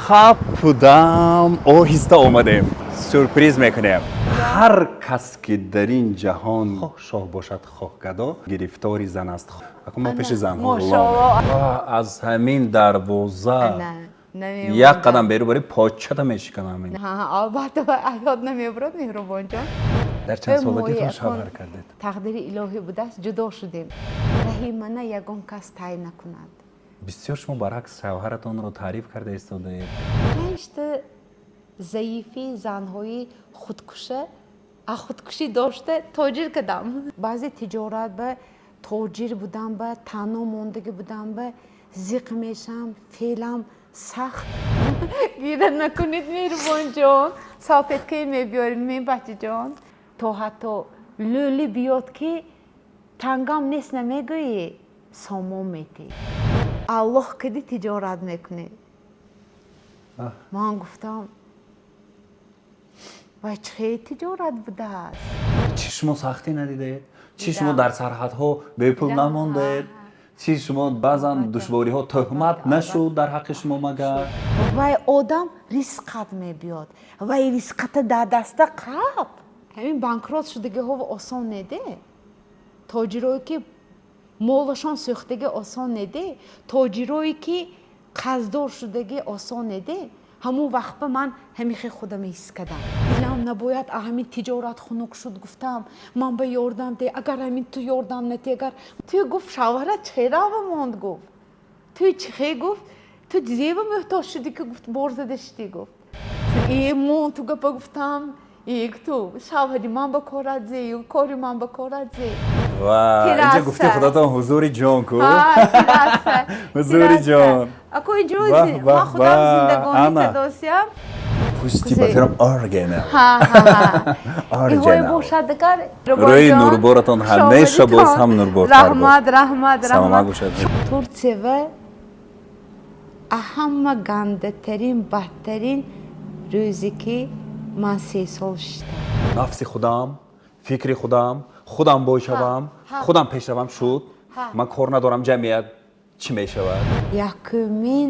Хапудам оҳиста омадем, сюрприз мекунем. Ҳар кас ки дар ин ҷаҳон хоҳ шоҳ бошад, хоҳ гадо, гирифтори зан аст. Акун мо пеши занҳо. Мошоалло. Аз ҳамин дарвоза Ана, намемонда. як қадам беру бари, почата мешиканам. Ҳа, албатта, аёд намебурад, Меҳрубонҷон. Дар чанд солагитон Мои шавҳар кардед? Тақдири илоҳӣ будааст, ҷудо шудем. Раҳи мана ягон кас тай накунад. Бисёр шумо баръакс шавҳаратонро таъриф карда истодаед. Панҷта заифи занҳои худкуша худкушӣ дошта тоҷир кардам. Баъзе тиҷорат ба тоҷир будам, ба танҳо мондагӣ будам, ба зиқ мешам, феълам сахт. Гира накунед, Меҳрубонҷон, салфеткае мебиёред, ме, бачаҷон. То ҳатто лӯли биёд, ки тангам нест намегӯӣ, сомон метӣ. Аллоҳ кади тиҷорат мекунӣ. Ман гуфтам, вай чӣ тиҷорат будааст? Чӣ шумо сахтӣ надидаед? Чӣ шумо Дидам. дар сарҳадҳо бепул Дидам. намондаед? Чӣ шумо баъзан душвориҳо, тӯҳмат нашуд дар ҳаққи шумо магар? Вай одам ризқат мебиёд, вай ризқата дар даста қаб. Ҳамин банкрот шудагиҳо осон неде, тоҷирое ки молашон сӯхтагӣ осон неде, тоҷирое ки қарздор шудагӣ осон неде. Ҳамун вақт ба ман ҳамихе худам ҳис кардам, дилам набояд ҳамин тиҷорат хунук шуд. Гуфтам, ман ба ёрдам де, агар ҳамин ту ёрдам натӣ, агар ту гуфт, шавҳарат чӣ рава монд, гуфт, ту чихе, гуфт, ту зева муҳтоҷ шудӣ, ки гуфт, бор зада шудӣ, гуфт, э мон ту гапа. Гуфтам, ту шавҳари ман ба корат зе, кори ман ба корат зе. Ва инҷа Терраса. Гуфти худатон, ҳузури ҷон ку. Терраса. Ҳузури ҷон. Ако инҷо Баҳ, баҳ, ман худам баҳ. зиндагонӣ Ана. кардосиям. Пусти ба фирам оригинал. Иҳое Оригинал. бошад дигар. Рӯи нурборатон ҳамеша боз ҳам нурбортар бод. Раҳмат, раҳмат. Саломат Раҳмат. бошад. Турсия ва ҳама гандатарин, бадтарин рӯзе ки ман 3 сол шиштам. Нафси худам, фикри худам, худам бой шавам, ҳа. худам пешравам шуд. Ҳа. Ман кор надорам ҷамъият чӣ мешавад. Якумин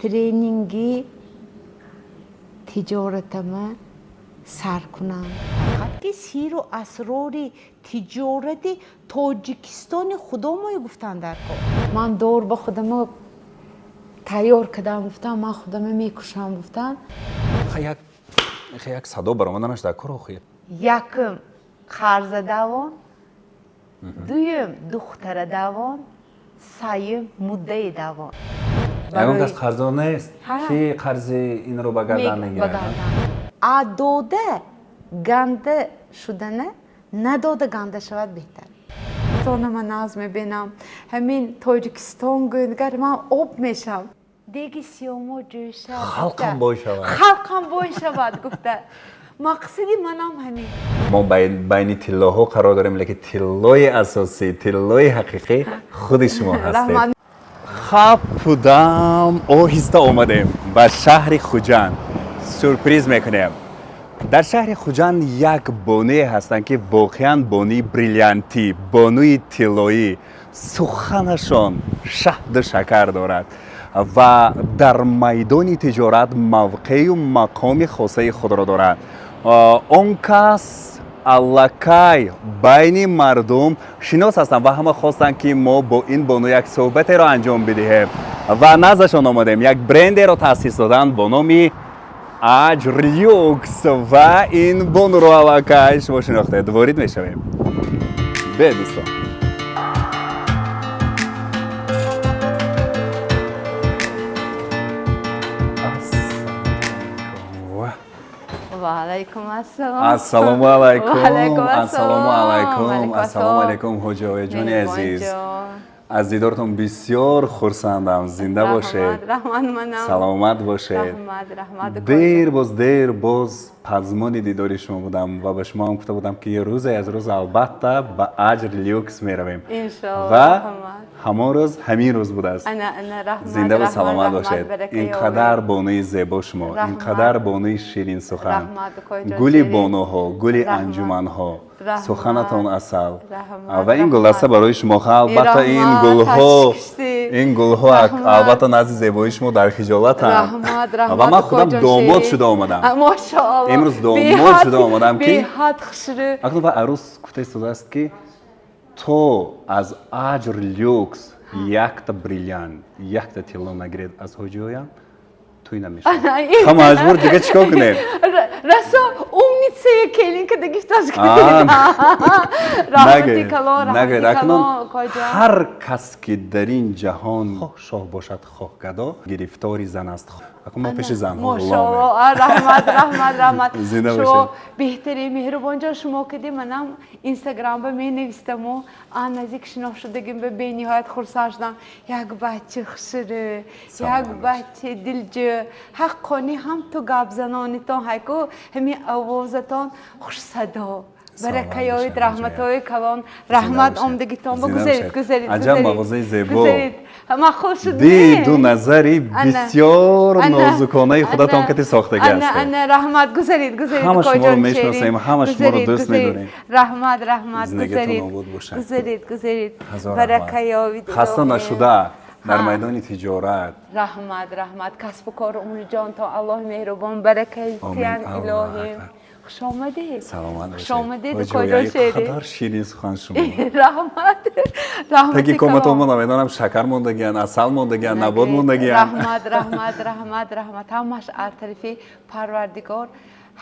тренинги тиҷоратама сар кунам, фақат ки сиру асрори тиҷорати Тоҷикистони худомое гуфтан дар кор. Ман дор ба худамо тайёр кардам, гуфтам, ман худама мекушам, гуфтам. Ха, як садо баромаданаш дар кор охир. Якум қарза давон, дуюм духтара давон, сеюм муддаи давон. Ягон кас қарздор нест. Ҳа. Ки қарзи инро ба гардан мегирад? Ба гардан. А дода ганда шудана, надода ганда шавад беҳтар. Тона ман нағз мебинам, ҳамин Тоҷикистон гӯянгар ман об мешам, деги сиёмо ҷӯшад. Халқам бой шавад. Халқам бой шавад гуфта, мақсади манам ҳамин. Мо байни тиллоҳо қарор дорем, лекин тиллои асосӣ, тиллои ҳақиқӣ худи шумо ҳастед. Раҳмат. Хапудам оҳиста омадем ба шаҳри Хуҷанд, сюрприз мекунем. Дар шаҳри Хуҷанд як бонуе ҳастанд, ки воқеан бонуи бриллиантӣ, бонуи тиллоӣ, суханашон шаҳду шакар дорад ва дар майдони тиҷорат мавқею мақоми хосаи худро дорад. Он кас аллакай байни мардум шинос ҳастанд ва ҳама хостанд, ки мо бо ин бону як суҳбатеро анҷом бидиҳем ва наздашон омадем. Як брендеро таъсис доданд бо номи Аҷр Люкс ва ин бонуро аллакай шумо шинохтед. Ворид мешавем бе, дӯстон. Ва алайкум ассалом. Ассалому алайкум. Ва алайкум Ассалому алайкум. ассалом. Ассалому алайкум, ҳоҷиояҷони азиз. Меҳрубонҷон. Аз дидортон бисёр хурсандам, зинда бошед. Раҳмат, раҳмат, манам. Саломат бошед. Раҳмат, раҳмат. Дер боз, дер боз пазмони дидори шумо будам ва ба шумо ҳам гуфта будам, ки рӯзе аз рӯз албатта ба Аҷр Люкс меравем. Иншоалло, ва раҳмат. Ҳамон рӯз ҳамин рӯз будааст. Ана, ана, раҳмат. Зиндаву раҳмат, саломат раҳмат, бошед. Барака Ин ёбед. қадар бонуи зебо шумо, ин Раҳмат. қадар бонуи ширинсухан, Раҳмат, Укоҷон гули ширин. бонуҳо, гули Раҳмат. анҷуманҳо, Раҳмат. суханатон асал. Раҳмат, Ва ин раҳмат. гулдаста барои шумо. Албатта, ин Раҳмат, гулҳо, ташкишти. ин гулҳо Раҳмат. албатта, назди зебоии шумо дар хиҷолатанд. Раҳмат, раҳмат. Ва ман худам Укоҷон домод ширин. шуда омадам. А, мошаалло. Имрӯз домод шуда омадам, ки Беҳад хушрӯ. Акнун ва арӯс гуфта истодааст, ки то аз Аҷр Люкс якта бриллиант, якта тилло нагиред аз ҳоҷиёям, тӯй намешавад. Ха, маҷбур, дига чӣ кор кунем? Расо умница келин када гифтаз. Раҳмати калон, Нагӯед. раҳмати Акнун калон, Укоҷон. ҳар кас, ки дар ин ҷаҳон, хоҳ шоҳ бошад, хоҳ гадо, гирифтори зан аст. Акнун мо пеши занҳо Мошаалло, ғуломем. А, раҳмат, раҳмат, раҳмат. Зинда Шумо бошед. беҳтарин, меҳрубонҷон. Шумо кади манам Инстаграмба менавистаму а наздик шинох шудагим ба бениҳоят хурсанд шудам. Як бача хушрӯ, як Саломат бошед. бача дилҷӯ, ҳаққони ҳам ту гапзанонитон ҳайку, ҳамин овозатон хушсадо. Барака ёбед, бошед, раҳматҳои калон, раҳмат бошед. омдагитон ба. Зинда Гузаред, бошед. гузаред, Аҷаб гузаред. мағозаи зебо. Гузаред. Маъқул шуд? Диду назари Ана. бисёр Ана. нозуконаи худатон Ана. кати сохтагӣ Ана, ҳастед. ана, раҳмат, гузаред, гузаред. Ҳама шуморо Укоҷон мешиносем, ширин. ҳама шуморо Гузаред, дӯст гузаред. медорем. Раҳмат, раҳмат, Зиндагитон гузаред. обод бошад. Гузаред, гузаред. Ҳазор Барака раҳмат. ёбед, Хаста илоҳӣ. нашуда дар Ҳа. майдони тиҷорат. Раҳмат, раҳмат. Касбу кор, умриҷонтон Аллоҳ меҳрубон барака Омин. тиян, Аллоҳу илоҳӣ. акбар. Хуш омадед. Саломат Хуш бошед. омадед, Ҳоҷи, Укоҷон ай ширин. қадар ширин сухан шумо. Раҳмат, раҳмати Таги коматон калон. намедонам, шакар мондагиян, асал мондагиян, набот мондагиян. Раҳмат, раҳмат, раҳмат, раҳмат. Ҳамаш аз тарафи Парвардигор.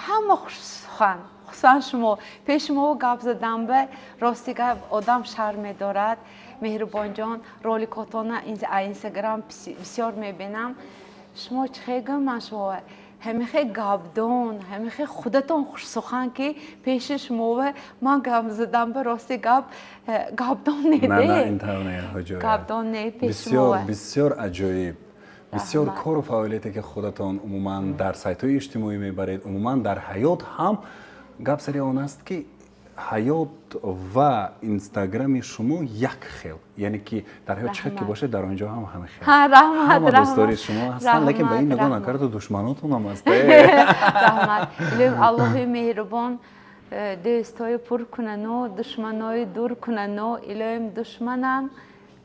Ҳама хушсухан, хусусан шумо. Пеши мо гап задан ба, рости гап, одам шарм медорад. Меҳрубонҷон, роликотона Инстаграм бисёр мебинам. Шумо чӣ хел гӯям, ман шумо ҳамихе гапдон, ҳамихе худатон хушсухан, ки пеши шумо ман гап задан ба, рости гап, гапдон На, на, неде. Ин тавр не, ҳоҷоя. Гапдон не пеши Бисёр, шумо. бисёр аҷоиб, бисёр. Раҳмат. Кору фаъолияте, ки худатон умуман дар сайтҳои иҷтимоӣ мебаред, умуман дар ҳаёт ҳам, гап сари он аст, ки ҳаёт ва Инстаграми шумо як хел, яъне ки дар ҳаёт чӣ хел ки Раҳмат. бошед, дар он ҷо ҳам ҳама хел. Ҳа, раҳмат, Ҳама раҳмат. дӯстдори шумо ҳастанд, лекин ба ин Раҳмат, нигоҳ раҳмат. накарду душманотонам аст. Раҳмат. Илоҳим, Аллоҳи меҳрубон дӯстҳои пур кунану душманои дур кунану, илоҳим, душманам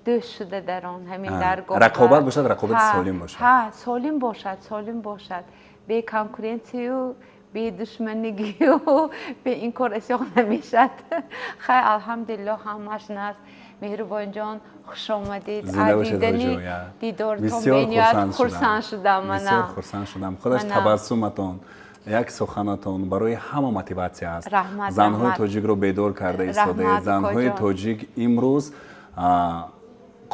дӯст шуда дар он ҳамин даргоҳ. Рақобат бошад, рақобати солим бошад. Ҳа, солим бошад, солим бошад. Бе конкуренсияю, бе душманигию, бе ин кор асёқ намешад. Хай, алҳамдулилло, ҳамаш наст. Меҳрубонҷон, хуш омадед. Зинда бошед, Дидани ҳоҷоя. дидортон Бисёр бениҳоят хурсанд хурсанд шудам. Бисёр Манам. хурсанд шудам. Худаш Манам. табассуматон, як суханатон барои ҳама мотиватсия аст. Раҳмат, Занҳои раҳмат. тоҷикро бедор карда истодаед. Раҳмат, Занҳои Укоҷон. тоҷик имрӯз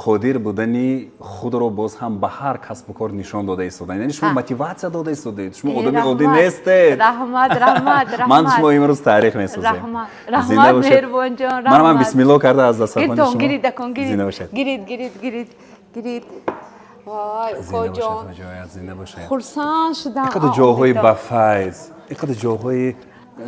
қодир будани худро боз ҳам ба ҳар касбу кор нишон дода истодаед. Яъне шумо Ҳа. мотиватсия дода истодаед. Шумо Э, одами оддӣ раҳмат. нестед. Раҳмат, раҳмат, Ман раҳмат. шумо имрӯз таърих месозем. Раҳмат, Зинда раҳмат, бошед. меҳрубонҷон. Манам Раҳмат. бисмилло карда аз дастархони Гиритон, шумо. гирид, акон, гирид. Зинда бошед. Гирид, гирид, гирид, гирид. Вай, Зинда бошед, укоҷон. ҳоҷоя, зинда бошед. Хурсанд шудам. Ин қадар ҷоҳои бафайз, ин қадар ҷоҳои,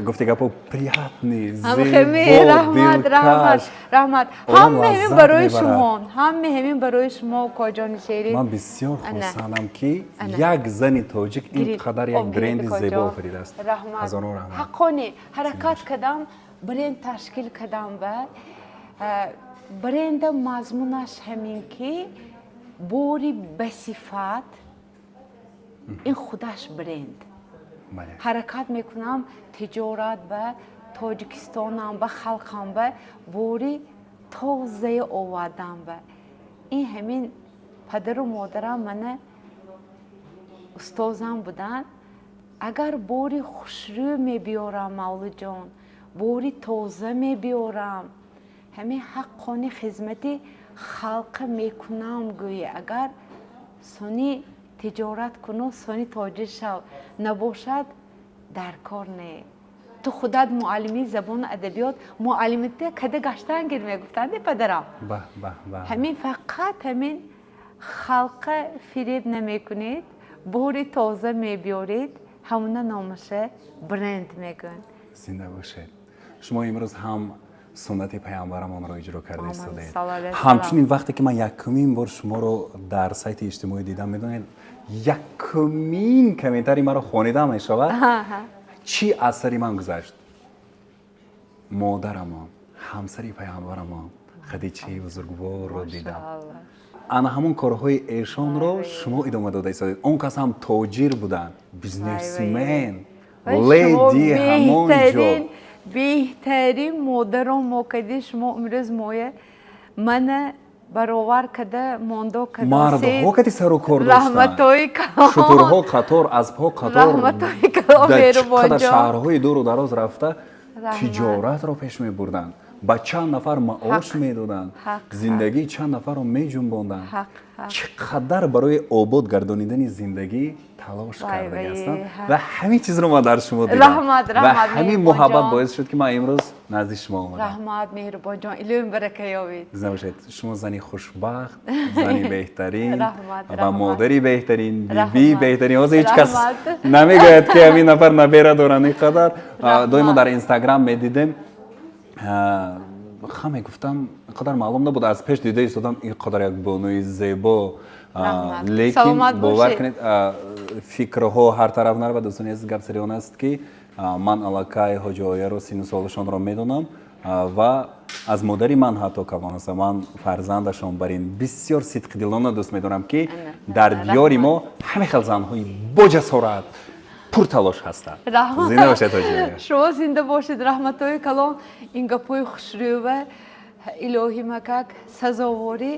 гуфти гапо, приятный, Ҳамхеми, зебо, раҳмат, раҳмат, дилкаш. раҳмат. Одам Ҳама ҳамин лаззат барои мебарад. шумо, ҳама ҳамин барои шумо, укоҷони шерин. Ман бисёр Ана. хурсандам, ки Ана. як зани тоҷик ин Гирид, қадар як об гирид, бренди укоҷон. зебо офаридааст. Раҳмат. Ҳазорон раҳмат. Ҳаққони ҳаракат кардам, бренд ташкил кардам ба бренда мазмунаш ҳамин, ки бори басифат, ин худаш бренд. Ҳаракат мекунам тиҷорат ба Тоҷикистонам, ба халқам ба бори тозае овардам. Ба ин ҳамин падару модарам мана устозам буданд. Агар бори хушрӯ мебиёрам, Мавлудҷон, бори тоза мебиёрам, ҳамин ҳаққони хизмати халқа мекунам гӯӣ, агар сони тиҷорат куну сони тоҷир шав, набошад, дар кор не. Ту худат муаллими забону адабиёт, муаллимита када гаштан гир, мегуфтанд падарам. Ба ба ба. Ҳамин фақат ҳамин халқа фиреб намекунед, бори тоза мебиёред, ҳамуна номаша бренд мегӯянд. Зинда бошед. Шумо имрӯз ҳам Суннати паямбарамонро иҷро карда истодаед. Саллаллоҳу алайҳи васаллам. Ҳамчунин вақте ки ман якумин бор шуморо дар сайти иҷтимоӣ дидам, медонед, якумин комментарий маро хонида мешавад, чӣ аз сари ман гузашт? Модарамон, ҳамсари паямбарамон Хадичаи бузургворро дидам. Ана ҳамон корҳои эшонро шумо идома дода истодаед. Он кас ҳам тоҷир буданд, бизнесмен, леди ҳамон ҷо. Беҳтарин модарон мо кади. Шумо имрӯз моя мана баровар када мондо. Мардҳо кати сару кор доштанд. Раҳматои калон. Шутурҳо қатор, аспҳо қатор. Раҳматои калон. Дар Меҳрубонҷон. чӣ қадар шаҳрҳои дуру дароз рафта, Раҳмат. тиҷоратро пеш мебурданд, ба чанд нафар маош медоданд, зиндагии чанд нафарро меҷунбонданд. ҳақ ҳақ Чӣ қадар барои обод гардонидани зиндагӣ талош Вай, кардаги вай, ҳастанд ҳақ. ва ҳамин чизро ман дар шумо дидам. Раҳмат, Ва раҳмат, ҳамин Меҳрубонҷон. муҳаббат боис шуд, ки ман имрӯз назди шумо омадам. Раҳмат, меҳрубонҷон, илоҳим барака ёбед. Зинда бошед. Шумо зани хушбахт, зани беҳтарин Раҳмат, ва раҳмат. модари беҳтарин, бибии Раҳмат. беҳтарин. Ҳозир ҳеҷ кас Раҳмат. намегӯяд, ки ҳамин нафар набера доранд ин қадар. Раҳмат. Доимо дар Инстаграм медидем, ха, мегуфтам, ин қадар маълум набуд, аз пеш дида истодам ин қадар як бонуи зебо. Раҳмат. Лекин Саломат бовар бошед. кунед, фикрҳо ҳар тараф наравад. Дӯстони азиз, гап сари он аст, ки ман аллакай ҳоҷиояро сину солашонро медонам ва аз модари ман ҳатто калон ҳастам. Ман фарзандашон бар ин бисёр сидқидилона дӯст медорам, ки дар диёри мо ҳамин хел занҳои боҷасорат, пурталош ҳастанд. Раҳмат. Зинда бошед, ҳоҷиоя. Шумо зинда бошед, раҳматҳои калон. Ин гапҳои хушрӯва, илоҳӣ макак сазоворӣ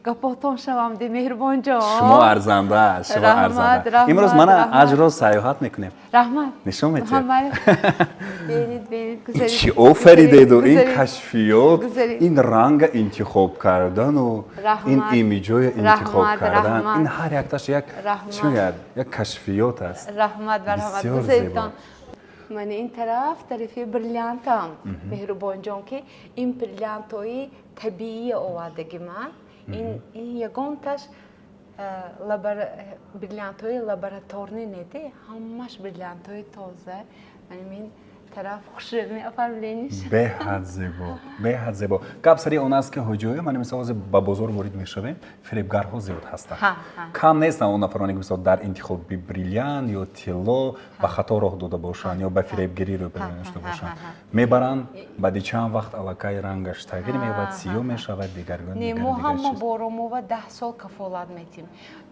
гапотон шавам де, меҳрубонҷон. Шумо арзанда, шумо Раҳмат, арзанда. раҳмат, Имрӯз мана раҳмат. аҷро сайёҳат мекунем. Раҳмат. Нишон медиҳед. Майли. Бинед, бинед, Ин гузаред. чӣ офаридеду ин Гузаред. кашфиёт, Гузаред. ин ранга интихоб кардану ин Раҳмат. имиҷоя интихоб Раҳмат, кардан, раҳмат. ин ҳар якташ як, Раҳмат. чӣ мегӯяд, як кашфиёт аст. Раҳмат ва раҳмат. Бисёр Гузаритон. зебо. Мана ин тараф тарафи бриллиантам, меҳрубонҷон, ки ин бриллиантҳои табиӣ овардаги ман. Ин ягонташ бриллиантҳои лабораторный неде, ҳамаш бриллиантҳои тоза. Мана ин тараф хушрӯ оформление ш. Беҳад зебо, беҳад зебо. Гап сари он аст, ки ҳоҷиоя, мана мисол, ҳозир ба бозор ворид мешавем, фиребгарҳо зиёд ҳастанд. Ҳа, ҳа. Кам нестанд он нафароне, ки мисол дар интихоби бриллиант ё тилло ба хато роҳ дода бошанд ё ба фиребгирӣ рӯбарӯ дошта бошанд. Мебаранд, баъди чанд вақт аллакай рангаш тағйир меёбад, сиёҳ мешавад, дигаргун, Не, дигар мо дигар ҳама чиз. боромова 10 сол кафолат метим.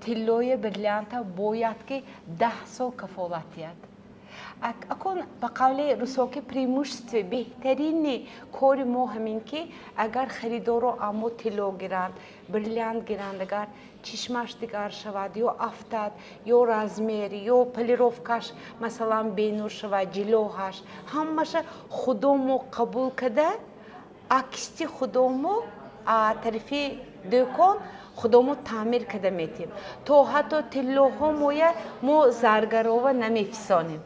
Тиллои, бриллианта бояд ки 10 сол кафолат диҳад. Акун ба қавли русоки преимущество, беҳтарини кори мо ҳамин, ки агар харидоро аммо тилло гиранд, бриллиант гиранд, агар чишмаш дигар шавад ё афтад, ё размер, ё полировка ш, масалан, бенур шавад, ҷилоҳаш, ҳамаша худомо қабул карда, аксти худомо тарафи дӯкон худомо таъмир карда метем. То ҳатто тиллоҳо моя мо заргарова намефисонем,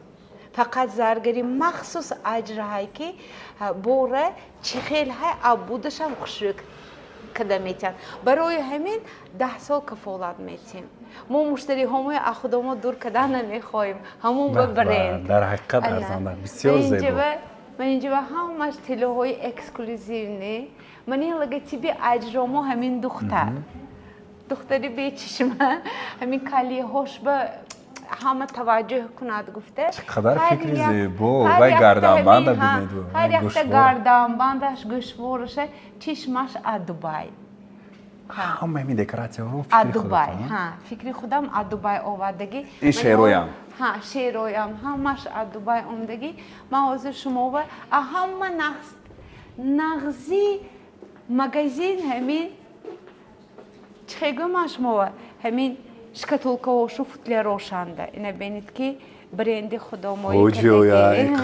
фақат заргари махсус аҷраҳай, ки бора чӣ хел ҳай абудашам хушрӯ карда метиҳанд. Барои ҳамин 10 сол кафолат метиҳем. Мо муштариҳомои аз худомо дур кардан намехоҳем, ҳамон ба бренд. Дар ҳақиқат арзанда, бисёр зебо. Ман инҷа ҳамаш тиллоҳои эксклюзивный. Ман ин логотипи аҷромо, ҳамин духтар, духтари бечишма, ҳамин калиҳош ба ҳама таваҷҷӯҳ кунад гуфта. Чӣ қадар фикри зебо! Вай гарданбанда бинед. Ҳар якта гарданбандаш, гӯшвораша, чишмаш а Дубай. Ҳама ҳамин декоратсияҳоро а Дубай, фикри худам, а Дубай овардагӣ. Ин шероям. Ҳа, шероям ҳамаш а Дубай омдагӣ. Ман ҳозир шумова а ҳама нағзи магазин ҳамин, чӣ хел ман шумова, ҳамин шкатулка ҳошу футлярошанда ина бинед, ки бренди худомои. Ҳоҷиоя,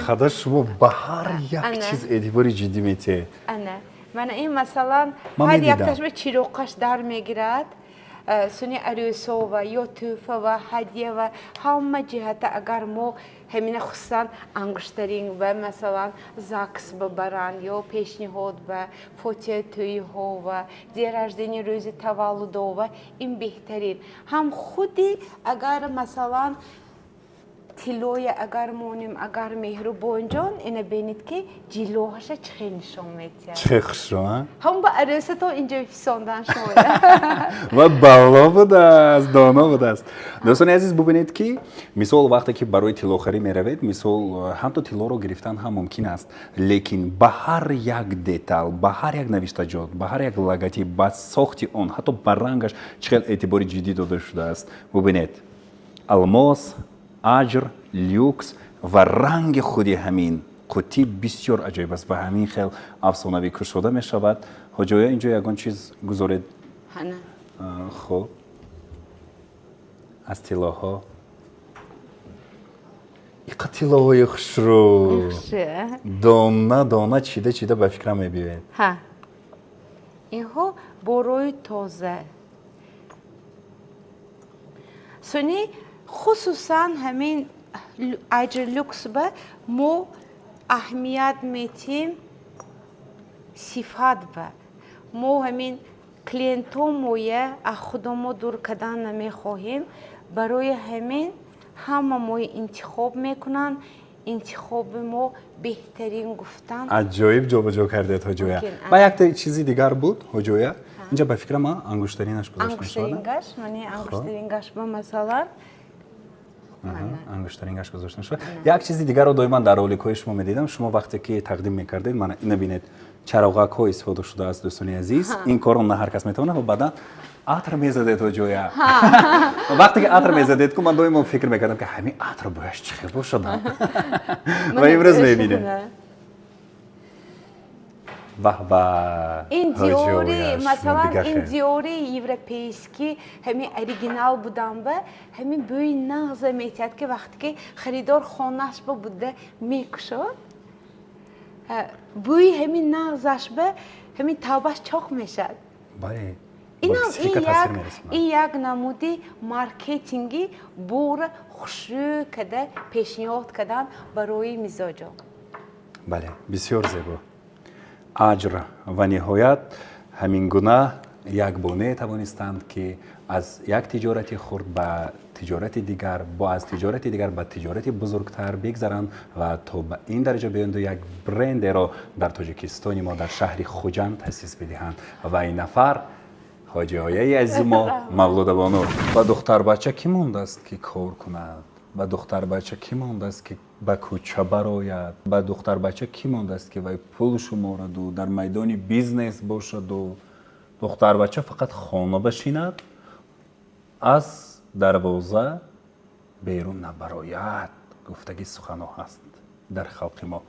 қадар шумо ба ҳар як чиз эътибори ҷиддӣ метиҳед. Ана мана ин, масалан, ҳар якташ ба чироқаш дар мегирад. Суни арӯсова ё тӯҳфава, ҳадиява, ҳама ҷиҳата. Агар мо ҳамина, хусусан ангуштаринг ба, масалан, ЗАГС бабаранд ё пешниҳод ба фотиҳа тӯйҳова, день рождения, рӯзи таваллудова, ин беҳтарин. Ҳам худи агар, масалан, Тиллоя агар монем, агар, Меҳрубонҷон, ина бинед, ки ҷилоҳаша чӣ хел нишон медиҳад. Чӣ хушрӯ, а? Ҳам ба арӯсато инҷо фисондан шумоя. Ва балло будааст, доно будааст. Дӯстони азиз, бубинед, ки мисол, вақте ки барои тиллохарӣ меравед, мисол, ҳамто тиллоро гирифтан ҳам мумкин аст, лекин ба ҳар як детал, ба ҳар як навиштаҷот, ба ҳар як логотип, ба сохти он, ҳатто ба рангаш чӣ хел эътибори ҷиддӣ дода шудааст. Бубинед, алмос, аҷр люкс ва ранги худи ҳамин қуттӣ бисёр аҷоиб аст ва ҳамин хел афсонавӣ кушода мешавад. Ҳоҷоя, инҷо ягон чиз гузоред. Ҳана. Хуб, аз тиллоҳо иқа тиллоҳои хушрӯ дона дона чида чида ба фикрам мебиёед. Ҳа, инҳо борои тоза. Суни хусусан ҳамин аҷр люкс ба мо аҳамият метиҳем, сифат ба. Мо ҳамин клиентҳо моя аз худомо дур кардан намехоҳем. Барои ҳамин ҳама мои интихоб мекунанд, интихоби мо беҳтарин гуфтан. Аҷоиб ҷобаҷо кардед, ҳоҷоя. Ва якта чизи дигар буд, ҳоҷоя, инҷа ба фикрам ангуштаринаш гузошта мешавад. Ангуштарингаш, мани ангуштарингаш ба, масалан. Ангуштарингаш гузошта мешавад. Як чизи дигарро доиман дар роликҳои шумо медидам. Шумо вақте ки тақдим мекардед, мана ина бинед, чароғакҳо истифода шудааст. Дӯстони азиз, ин корро на ҳар кас метавонад. Ва баъдан атр мезадед, ҳоҷоя. Вақте ки атр мезадед ку, ман доимо фикр мекардам, ки ҳамин атр бояш чӣ хел бошад, ва имрӯз мебинем. Ваҳ-ва! Ин Диори, масалан, ин Диори европейский, ҳамин оригинал будан ба ҳамин бӯи нағза метиҳад, ки вақте ки харидор хонааш ба буда мекушод, бӯи ҳамин нағзаш ба ҳамин тавбаш чоқ мешавад. Бале. Инам ин як намуди маркетинги бора хушрӯ када пешниҳод кардан барои мизоҷон. Бале, бисёр зебо, аҷр. Ва ниҳоят ҳамин гуна як бонуе тавонистанд, ки аз як тиҷорати хурд ба тиҷорати дигар, бо аз тиҷорати дигар ба тиҷорати бузургтар бигзаранд ва то ба ин дараҷа биёнду як брендеро дар Тоҷикистони мо, дар шаҳри Хуҷанд таъсис бидиҳанд. Ва ин нафар ҳоҷиҳояи азизи мо, Мавлудабону. Ба духтарбача кӣ мондааст, ки кор кунад? Ба духтарбача кӣ мондааст, ки ба кӯча барояд? Ба духтарбача кӣ мондааст, ки вай пул шумораду дар майдони бизнес бошаду? Духтарбача фақат хона башинад, аз дарвоза берун набарояд, гуфтаги суханҳо ҳаст дар халқи мо.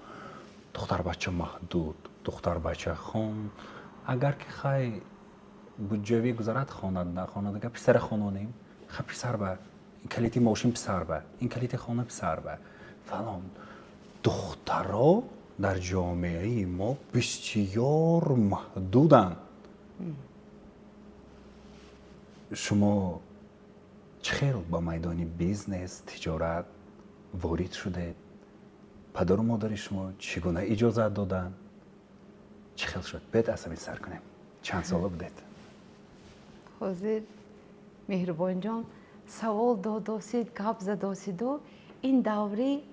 Духтарбача маҳдуд, духтарбача хон, агар ки хай буҷавӣ гузарад, хонад, нахонад, агар писара хононем, ха, писар ба ин калити мошин, писар ба ин калити хона, писар ба фалон. Духтаро дар ҷомеаи мо бисёр маҳдуданд. Шумо чӣ хел ба майдони бизнес, тиҷорат ворид шудед? Падару модари шумо чӣ гуна иҷозат доданд? Чӣ хел шуд? Бед аз ҳамин сар кунем. Чанд сола будед? Ҳозир, Меҳрубонҷон, савол додосид, гап задосиду ин даври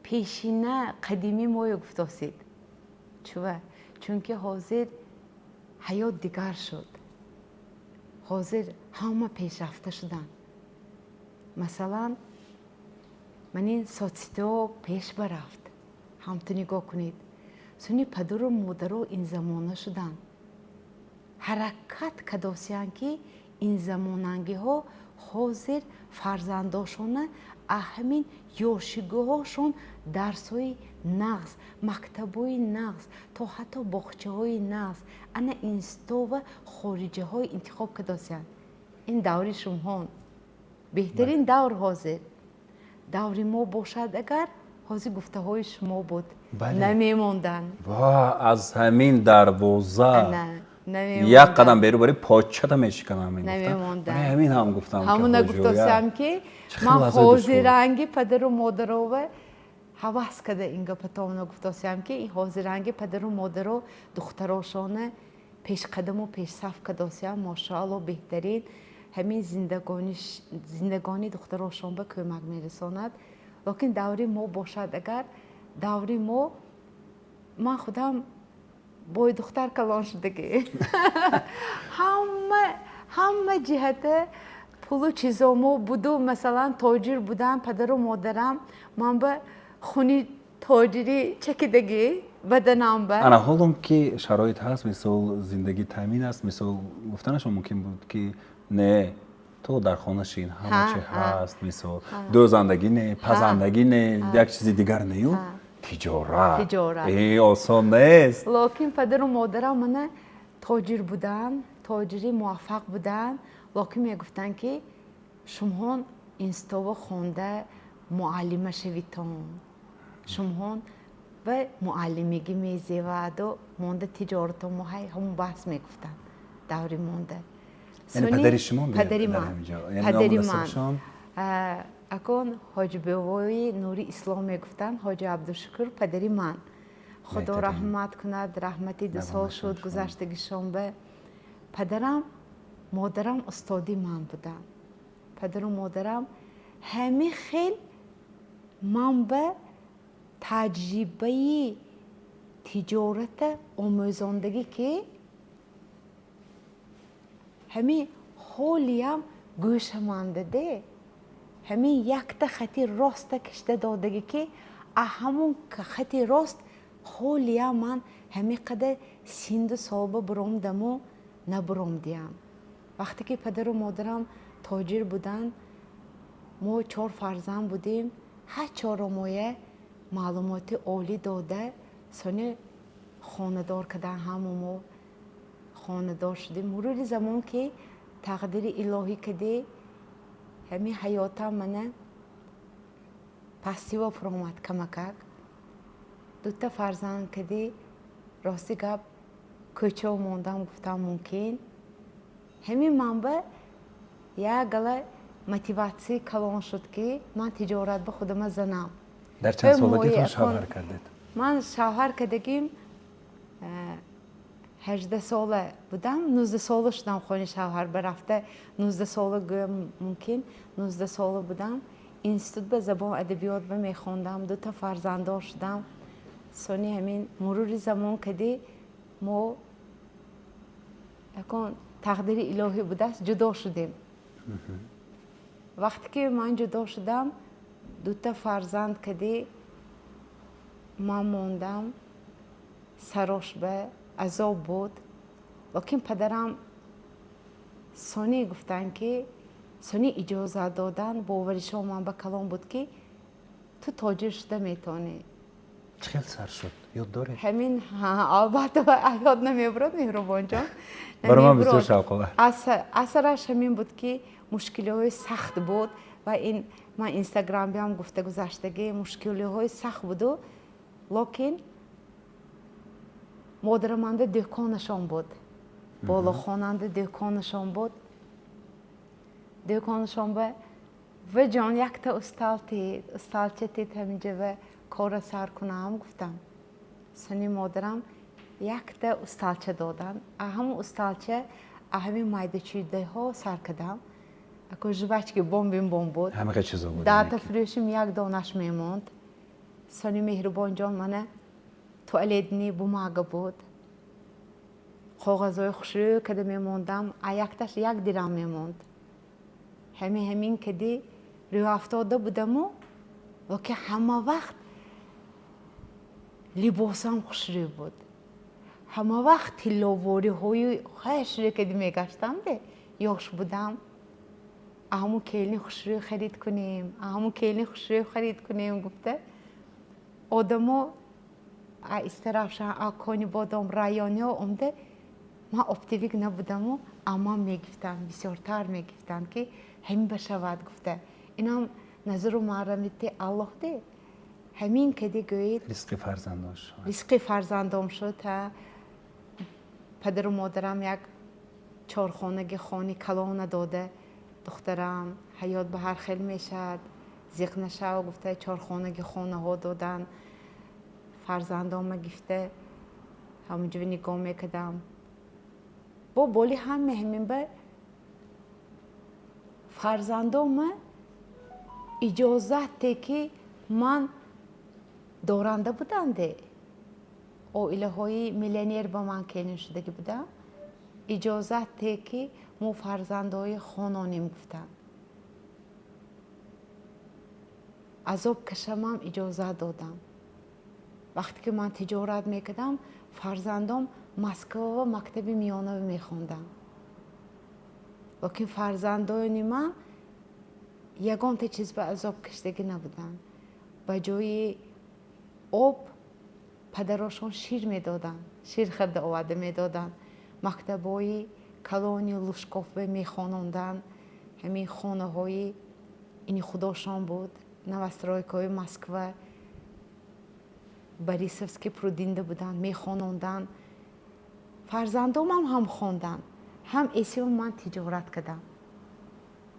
пешина, қадимӣ мое гуфтосид. Чува? Чунки ҳозир ҳаёт дигар шуд, ҳозир ҳама пешрафта шуданд. Масалан, ман ин соцсетиҳо пеш барафт, ҳамту нигоҳ кунед, суни падару модаро ин замона шуданд, ҳаракат кадосиянд, ки ин замонангиҳо ҳозир фарзандошона ҳамин ёшигоҳошон дарсҳои нағз, мактабҳои нағз, то ҳатто боғчаҳои нағз, ана институтва хориҷаҳои интихоб кардосиянд. Ин даври шумоҳон беҳтарин давр. Ҳозир даври мо бошад, агар ҳозир гуфтаҳои шумо буд, намемонданд. Аз ҳамин дарвоза як қадам беру бари, почата мешиканам. Намемонданд. Ҳамин ҳам гуфтам. Ҳамуна гуфтосиам, ки ман ҳозиранги падару модарова ҳавас када ин гапатомна гуфтосиам, ки ҳозиранги падару модаро духтарошона пешқадаму пешсаф кадосиам. Мошоалло, беҳтарин. Ҳамин зиндагонии духтарошон ба кӯмак мерасонад. Лекин даври мо бошад, агар даври мо, ман худам бой духтар калон шудагӣ, ҳама ҷиҳата пулу чизо мо буду. Масалан, тоҷир будан падару модарам, ман ба хуни тоҷирӣ чакидагӣ баданам ба. Ана ҳолом ки шароит ҳаст, мисол, зиндагӣ таъмин аст, мисол, гуфтанашон мумкин буд, ки не, ту дар хона шин, ҳама чи ҳаст, мисол, дӯзандагӣ не, пазандагӣ не, як чизи дигар нею тиҷорат. Тиҷорат. Осон нест. Локин падару модарам мана тоҷир буданд, тоҷири муваффақ буданд, локин мегуфтанд, ки шумоҳон институтро хонда муаллима шавитон, шумоҳон ба муаллимигӣ мезеваду монда тиҷорато мо ҳамун баҳс мегуфтанд даври монда. Яъне падари шумо? Падари ман, падари ман акон Ҳоҷибовои Нури Ислом мегуфтанд, Ҳоҷи Абдушукр, падари ман, Худо раҳмат кунад, раҳмати 2 сол шуд гузаштагишон. Ба падарам, модарам устоди ман буданд. Падару модарам ҳамин хел ман ба таҷрибаи тиҷората омӯзондагӣ, ки ҳамин ҳолиям гӯшамандаде, ҳамин якта хати роста кишида додагӣ, ки ҳамун хати рост ҳолиям ман ҳамин қадар синду солба буромдаму набуромдиям. Вақте ки падару модарам тоҷир буданд, мо чор фарзанд будем, ҳар чорро моя маълумоти олӣ дода, сони хонадор кардан, ҳама мо хонадор шудем. Мурури замон ки тақдири илоҳӣ кардӣ, ҳамин ҳаётам мана пастиво фуромад камакак. Дута фарзанд кардӣ, рости гап, кӯчо мондам гуфтам мумкин. Ҳамин манба як гала мотиватсияи калон шуд, ки ман тиҷорат ба худама занам. Дар чанд солагитон шавҳар кардед? Ман шавҳар кардагим 18 сола будам, 19 сола шудам хони шавҳар ба рафта, 19 сола гӯям мумкин, 19 сола будам. Институт ба забон адабиёт ба мехондам, дута фарзанддор шудам. Сони ҳамин мурури замон кардӣ, мо ягон тақдири илоҳӣ будааст, ҷудо шудем. Вақте ки ман ҷудо шудам, дута фарзанд кардӣ, ман мондам сарош ба азоб буд. Лекин падарам сони гуфтанд, ки сони иҷозат додан, боваришо ман ба калон буд, ки ту тоҷир шуда метавонӣ. Чӣ хел сар шуд, ёд доред? Ҳамин албатта ёд намебурад, Меҳрубонҷон. Барои ман бисёр шавқовар. Асараш ҳамин буд, ки мушкилиҳои сахт буд ва ин ман инстаграмбиам гуфта гузаштагӣ, мушкилиҳои сахт буду, локин модараманда дӯконашон буд, болохонанда дӯконашон буд. Дӯконашон ба ва ҷон якта устал тед, усталча тед, ҳаминҷа ва кора сар кунам гуфтам. Сони модарам якта усталча доданд. Ҳамун усталча, ҳамин майдачӯйдаҳо сар кардам. Ако жвачки бомбин бомб буд. Ҳамақа чизо буд. Дата фурӯшим, як донаш мемонд. Сони, Меҳрубонҷон, мана туалетный бумага буд, коғазҳои хушрӯ када мемондам, а якташ 1 дирам мемонд. Ҳамин кади рӯафтода будаму, лекин ҳама вақт либосам хушрӯ буд, ҳама вақт тилловориҳои хушрӯ кади мегаштам де. Ёш будам, аҳаму келни хушрӯ харид кунем, аҳаму келни хушрӯ харид кунем гуфта, одамо а Истаравшан, а Кони Бодом райониҳо омда, ман оптовик набудаму, амам мегифтанд, бисёртар мегифтанд, ки ҳамин башавад гуфта. Инам назару маҳрамити Аллоҳ де, ҳамин кади гӯед. Ризқи фарзандон шуд. Ризқи фарзандом шуд. Падару модарам як чорхонаги хони калона дода, духтарам, ҳаёт ба ҳар хел мешавад, зиқ нашав гуфта, чорхонаги хонаҳо доданд. Фарзандома гифта, ҳамунҷо нигоҳ мекардам. Бо боли ҳаме ҳамин ба фарзандома иҷозате, ки Ман доранда буданде, оилаҳои миллионер ба ман келин шудагӣ будам. Иҷозате, ки мо фарзандои хононем, гуфтанд. Азоб кашамам, иҷозат додам. Вақте ки ман тиҷорат мекардам, фарзандом Москвава мактаби миёнавӣ мехонданд. Лекин фарзандони ман ягонта чиз ба азоб кашидагӣ набуданд. Ба ҷои об падарошон шир медоданд, шир харда оварда медоданд. Мактабҳои калони Лужкове мехононданд. Ҳамин хонаҳои ини худошон буд, новостройкаҳои Москва, Борисовский прудинда буданд, мехононданд. Фарзандомам ҳам хонданд. Ҳам эсио ман тиҷорат кардам.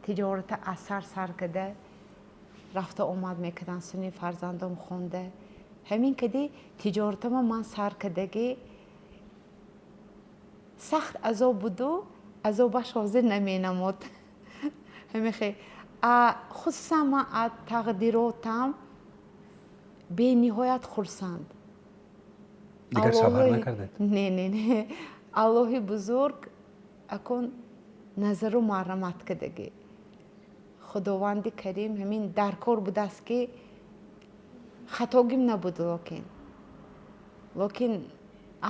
Тиҷората аз сар сар карда рафта омад мекардам. Суни фарзандом хонда, ҳамин кади тиҷоратама ман сар кардагӣ. Сахт азоб буду, азобаш ҳозир наменамуд. Ҳамихе хусусан ман аз тақдиротам бениҳоят хурсанд. Дигар шавҳар накардед? Не, не, не. Аллоҳи бузург акун назару марҳамат кардагӣ. Худованди карим ҳамин дар кор будааст, ки хатогим набуд. Лекин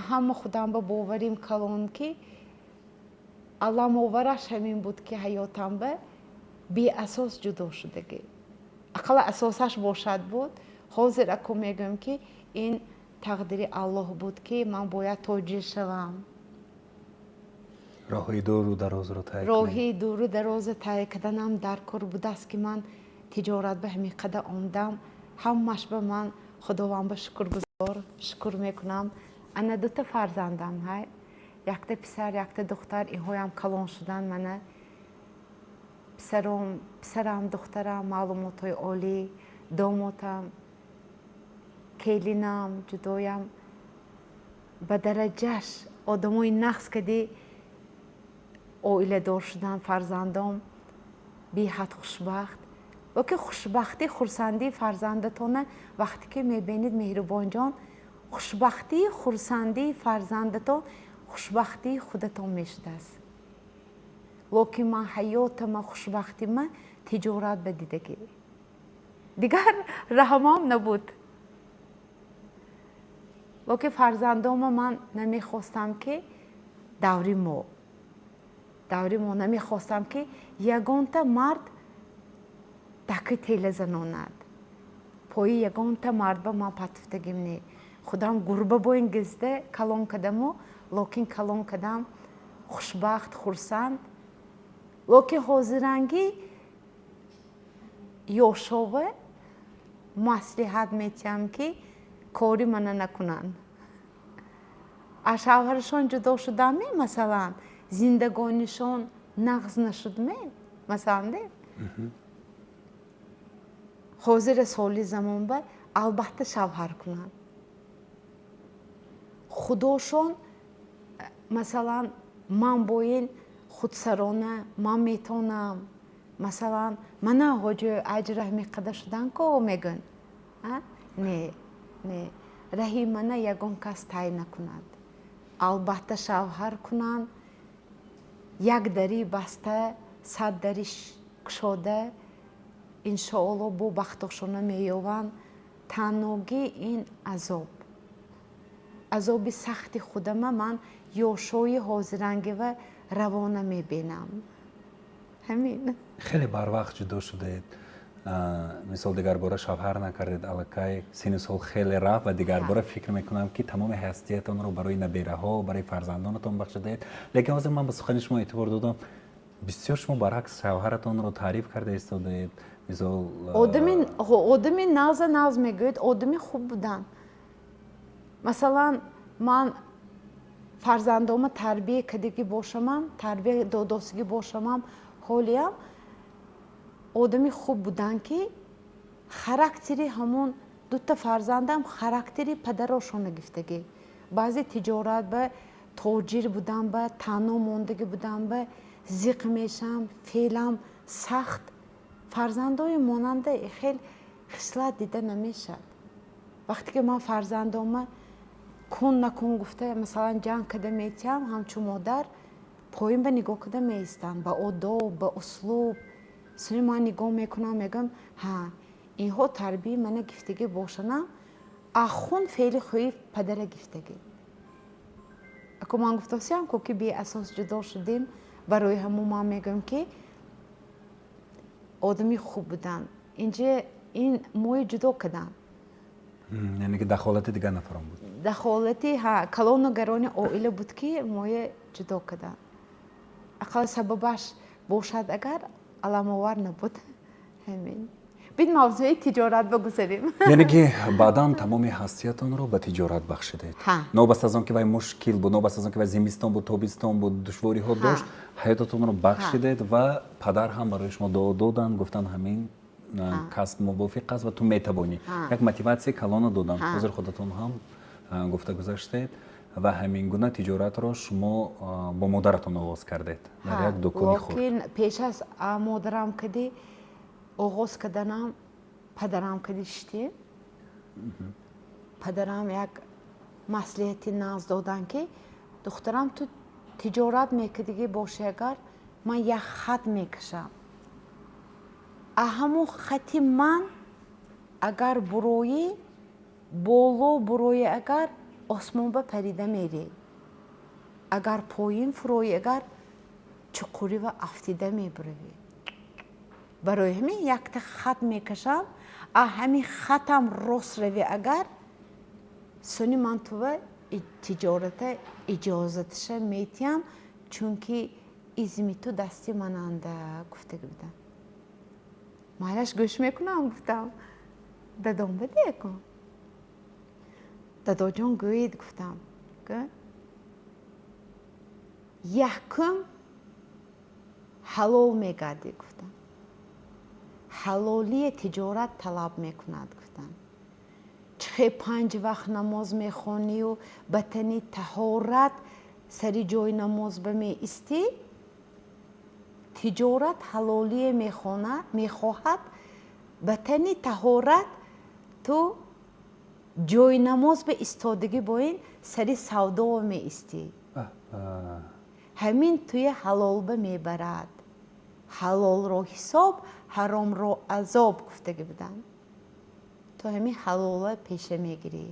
ҳама худам ба боварим калон, ки аламовараш ҳамин буд, ки ҳаётам ба беасос ҷудо шудагӣ, ақалла асосаш бошад буд. Ҳозир аку мегӯям, ки ин тақдири Аллоҳ буд, ки ман бояд тоҷир шавам. Роҳҳои дуру дарозро тай. Роҳи дуру дарозро тай карданам дар кор будааст, ки ман тиҷорат ба ҳамин қадар омдам. Ҳамаш ба ман Худованд ба шукргузор, шукр мекунам. Ана дута фарзандам ҳай, якта писар, якта духтар. Инҳоям калон шуданд. Мана писарам, духтарам маълумотҳои олӣ, домотам, келинам ҷудоям ба дараҷаш одамои нағз кади оиладор шудан. Фарзандом беҳад хушбахт. Лекин хушбахтӣ, хурсандии фарзандатона вақте ки мебинед, Меҳрубонҷон, хушбахтии хурсандии фарзандатон хушбахтии худатон мешудааст. Лекин ман ҳаётама, хушбахтима тиҷорат ба дидагӣ, дигар раҳмам набуд. Лекин фарзандома ман намехостам, ки даври мо намехостам, ки ягонта мард даки тела занонад. Пои ягонта мард ба ман патуфтагим не. Худам гурба боин гизда калон кардаму, лекин калон кардам хушбахт, хурсанд. Лекин ҳозирангӣ ёшова маслиҳат метиҳам, ки кори мана накунанд. Аз шавҳарашон ҷудо шудам, масалан, зиндагонишон нағз нашудме, масалан, де ҳозира соли замон ба албатта шавҳар кунанд. Худошон, масалан, ман боин худсарона ман метонам, масалан, мана ҳоҷи аҷра ҳамин шудан ко мегӯн. Не, не, раҳи мана ягон кас тай накунад. Албатта шавҳар кунанд. Як дари баста, сад дари кушода. Иншоалло, бо бахтошона меёванд. Танногӣ ин азоб, азоби сахти худама ман ёшои ҳозирангива равона мебинам. Ҳамин. Хеле барвақт ҷудо шудаед. Мисол, дигарбора шавҳар накардед, аллакай синну сол хеле рафт ва дигарбора фикр мекунам, ки тамоми ҳастиятонро барои набераҳо, барои фарзандонатон бахшидаед. Лекин ҳозир ман ба сухани шумо эътибор додам, бисёр шумо баръакс шавҳаратонро таъриф карда истодаед, мисол. Одами нағза нағз мегӯяд, одами хуб буданд. Масалан, ман фарзандома тарбия кардагӣ бошамам, тарбия додосигӣ бошамам, ҳолиам одами хуб буданд, ки характери ҳамон дута фарзандам характери падарошона гифтагӣ. Баъзе тиҷорат ба тоҷир будам, ба танҳо мондагӣ будам, ба зиқ мешам, феълам сахт. Фарзандои монанда хел. Хислат дида намешавад. Вақте ки ман фарзандома кун накун гуфта, масалан, ҷанг када метиҳам, ҳамчун модар поин ба нигоҳ када меистанд, ба одоб, ба услуб. Суни ман нигоҳ мекунам, мегӯям: ҳа, инҳо тарбияи мана гифтагӣ бошанам, ахун феъли хӯи падара гифтагӣ. Ако ман гуфтосиям ко, ки беасос ҷудо шудем. Барои ҳамун ман мегӯям, ки одами хуб будан инҷа ин мои ҷудо кардам. Яъне ки дахолати дигар нафарон буд. Дахолати, ҳа, калону гарони оила буд, ки моя ҷудо карданд. Ақал сабабаш бошад, агар аламовар набуд. Ҳамин бин, мавзӯи тиҷорат бигузарем. Яъне ки баъдан тамоми ҳастиятонро ба тиҷорат бахшидед. Новобаста аз он ки вай мушкил буд, новобаста аз он ки вай зимистон буд, тобистон буд, душвориҳо дошт, ҳаётатонро бахшидед. Ва падар ҳам барои шумо дуо доданд, гуфтанд, ҳамин касб мувофиқ аст ва ту метавонӣ. Як мотиватсияи калона доданд. Ҳозир худатон ҳам гуфта гузаштед, ва ҳамин гуна тиҷоратро шумо бо модаратон оғоз кардед дар як дукони хурд. Локин пеш аз модарам кади оғоз карданам, падарам кади шитем. Падарам як маслиҳати нағз доданд, ки духтарам, ту тиҷорат мекардигӣ бошӣ агар, ман як хат мекашам. А ҳамун хати ман агар буроӣ, боло буроӣ агар, осмон ба парида мерӣ, агар поин фуроӣ агар, чуқурӣ ва афтида мебуравӣ. Барои ҳамин якта хат мекашам, а ҳамин хатам рост равӣ агар, сони ман тува тиҷората иҷозаташа метиҳам, чунки изми ту дасти мананда, гуфтага будам. Майлаш, гӯш мекунам, гуфтам. Дадом бадекун, дадоҷон, гӯед, гуфтам. Якум ҳалол мегардӣ, гуфтам. Ҳалолие тиҷорат талаб мекунад, гуфтам. Чихе панҷ вақт намоз мехонию ба тани таҳорат сари ҷои намоз ба меистӣ, тиҷорат ҳалолие мехоҳад. Ба тани таҳорат ту ҷои намоз ба истодагӣ бо ин сари савдо меистӣ. Ҳамин туя ҳалолба мебарад. Ҳалолро ҳисоб, ҳаромро азоб, гуфтагӣ буданд. Ту ҳамин ҳалола пеша мегирӣ.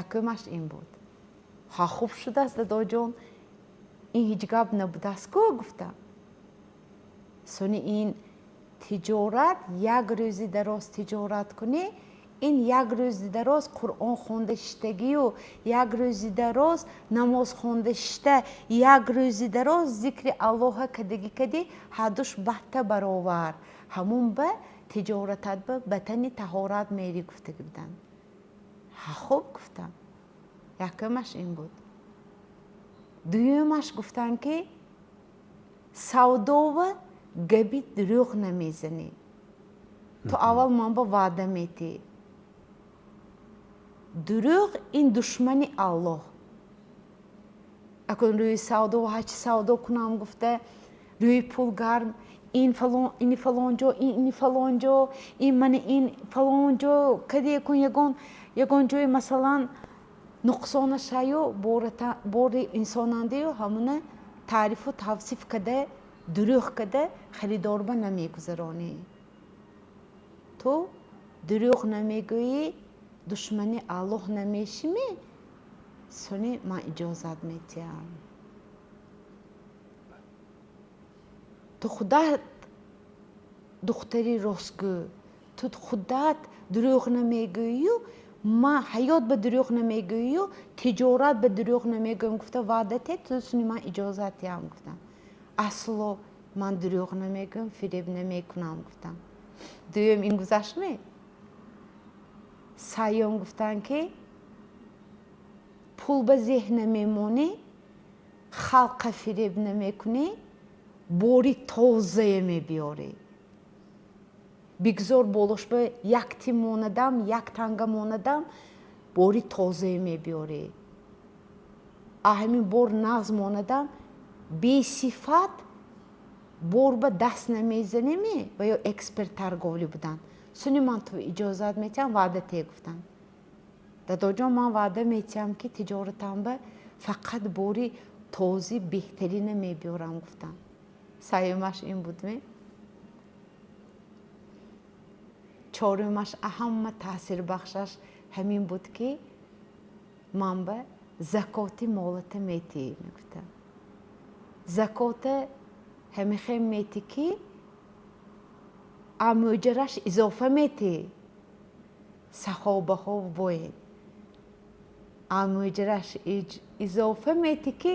Якумаш ин буд. Ха, хуб шудааст, дадоҷон, ин ҳеҷ гап набудааст ку, гуфтам. Сони ин тиҷорат, як рӯзи дароз тиҷорат кунӣ, ин як рӯзи дароз Қуръон хонда шиштагию, як рӯзи дароз намоз хонда шишта, як рӯзи дароз зикри Аллоҳа кадагӣ кадӣ, ҳардуш баҳта баровар. Ҳамун ба тиҷоратат ба тани таҳорат мерӣ, гуфтагӣ буданд. Ха, хуб, гуфтам. Якумаш ин буд. Дуюмаш гуфтанд, ки савдова габи дурӯғ намезанӣ. Ту аввал ман ба ваъда метиҳӣ. Дурӯғ ин душмани Аллоҳ. Акун рӯи савдо ҳарчи савдо кунам гуфта, рӯи пул гарм, ин фалон, ини фалон ҷо, ини фалон ҷо, ин мани ин фалон ҷо каде кун, ягон ҷои, масалан, нуқсона шаю, бори инсонандаю, ҳамуна таърифу тавсиф када, дурӯғ када харидорба намегузаронӣ. Ту дурӯғ намегӯӣ, душмани Аллоҳ намешимӣ, сони ман иҷозат метиҳам. Ту худат духтари ростгӯ, ту худат дурӯғ намегӯию, ман ҳаёт ба дурӯғ намегӯию, тиҷорат ба дурӯғ намегӯям гуфта ваъда те, ту суни ман иҷозат диҳам, гуфтам. Асло ман дурӯғ намегӯям, фиреб намекунам, гуфтам. Дуюм ин гузаштме. Сеюм гуфтанд, ки пул ба зеҳн намемонӣ, халқа фиреб намекунӣ, бори тозае мебиёрӣ. Бигзор болош ба як тим монадам, як танга монадам, бори тозае мебиёрӣ. А ҳамин бор нағз монадам, бесифат бор ба даст намезанеме. Ва ё эксперт торговли буданд. Суни ман ту иҷозат метиҳам, ваъда те, гуфтам. Дадоҷон, ман ваъда метиҳам, ки тиҷоратамба фақат бори този беҳтарина мебиёрам, гуфтам. Сеюмаш ин будме. Чорумаш, аҳамма таъсирбахшаш ҳамин буд, ки ман ба закоти молата метиҳӣ, мегуфтам. Закота ҳамихе метӣ, ки амӯҷараш изофа метиҳӣ, сахобаҳо боед амӯҷараш изофа метӣ, ки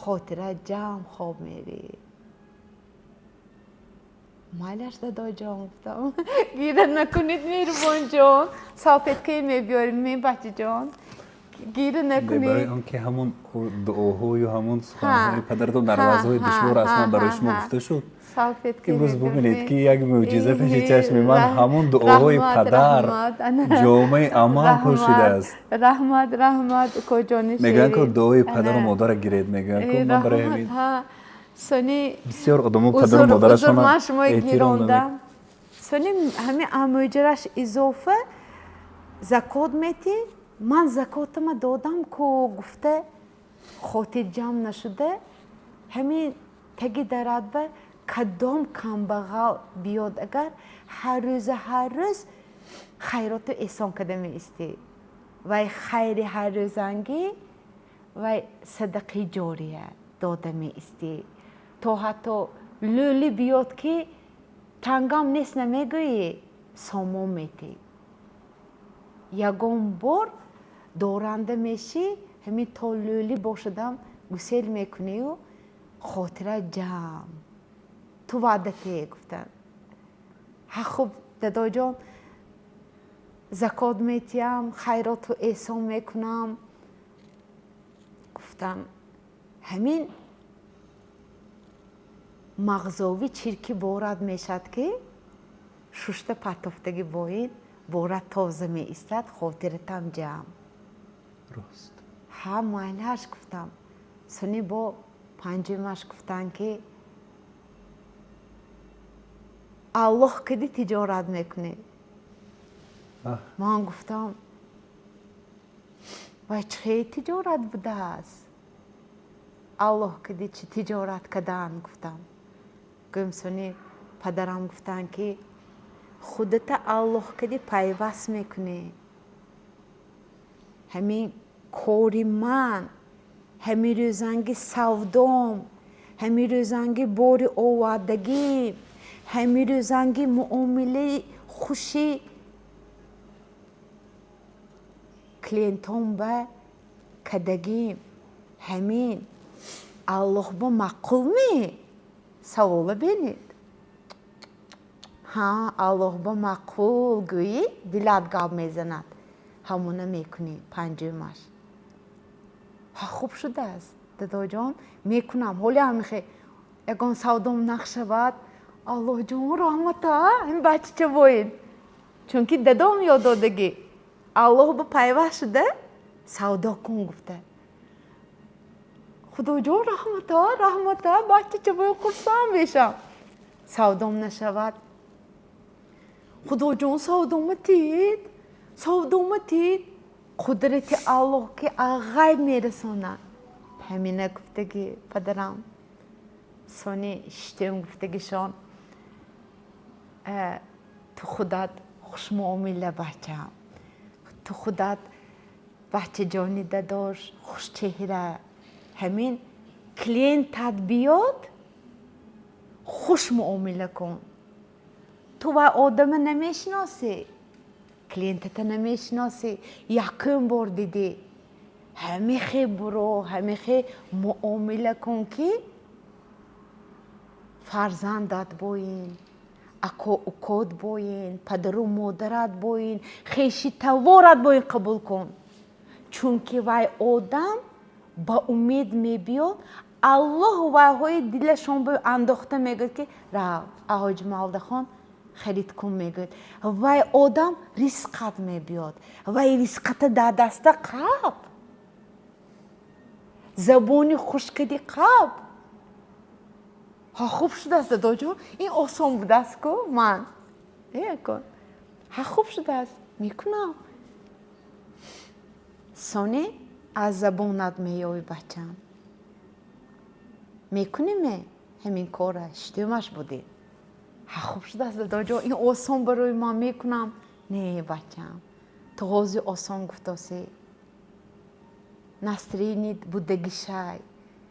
хотира ҷамъ хоб мерӣ. Майлаш, дадоҷон, гуфтам, гира накунед, меҳрубонҷон, салфеткае мебиёрем ме, бачаҷон, гира накунед. Барои он ки ҳамон дуоҳою ҳамон суханҳои падаратон дар лаҳзаҳои душвор аслан барои шумо гуфта шуд. Имрӯз бубинед, ки як мӯъҷиза пеши чашми ман, ҳамон дуоҳои падар ҷомаи амал пӯшидааст. Раҳмат, раҳмат, укоҷони. Мегӯянд, ку дуои падару модарро гиред, мегӯянд ку ман барои ҳамин сони бисёр одамо падару модарашона ман шумои гирондам. Сони ҳамин амӯҷараш изофа закот метӣ, ман закотама додам ку, гуфта хотирҷамъ нашуда, ҳамин таги дарадба кадом камбағал биёд агар, ҳар рӯза ҳар рӯз хайроту эҳсон карда меистӣ. Вай хайри ҳаррӯзангӣ, вай садақаи ҷория дода меистӣ. То ҳатто лӯли биёд, ки тангам нест намегӯӣ, сомон метӣ. Ягон бор доранда мешӣ, ҳамин то лӯлӣ бошадам гусел мекунию хотира ҷамъ. Ту ваъда те, гуфтанд. Ҳа, хуб, дадоҷон, закот метиҳам, хайроту эҳсон мекунам, гуфтам. Ҳамин мағзови чирки борад мешад, ки шушта партофтагӣ боин борад тоза меистад, хотиратам ҷамъ. Рост. Ҳа, майлаш, гуфтам. Суни бо панҷумаш гуфтанд, ки Аллоҳ кади тиҷорат мекунӣ. Ман гуфтам, вай чӣ тиҷорат будааст, Аллоҳ кади чӣ тиҷорат кадан, гуфтам. Гӯм, суни падарам гуфтанд, ки худата Аллоҳ кади пайваст мекунӣ. Ҳамин кори ман, ҳамин рӯзанги савдом, ҳамин рӯзанги бори овардагӣ, ҳамин рӯзанги муомилаи хуши клиентон ба кадагӣ, ҳамин Аллоҳ ба маъқул ме? Савола бинед. Ҳа, Аллоҳ ба маъқул гӯӣ, дилат гап мезанад, ҳамона мекунӣ. Панҷумаш. Ҳа, хуб шудааст, дадоҷон, мекунам. Ҳоли ҳамихе ягон савдом нақ шавад, Аллоҳҷон, раҳмата, ин бачача боин, чунки дадом ёд додагӣ, Аллоҳ ба пайваст шуда савдо кун, гуфта. Худоҷон, раҳмата, раҳмата, бачача боин, хурсанд мешам. Савдом нашавад, Худоҷон, савдома тид, савдома тид. Қудрати Аллоҳ, ки ғайб мерасонад. Ҳамина гуфтагӣ падарам. Сони шиштем, гуфтагишон: ту худат хушмуомила бачаам, ту худат бачаҷони дадош хушчеҳра, ҳамин клиентат биёд, хуш муомила кун. Ту вай одама намешиносӣ, клиентата намешиносӣ, якум бор дидӣ, ҳамихе буро, ҳамихе муомила кун, ки фарзандат боин, ако укот боин, падару модарат боин, хеши таворат боин, қабул кун, чунки вай одам ба умед мебиёд. Аллоҳ вайҳои дилашон ба андохта мегӯяд, ки рав аҳоҷи Малдахон харид кун, мегӯяд. Вай одам ризқат мебиёд, вай ризқата дар даста қаб, забони хушкади қаб. Ҳа, хуб шудааст, дадоҷон, ин осон будааст ку ман. Якон ҳа, хуб шудааст, мекунам. Соне аз забонат меёи, бачам, мекуниме ҳамин кора? Шитумаш будӣ. Ҳа, хуб шудааст, дадоҷон, ин осон барои ман, мекунам. Не, бачам, ту ҳози осон гуфтосӣ. Настроение т будагишай,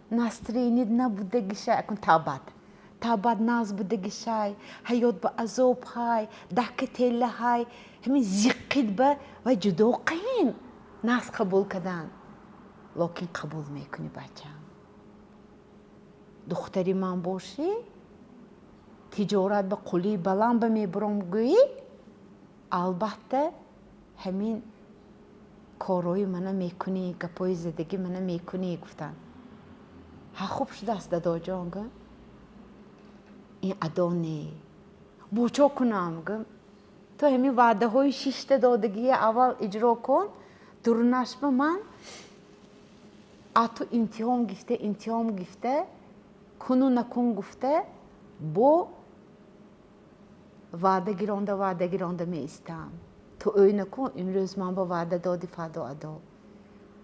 настроение т набудагишай, акун табат табат наз будагишай, ҳаёт ба азоб ҳай, дака тела ҳай, ҳамин зиққид ба вай ҷудо қиин наз қабул кардан, лекин қабул мекунӣ, бачам. Духтари ман бошӣ, тиҷорат ба қулии баланд ба мебурам гӯӣ, албатта, ҳамин корҳои мана мекунӣ, гапҳои задагӣ мана мекунӣ, гуфтанд. Ҳа, хуб шудааст, дадоҷон, гӯ. Ин адо не, бо чо кунам, гӯ. Ту ҳамин ваъдаҳои шишта додагия аввал иҷро кун. Дурнашба ман а ту имтиҳон гифта, имтиҳон гифта, куну накун гуфта, бо ваъда гиронда, ваъда гиронда меистам. Ту ӯй накун, имрӯз ман ба ваъда доди, фардо адо,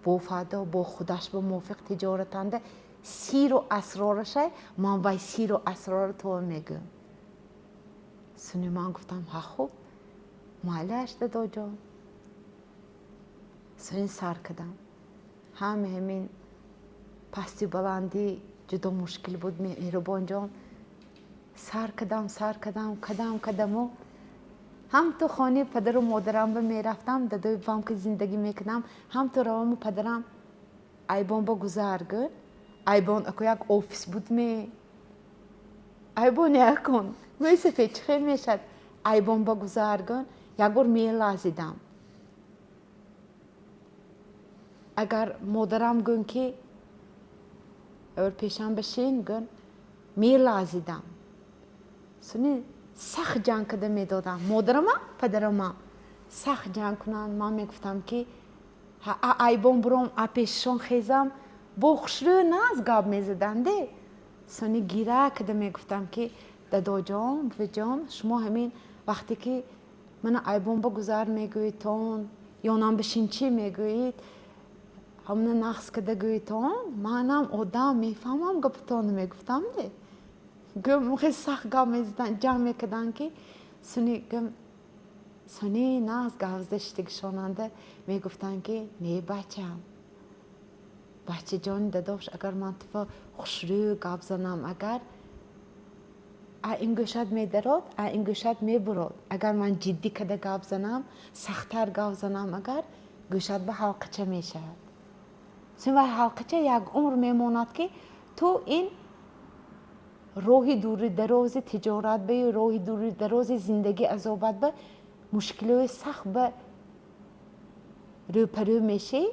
бо фардо бо худаш ба мувофиқ тиҷоратанда сиру асрорашай, ман вай сиру асрора то мегӯм. Суни ман гуфтам: ҳа, хуб, майлаш, дадоҷон. Суни сар кардам. Ҳаме ҳамин пасти баландӣ ҷудо мушкил буд, меҳрубонҷон. Сар кардам, сар кардам, кадам кадаму ҳам ту хонаи падару модарам ба мерафтам, дадои бам ки зиндагӣ мекардам, ҳам ту раваму падарам айбон ба гузар гӯ. Айбон ако як офис буд ме? Айбон якун мӯйсафед чӣ хел мешавад? Айбон ба гузар гӯ, як бор мелазидам. Агар модарам гӯн ки пешам бишин гӯн, мелазидам. Суни сахт ҷанг карда медодам модарама, падарама сахт ҷанг кунанд, ман мегуфтам ки айбон буром, а пешашон хезам, бо хушрӯ наз гап мезаданде. Сони гира карда мегуфтам ки дадоҷон, бувиҷон, шумо ҳамин вақте ки мана айбон ба гузар мегӯедтон, ёнам бишин чӣ мегӯед, ҳамна нақс карда гӯедтон, манам одам, мефаҳмам гапатонро, мегуфтам де. Гӯм, хеле сахт гап мезадан, ҷанг мекарданд ки суни гӯм, сони нағз гап зада шитагишонанда мегуфтанд ки не, бачам, бачаҷони дадош, агар ман туфа хушрӯ гап занам, агар а ин гӯшат медарод, а ин гӯшат мебурод, агар ман ҷиддӣ карда гап занам, сахттар гап занам, агар гӯшат ба ҳалқача мешавад. Чун вай ҳалқача як умр мемонад ки ту ин роҳи дури дарози тиҷорат ба ё роҳи дури дарози зиндагӣ азобат ба мушкилиҳои сахт ба рӯпарӯ мешӣ,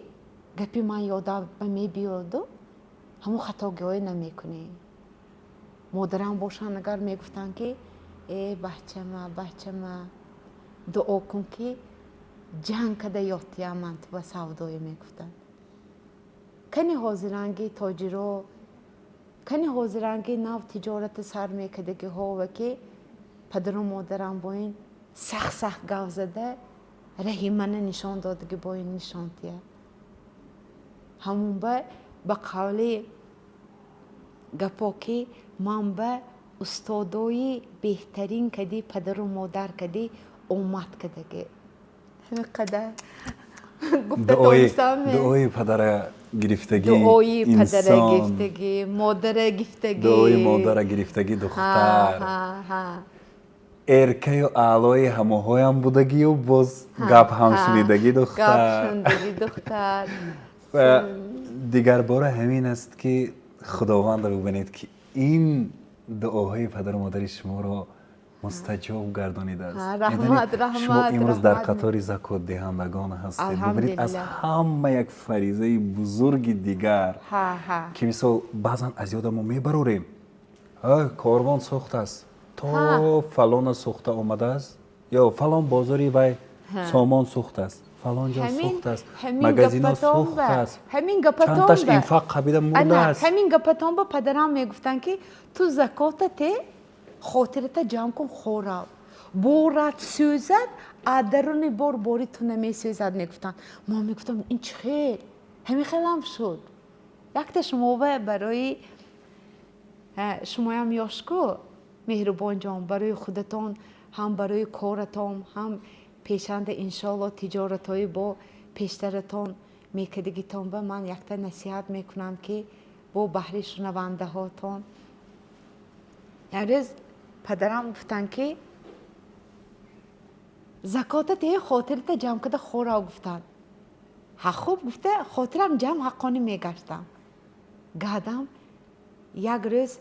гапи ман ёдам ба мебиёду ҳамон хатогиҳое намекунӣ. Модарам бошанд, агар мегуфтанд ки э, бачама, бачама, дуо кун ки ҷанг када ёдтиям ман ту ба савдое, мегуфтанд. Кани ҳозиранги тоҷиро, кани ҳозиранги нав тиҷората сар мекардагиҳо ва ки падару модарам бо ин сахт сахт гап зада раҳи мана нишон додагӣ, бо ин нишон тия. Ҳамун ба қавли гапо ки ман ба устодои беҳтарин кади падару модар кади омад кардагӣ. Ҳамин қадар гуфта тонистам. Дуои падара гирифтагӣ. Дуои падара гирифтагӣ, модара гирифтагӣ. Дуои модара гирифтагӣ духтар, эркаю аълои ҳамоҳоям будагию боз гап ҳам шунидагӣ духтар. Гап шунидагӣ духтар. Ва дигар бора ҳамин аст ки худовандро бубинед ки ин дуоҳои падару модари шуморо мустаҷоб гардонидааст. Раҳмат, раҳмат. Шумо имрӯз дар қатори закотдиҳандагон ҳастед. Бубинед, аз ҳама як фаризаи бузурги дигар ки мисол баъзан аз ёда мо мебарорем: корвон сӯхтааст, то фалона сӯхта омадааст ё фалон бозори вай сомон сӯхтааст, фалон ҷо сӯхтааст, магазино сӯхтааст, чандташ инфақ қабида мурдааст. Ҳамин гапатон ба падарам мегуфтанд ки ту закота те, хотирата ҷамъ кун, хӯрав. Борат сӯзад, а даруни бор бори ту намесӯзад, мегуфтанд. Мо мегуфтам, ин чӣ хел? Ҳамин хелам шуд. Якта шумова барои шумоям ёшку, Меҳрубонҷон, барои худатон ҳам, барои коратон ҳам, пешанда, иншоалло, тиҷоратҳои бо пештаратон мекардагитон ба ман якта насиҳат мекунам, ки бо баҳри шунавандаҳотон. Як рӯз падарам гуфтанд, ки закота те, хотирита ҷамъ карда хӯрав, гуфтанд. Ҳа, хуб, гуфта, хотирам ҷамъ, ҳаққонӣ мегаштам. Гадам, як рӯз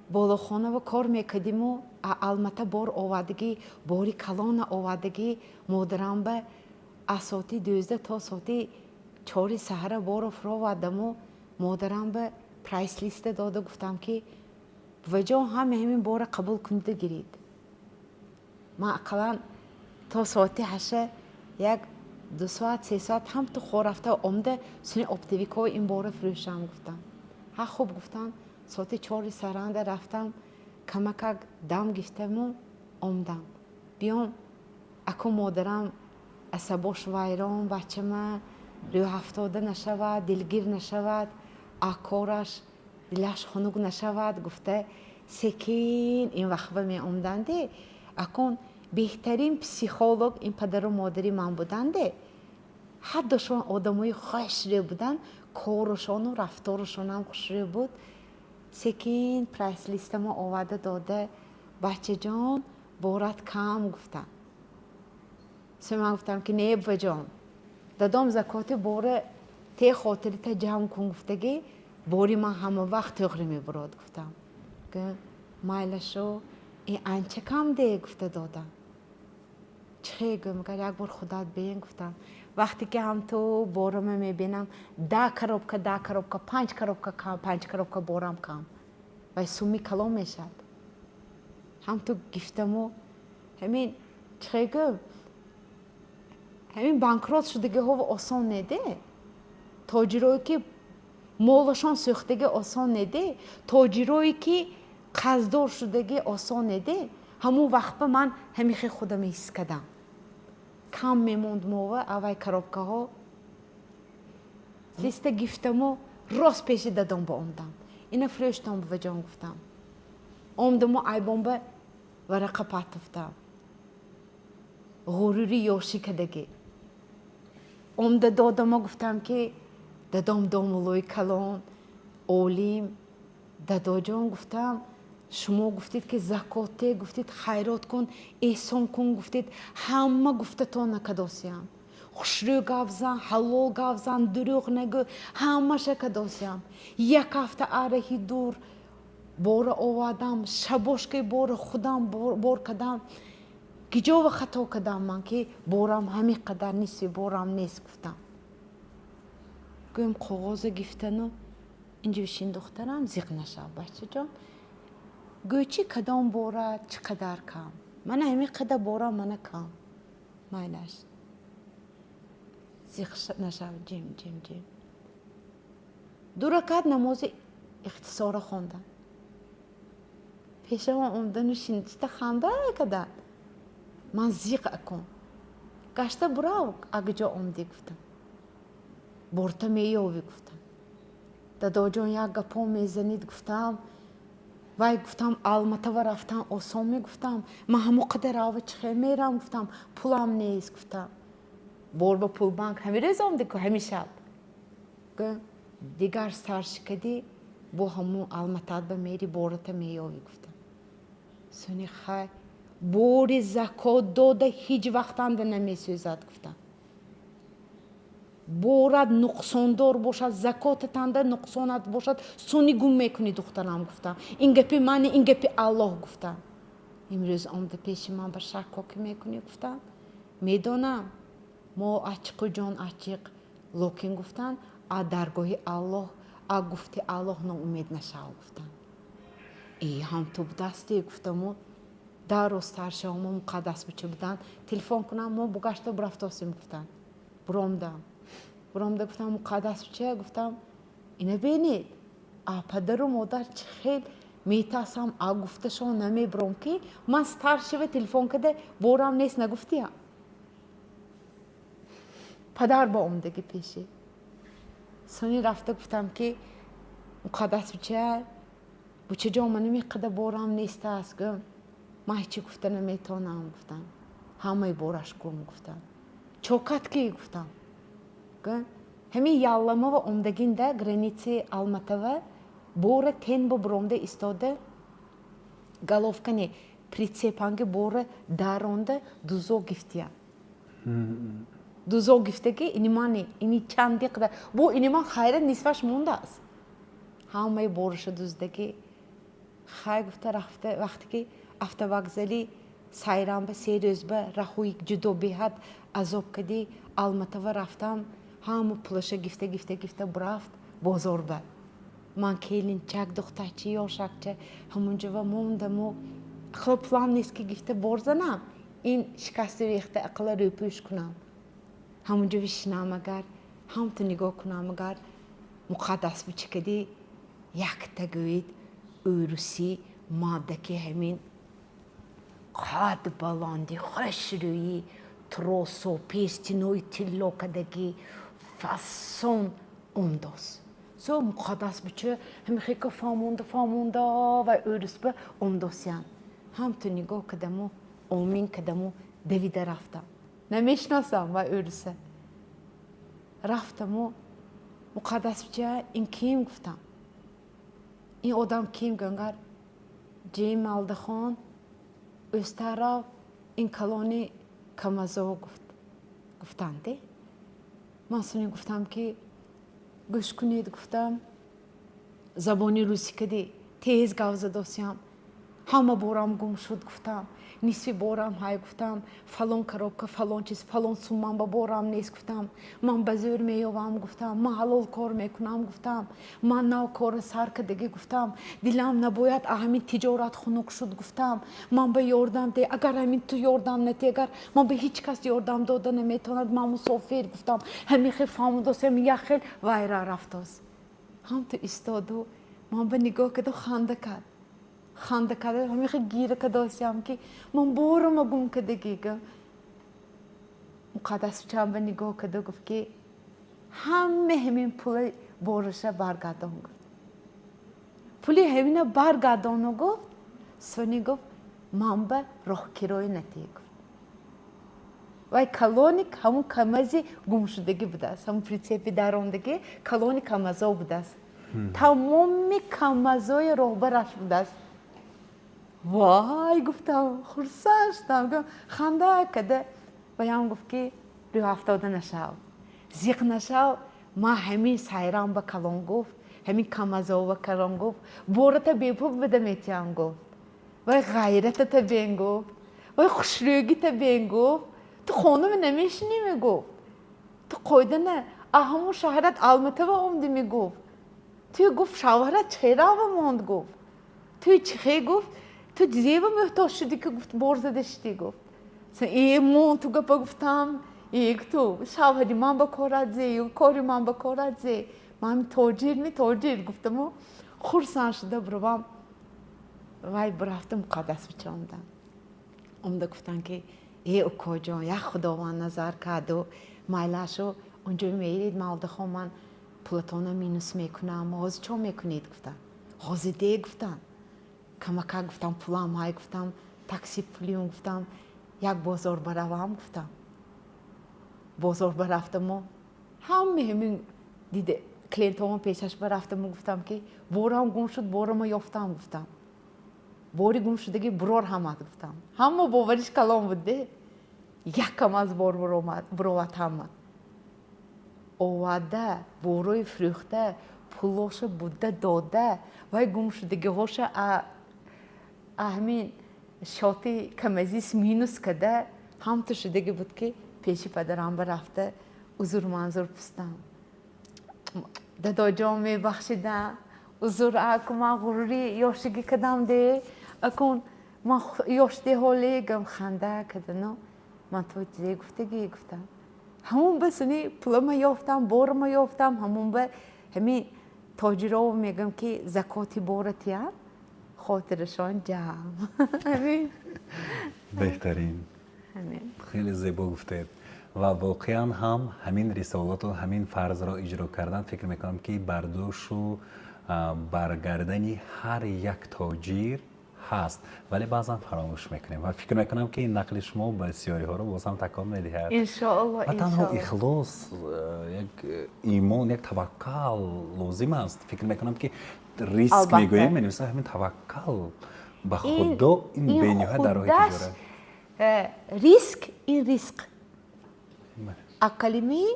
болохонава кор мекардиму Алмата бор овардагӣ, бори калона овардагӣ. Модарам ба аз соати 12 то соати 4 саҳара боро фуровардаму модарам ба прайс-листа дода гуфтам, ки буваҷон, ҳаме ҳамин бора қабул куниду гирид. Ман ақаллан то соати 8 як 2 соат, 3 соат ҳам ту хор рафта омда, суни оптовикҳо ин бора фурӯшам, гуфтам. Ҳа, хуб, гуфтам. Соати 4 саранда рафтам, камакак дам гирифтаму омдам. Биём, аку модарам асабош вайрон, бачама рӯҳафтода нашавад, дилгир нашавад, акораш дилаш хунук нашавад, гуфта, секин ин вақтба меомданде. Акун беҳтарин психолог ин падару модари ман буданде. Ҳардушон одамои хушрӯ буданд, корушону рафторушонам хушрӯ буд. Секин прайс-листамо оварда дода, бачаҷон, борат кам, гуфтанд. Со ман гуфтам, ки не, буваҷон, дадом закоти бора те, хотирита ҷамъ кун гуфтагӣ, бори ман ҳама вақт тӯғри мебурод, гуфтам. Майлашо, ин анча кам де, гуфта додам. Чихе гӯ, магар як бор худат бин, гуфтам. Вақте ки ҳам ту борома мебинам, 10 коробка, 10 коробка, панҷ коробка кам, панҷ коробка борам кам, вай суми калон мешавад. Ҳам ту гифтаму ҳамин, чихе гӯ, ҳамин банкрот шудагиҳо осон неде, тоҷирое ки молашон сӯхтагӣ осон неде, тоҷирое ки қарздор шудагӣ осон неде. Ҳамун вақтба ман ҳамихе худам ҳис кардам. Кам мемонд мова аввай коробкаҳо. Листа гифтаму рост пеши дадом ба омдам. Ина фурӯштон, буваҷон, гуфтам. Омдаму айбонба варақа партофтам. Ғурури ёшӣ кардагӣ. Омда додама, гуфтам, ки дадом домуллои калон, олим, дадоҷон, гуфтам, шумо гуфтед, ки закоте гуфтед, хайрот кун, эҳсон кун гуфтед, ҳама гуфтатон накадосиям. Хушрӯ гап зан, ҳалол гап зан, дурӯғ нагӯ, ҳамаша кадосиям. Як ҳафта араҳи дур бора овардам, шабошкаи бора худам бор кардам. Гиҷова хато кардам ман, ки борам ҳамин қадар, нисфи борам нест, гуфтам. Гӯем, коғоза гифтану инҷо бишин, духтарам, зиқ нашав, бачаҷон, гӯй, чӣ кадом бора чӣ қадар кам? Мана ҳамин қадар борам, мана кам. Майлаш, зиқ нашав, ҷим ҷим ҷим. Ду ракат намози ихтисора хондам. Пешамон омдану шиниста ханда карданд. Ман зиқ акун. Гашта бурав, агиҷо омдӣ, гуфтам. Борта меёвӣ, гуфтам. Дадоҷон, як гапо мезанид, гуфтам. Вай, гуфтам, Алматава рафтан осон мегуфтам. Ман ҳамо қадар ава чихе мерам, гуфтам, пулам нест, гуфтам. Бор ба пулбанк ҳамин рӯз омдӣ ку, ҳамин шаб. Дигар саршикадӣ, бо ҳамун Алматат ба мери, бората меёвӣ, гуфтам. Суни хай, бори закот дода ҳеҷ вақтанда намесӯзад, гуфтам. Борат нуқсондор бошад, закотатанда нуқсонат бошад, суни гум мекунӣ, духтарам, гуфтам. Ин гапи мане, ин гапи Аллоҳ, гуфтам. Имрӯз омда пеши ман ба шаккокӣ мекунӣ, гуфтам. Медонам, мо ачиқу ҷон ачиқ, локин, гуфтанд, а даргоҳи Аллоҳ, а гуфти Аллоҳ ноумед нашав, гуфтам. И ҳам ту будасти, гуфтаму дар рӯз старшиҳомо Муқаддас буча буданд, телефон кунам, мо бугашта бурафтосем, гуфтанд. Буромдам, буромда гуфтам, Муқаддас буча, гуфтам, ина бинед, а падару модар чӣ хел. Метарсам, а гуфташон намебуром, ки ман старший ва телефон карда, борам нест нагуфтиям. Падар ба омдаги пеши. Сони рафта гуфтам, ки Муқаддас буча, бучаҷон, ман намеқада борам нест аст. Гӯм, ман ҳечи гуфта наметавонам, гуфтам. Ҳамаи бораш гум, гуфтам. Чокат ки, гуфтам. Гӯм, ҳамин Ялламава омдагинда, граница и Алматава бора тен бо буромда истода, головка не, прицеп анги бора даронда дузо гифтия. Дузо гифтаги инимани ини чанди қадар бо иниман хайра нисфаш мондааст. Ҳамаи бораша дуздаги. Хай, гуфта рафта, вақте ки автовокзал и Сайрамба 3 рӯзба раҳои ҷудо беҳад азоб кади. Алматава рафтам, ҳама пулаша гифта, гифта, гифта бурафт бозорба. Ман келинчак, духтарчи ёшакча ҳамунҷава мондаму ақла пулам нест, ки гифта бор занам, ин шикасти рехта ақла рӯпӯш кунам. Ҳамунҷо вишинам, агар ҳамту нигоҳ кунам, агар Муқаддас бучи кади якта, гӯед, ӯрусӣ мардаки, ҳамин қад баланди, хушрӯӣ, тросо пестинои тилло кадагӣ, фасон омдоз. Со Муқаддас буча ҳамихека фаҳмонда, фаҳмонда ва ӯрусба омдосиян. Ҳамту нигоҳ кадаму омин кадаму давида рафтам. Намешиносам ва ӯруса. Рафтаму: «Муқаддас буча, ин ким?» гуфтам. «Ин одам ким?» Гӯнгар ҷим Малдахон ӯстарав, ин калони камазо, гуфт. Гуфтанде. Ман суни гуфтам, ки гӯш кунед, гуфтам, забони русӣ кади тез гав задосиям. Ҳама борам гум шуд, гуфтам, нисфи борам ҳай, гуфтам, фалон коробка, фалон чиз, фалон суммам ба борам нест, гуфтам, ман ба зӯр меёвам, гуфтам, ман ҳалол кор мекунам, гуфтам, ман нав кора сар кардагӣ, гуфтам, дилам набояд ҳамин тиҷорат хунук шуд, гуфтам, ман ба ёрдам де, агар ҳамин ту ёрдам натӣ, агар ман ба ҳеҷ кас ёрдам дода наметавонад, ман мусофир, гуфтам. Ҳамин хел фаҳмудосем, як хел вайра рафтоз. Ҳам ту истоду ман ба нигоҳ карду ханда кард. Ханда карда, ҳамин хел гира кардосиям, ки ман борама гум кардагӣ. Муқаддас чам ба нигоҳ карду гуфт, ки ҳама ҳамин пули бораша баргардон, гуфт. Пули ҳамина баргардону, гуфт. Сони гуфт, ман ба роҳкироя натӣ, гуфт. Вай калони ҳамун камази гумшудагӣ будааст, ҳамун прицеп и дарондагӣ калони камазо будааст, тамоми камазои роҳбараш будааст. Вай, гуфтам, хурсанд шудам, ханда када. Ваям гуфт, ки рӯҳафтода нашав, зиқ нашав, ман ҳамин Сайрам ба калон, гуфт, ҳамин камазо ба калон, гуфт, бората бепул бада метиҳам, гуфт. Вай ғайратата бен, гуфт, вай хушрӯгита бен, гуфт, ту хонуме намешинӣ, мегуфт, ту қоида а ҳамун шаҳрат Алматава омдӣ, мегуфт, ту, гуфт, шавҳарат чӣ монд, гуфт, ту чихе, гуфт, ту зева муҳтоҷ шудӣ, ки, гуфт, бор зада шудӣ, гуфт. Э, мон ту гапа, гуфтам, э, ту шавҳари ман ба корат зе, кори ман ба корат зе, ман тоҷир ми тоҷир, гуфтаму хурсанд шуда буравам. Вай бурафта, Муқаддас бича омдам. Омда гуфтам, ки э, укоҷон, як Худованд назар карду майлашу онҷо мерид, Малдахон, ман пулатона минус мекунам, ҳозир чо мекунед, гуфтам. Ҳозир де, гуфтам, камака, гуфтам, пулам ҳай, гуфтам, такси пулиюм, гуфтам, як бозор баравам, гуфтам. Бозор барафтаму ҳаме ҳамин диде клиентҳомо пешаш барафтаму гуфтам, ки борам гум шуд, борамо ёфтам, гуфтам, бори гумшудагӣ бурор ҳамад, гуфтам. Ҳама бовариш калон буд де, якам аз бор буровад, ҳама оварда, борои фурӯхта, пулоша буда дода, вай гумшудагиҳоша ҳамин счёт и камазис минус када, ҳамту шудагӣ буд, ки пеши падарам рафта узур манзур пустам. Дадоҷон, мебахшида, узур, аку ман ғурури ёшигӣ кадам де, акун ман ёш деҳолегам. Ханда кадану ман то зе гуфтагӣ, гуфтам, ҳамун ба суни пулама ёфтам, борама ёфтам. Ҳамун ба ҳамин тоҷирово мегӯям, ки закоти бора тиям. Хотирашон ҷамъ. Ҳамин. Беҳтарин. Ҳамин. Хеле зебо гуфтед ва воқеан ҳам ҳамин рисолату ҳамин фарзро иҷро кардан, фикр мекунам, ки бар дӯшу бар гардани ҳар як тоҷир ҳаст, вале баъзан фаромӯш мекунем ва фикр мекунам, ки ин нақли шумо бисёриҳоро боз ҳам такон медиҳад. Иншоалло. Ва танҳо ихлос, як имон, як таваккал лозим аст. Фикр мекунам, ки риск мегӯем, менависа ҳамин таваккал ба Худо, ин бениҳоят дар роҳи тиҷорат. Риск ин риск а калимаи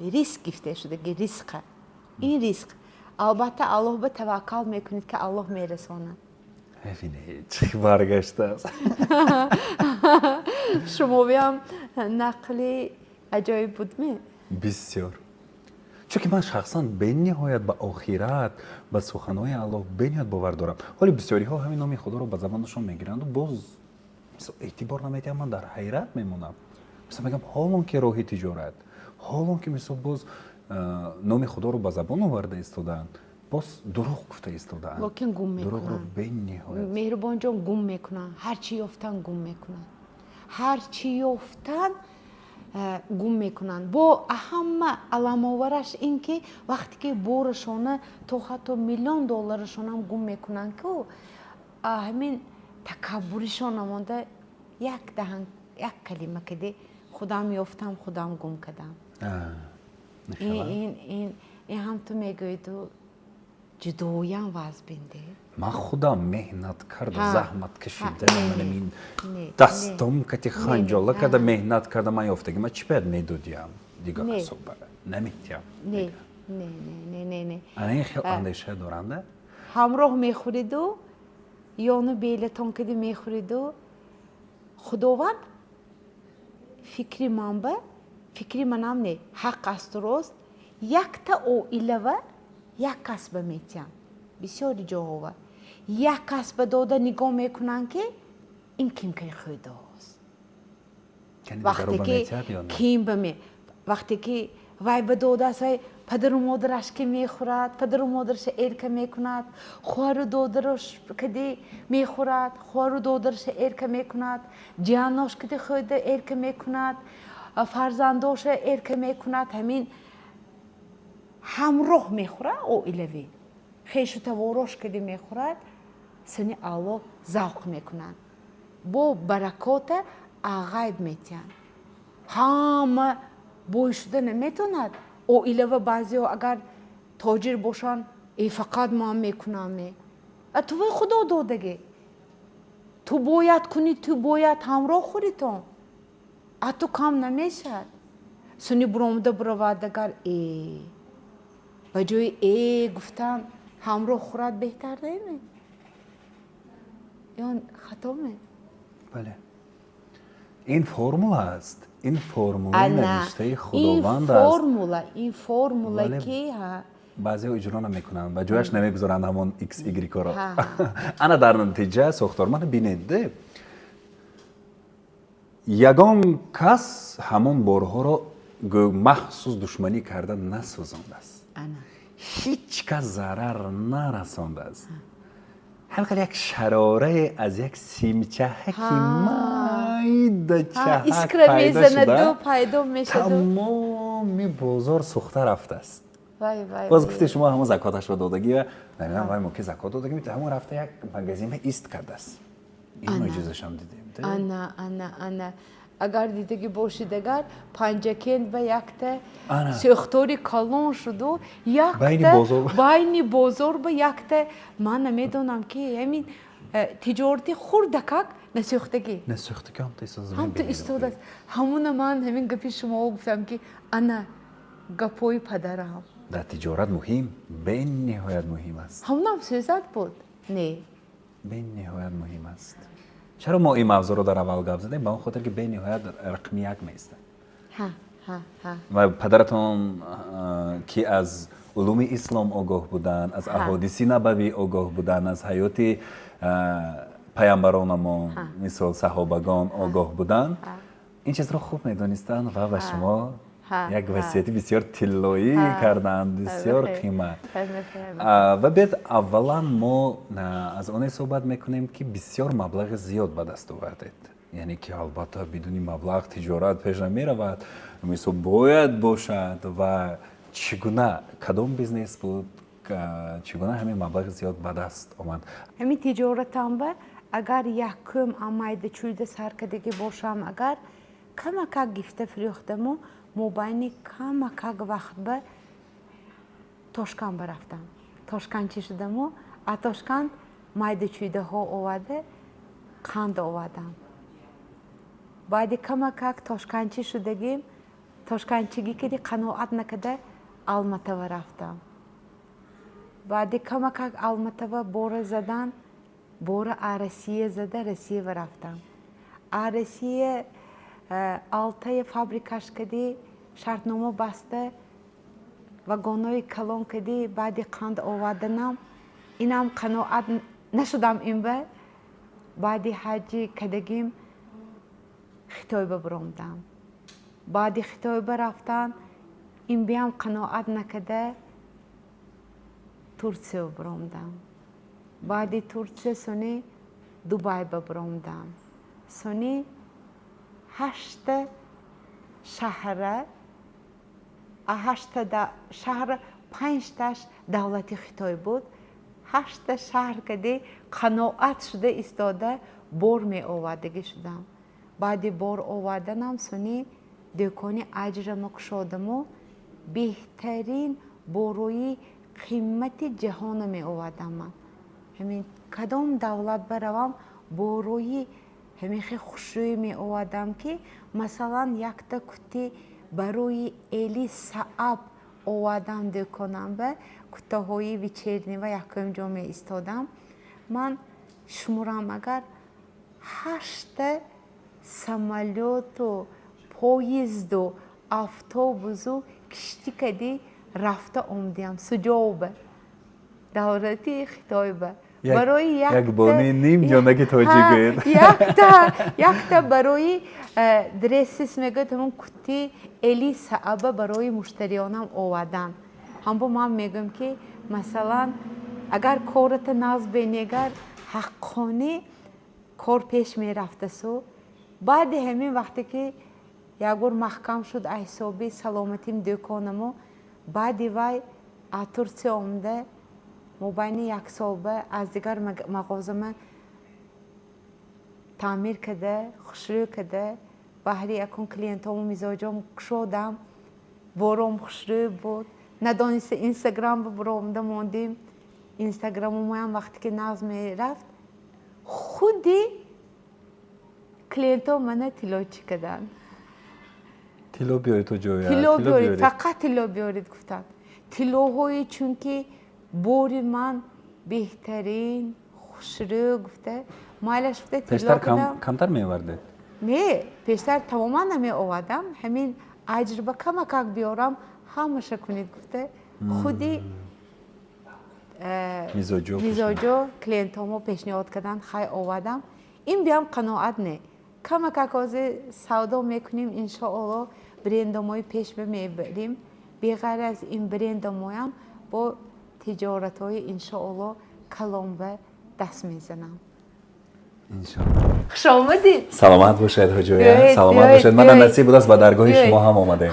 риск гирифта шудаги ризқа, ин ризқ. Албатта, Аллоҳ ба таваккал мекунед, ки Аллоҳ мерасонад. Бибинед, чӣ баргаштааст. Шумовиам нақли аҷоиб будме? Бисёр, чунки ман шахсан бениҳоят ба охират, ба суханҳои Аллоҳ бениҳоят бовар дорам. Ҳоли бисёриҳо ҳамин номи Худоро ба забонашон мегиранду боз эътибор намедиҳам. Ман дар ҳайрат мемонам. Мисол, мегӯям, ҳолон ки роҳи тиҷорат, ҳолон ки, мисол, боз номи Худоро ба забон оварда истодаанд, боз дурӯғ гуфта истодаанд. Локин гум дурӯғро мекунанд. Бениҳоят. Меҳрубонҷон, гум мекунанд. Ҳар чӣ ёфтан, гум мекунанд. Ҳар чӣ ёфтан, гум мекунанд. Бо ҳама аламовараш ин ки вақте ки борашона то ҳатто миллион долларашонам гум мекунанд, ку ҳамин такаббуришон намонда, як даҳан як калима кади: «Худам ёфтам, худам гум кардам». Ин ҳам ту мегӯиду ҷудоям вазбинде. Ман худам меҳнат карда, заҳмат кашида, манамин дастом кати ханҷола карда, меҳнат карда, ман ёфтагӣ, ман чӣ бояд медодиям дигар касо? Наметиям. Не, не, не, не, не. Ана ин хел андеша доранда. Ҳамроҳ мехӯриду ёну белатон кади мехӯриду. Худованд фикри ман ба фикри манам не, ҳақ асту рост, якта оилава як касба метиҳам. Бисёри ҷоҳова як касба дода нигоҳ мекунанд, ки ин ким ки худост. Вақте ки ким ба вақте ки вай ба додааст, вай падару модараш ки мехӯрад, падару модараша эрка мекунад, хоҳару додараш кади мехӯрад, хоҳару додараша эрка мекунад, ҷиҳаннош кади хӯда эрка мекунад, фарзандоша эрка мекунад. Ҳамин ҳамроҳ мехӯрад, оилавӣ, хешу таворош кади мехӯрад. Сани Аллоҳ завқ мекунанд, бо баракота ағайб метиҳанд. Ҳама бой шуда наметавонад. Оилава баъзеҳо агар тоҷир бошанд, э, фақат ман мекунам. А тувай Худо додагӣ, ту бояд кунӣ, ту бояд ҳамроҳ хӯритон, а ту кам намешавад. Суни буромада буравад, агар э ба ҷои э гуфтан ҳамроҳ хӯрад, беҳтар неме ё хато ме? Бале, ин формула аст, ин формулаи навиштаи Худованд аст. Формула, ин формула ки Баъзеҳо иҷро намекунанд, ба ҷояш намегузоранд ҳамон x, y-ро. Ана дар натиҷа сохтор мана бинед, ягон кас ҳамон борҳоро махсус душманӣ карда насӯзондааст, ҳеҷ кас зарар нарасондааст. Ҳамин қадр як шарорае аз як симчаҳаки майдачаҳак искра пайдо мезанаду шуда, пайдо мешаду тамоми бозор сӯхта рафтааст. Вай, вай! Боз вай. Гуфти шумо, ҳамон закоташро додагӣ, намедонам, вай мо ки закот додагӣ, ҳамон рафта як магазин ист кардааст. Ин мӯъҷизашам дидем. Ана, ана, ана, агар дидагӣ бошид, агар Панҷакент ба якта сӯхтори калон шуду Байни якта бозор. Байни бозор ба якта, ман намедонам, ки ҳамин тиҷорати хурдакак насӯхтагӣ. Насӯхтагӣ ҳам то истода. Ҳам ту истодааст. Ҳамуна ман ҳамин гапи шумо гуфтам, ки ана гапҳои падарам. Дар тиҷорат муҳим, бениҳоят муҳим аст. Ҳамунам сӯзат буд, не? Бениҳоят муҳим аст. Чаро мо ин мавзӯъро дар аввал гап задем? Ба он хотир, ки бениҳоят рақми як меистад. ҳа ҳа ҳа Ва падаратон, ки аз улуми ислом огоҳ буданд, аз аҳодиси набавӣ огоҳ буданд, аз ҳаёти паямбаронамон, мисол, саҳобагон огоҳ буданд, ин чизро хуб медонистанд ва ба шумо Як васияти бисёр тиллоӣ карданд, бисёр қимат. Ва бед, аввалан мо аз оне суҳбат мекунем, ки бисёр маблағи зиёд ба даст овардед. Яъне ки, албатта, бидуни маблағ тиҷорат пеш намеравад, мисол бояд бошад. Ва чӣ гуна, кадом бизнес буд, чӣ гуна ҳамин маблағи зиёд ба даст омад? Ҳамин тиҷоратамба агар якум амайда чӯйда саркардагӣ бошам, агар камакак гифта фурӯхтаму, мобайни камакак вақт ба Тошканд барафтам, тошкандчӣ шудаму, а Тошканд майда чӯйдаҳо оварда, қанд овардам. Баъди камакак тошкандчӣ шудагим, тошкандчигӣ кади қаноат накарда, Алматава рафтам. Баъди камакак Алматава бора задан, бора а Россия зада, Россиява рафтам. А Россия Алтая фабрикаш кади шартнома баста, вагонҳои калон кади баъди қанд оварданам, инам қаноат нашудам. Инба баъди ҳаҷи кадагим Хитойба биромдам. Баъди Хитойба рафтан, ин биям қаноат накарда, Турсия биромдам. Баъди Турсия сони Дубайба биромдам. Сони ҳашта шаҳра, ҳашта шаҳр, панҷташ давлати Хитой буд. Ҳашта шаҳр кади қаноат шуда истода, бор меовардагӣ шудам. Баъди бор оварданам, сони дӯкони аҷрама кушодаму, беҳтарин борои қимати ҷаҳона меовардам. Ман ҳамин кадом давлат баравам, борои ҳамин хел хушрӯй меовардам, ки масалан якта кути барои Эли Сааб овардам дӯконамба. Кутаҳои вечерний ва якум ҷо меистодам. Ман шуморам, агар ҳашта самолёту, поезду, автобусу, киштӣ кади рафта омадиам Суҷоба, давлати Хитойба. Барои як бони ним ҷонаки тоҷик гӯед. Якта барои dresses мегӯяд, ҳамон кути Эли Сааба барои муштариёнам овардан. Ҳамбо ман мегӯям, ки масалан, агар кората нағз бенегар, ҳаққонӣ кор пеш мерафтасу. Баъди ҳамин вақте ки якбор маҳкам шуд аз ҳисоби саломатим дӯконамо, баъди вай аз Турсия омада, мобайни як солба аз дигар мағозама таъмир карда, хушрӯ карда, баҳри якун клиентому мизоҷом кушодам. Бором хушрӯ буд. Надониста Инстаграм биромда мондем. Инстаграмумоям вақте ки нағз мерафт, худи клиентҳо мана тиллочӣ карданд. Тилло биёред то ҷоя. Тилло биёред, фақат тилло биёред, гуфтанд. Тиллоҳое, чунки бори ман беҳтарин, хушрӯ, гуфта, майлаш, гуфта. Пештар камтар меовардед? Не, пештар тамоман намеовардам. Ҳамин аҷрба камакак биёрам, ҳамаша кунед, гуфта, худи мизоҷо. Мизоҷо, клиентҳомо пешниҳод карданд. Хай, овардам. Ин биям қаноат не, камакак ҳозир савдо мекунем, иншоалло, брендомои пеш мебарем. Беғайр аз ин брендомоям бо тиҷоратҳои, иншоалло, калонба даст мезанам. Хуш омадед. Саломат бошед, ҳоҷоя, саломат бошед. Мана, насиб будааст, ба даргоҳи шумо ҳам омадем.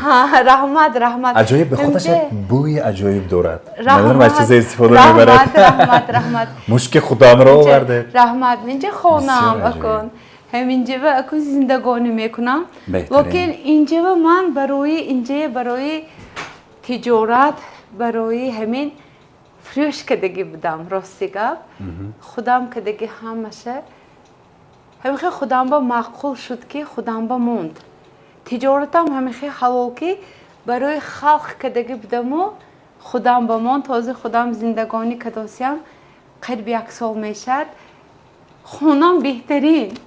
Раҳмат, раҳмат. Аҷоиб, ба худаш як бӯи аҷоиб дорад. Намедонам, аз чизе истифода мебарад. Раҳмат, раҳмат. Мушки худамро овардед. Раҳмат. Инҷа хонаам акун, ҳаминҷава акун зиндагонӣ мекунам. Лекин инҷава ман барои инҷа, барои тиҷорат, барои ҳамин фурӯш кардагӣ будам. Рости гап, худам кардагӣ ҳамаша. Ҳамихе худамба маъқул шуд, ки худамба монд. Тиҷоратам ҳамихе ҳалол, ки барои халқ кардагӣ будаму, худам ба монд. Ҳозир худам зиндагонӣ кадосиям, қариб як сол мешавад. Хонам беҳтарин.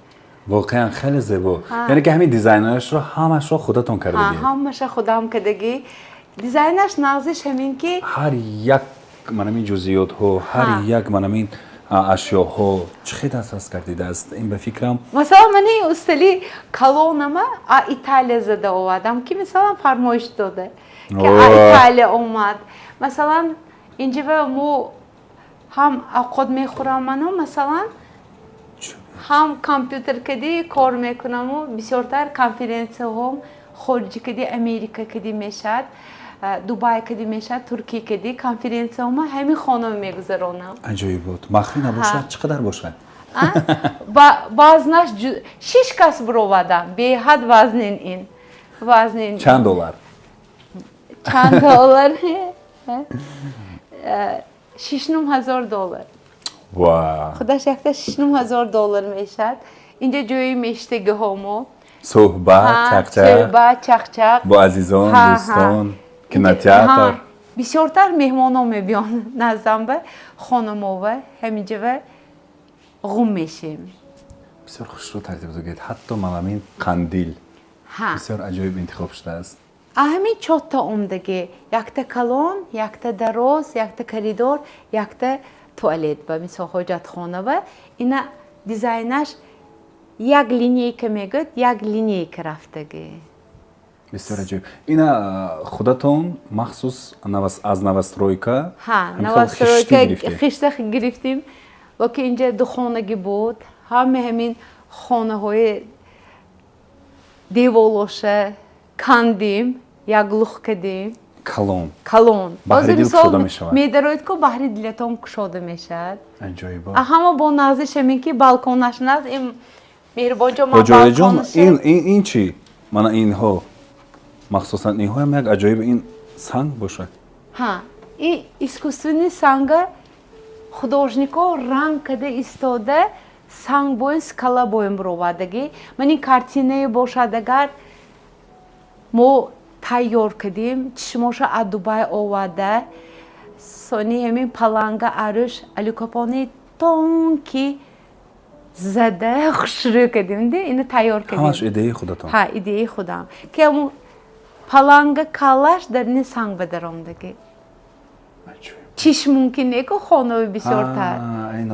Воқеан хеле зебо. Яъне ки ҳамин дизайнашро ҳамашро худатон кардагӣ? Ҳамаша худам кардагӣ. Дизайнаш нағзиш ҳамин ки ҳар як манамин ҷузъиётҳо, ҳар як манамин Ашёҳо чӣ хел дастрас гардидааст, ин ба фикрам? Масалан, ман ин устали калонама а Италия зада овардам, ки мисалан фармоиш дода, ки а Италия омад. Масалан, инҷа мо ҳам авқот мехӯрам ману, масалан, ҳам компютер кади кор мекунаму, бисёртар конференсияҳом хориҷи кади, Америка кади мешавад, Дубай кади мешавад, Туркия кади конференсияҳома ҳамин хонама мегузаронам. Аҷоибот! Махфӣ набошад, чӣ қадар бошад? Вазнаш шиш кас буровадам, беҳад вазнин, ин вазнин. Чанд доллар? Чанд доллар? 6-9 ҳазор доллар. Худаш якта 6-9 ҳазор доллар мешавад. Инҷа ҷои мештагиҳомо. Суҳбат, чақчақ. Суҳбат, чақчақ. Бо азизон, дӯстон, кинотеатр. Бисёртар меҳмонҳо мебиён наздамба, хонамова, ҳаминҷава ғум мешем. Бисёр хушрӯ тартиб додед, ҳатто маламин қандил бисёр аҷоиб интихоб шудааст. Ҳамин чотта омдагӣ: якта калон, якта дароз, якта коридор, якта туалет ба мисол ҳоҷатхона. Ва ина дизайнаш як линейка мегӯяд, як линейка рафтагӣ. Бисёр аҷоиб! Ина худатон махсус аз новостройка? Ҳа, новостройка хишта гирифтем, ки инҷа духонагӣ буд. Ҳаме ҳамин хонаҳои деволоша кандем, як лух кардем. Калон. Калон. Баҳри дил кушода мешавад. Медароед ку, баҳри дилатон кушода мешавад. Аҷоибо! Ҳама бо нағзиш ҳамин ки балконаш наз, ин меҳрибонҷон, ман Ҳоҷояҷон, ин чӣ? Мана инҳо, махсусан инҳоам як аҷоиб, ин санг бошад? Ҳа, ин искусственный санга, художнико ранг када истода, санг боин, скала боин буровардагӣ. Ман ин картинае бошад, агар мо тайёр кардем, чишмоша аз Дубай оварда, сони ҳамин паланга арӯш алюкопони тонки зада хушрӯ кардем, ди ина тайёр кардем. Ҳамаш идеяи худатон? Ҳа, идеяи худам, ки ҳамун паланга каллаш дар ини санг ба даромдагӣ. Чиш мумкин не ку хонави бисёртар.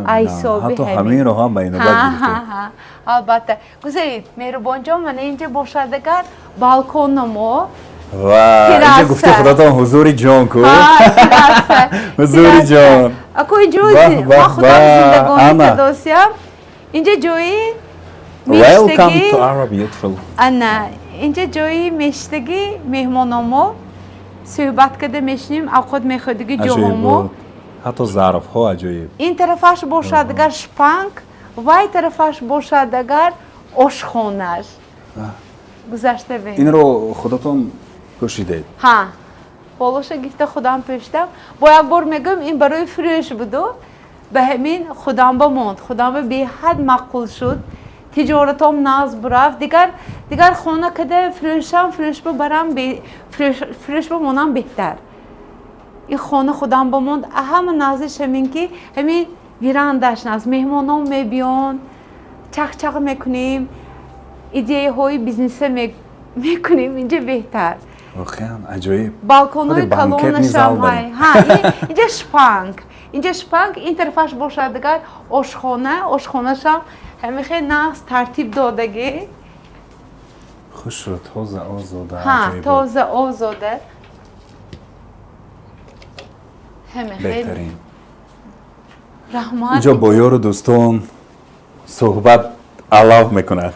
Айсоби ҳатто ҳаминро ҳам ба инобат гирифтед. Албатта. Гузаред, меҳрубонҷон, мана инҷа бошад агар балкона мо. Ва инҷа гуфти худатон, ҳузури ҷон ку, ҳузури ҷон. Аку, инҷо ма худам зиндагонӣ кардосиям. Инҷа ҷои Welcome to our beautiful. Ана инҷа ҷои мештагӣ меҳмономо, суҳбат карда мешинем, авқот мехӯрдиги ҷоҳомо. Ҳатто зарфҳо аҷоиб. Ин тарафаш бошад агар шпанг, вай тарафаш бошад агар ошхонаш. Гузашта бин. Инро худатон пӯшидед? Ҳа, болоша гифта худам пӯшидам. Бо як бор мегӯям, ин барои фурӯш буду, ба ҳамин худамба монд, худамба беҳад маъқул шуд, тиҷоратом нағз бурафт. Дигар дигар хона када фурӯшам, фурӯшба барам, фурӯшба монам беҳтар. Ин хона худам ба монд. Ҳама нағзиш ҳамин ки ҳамин верандаш нағз, меҳмонон мебиён, чақ-чақ мекунем, идеяҳои бизнеса мекунем инҷа беҳтар. Воқеан аҷоиб. Балконҳои калонашам. Ҳа, инҷа шпанг, инҷа шпанг, ин тарафаш бошад дигар ошхона. Ошхонашам ҳамин хел нағз тартиб додагӣ. Хушрӯ, тоза, озода. Ҳа, тоза, озода. Беҳтарин. Раҳмат. Инҷо бо ёру дӯстон суҳбат алав мекунад,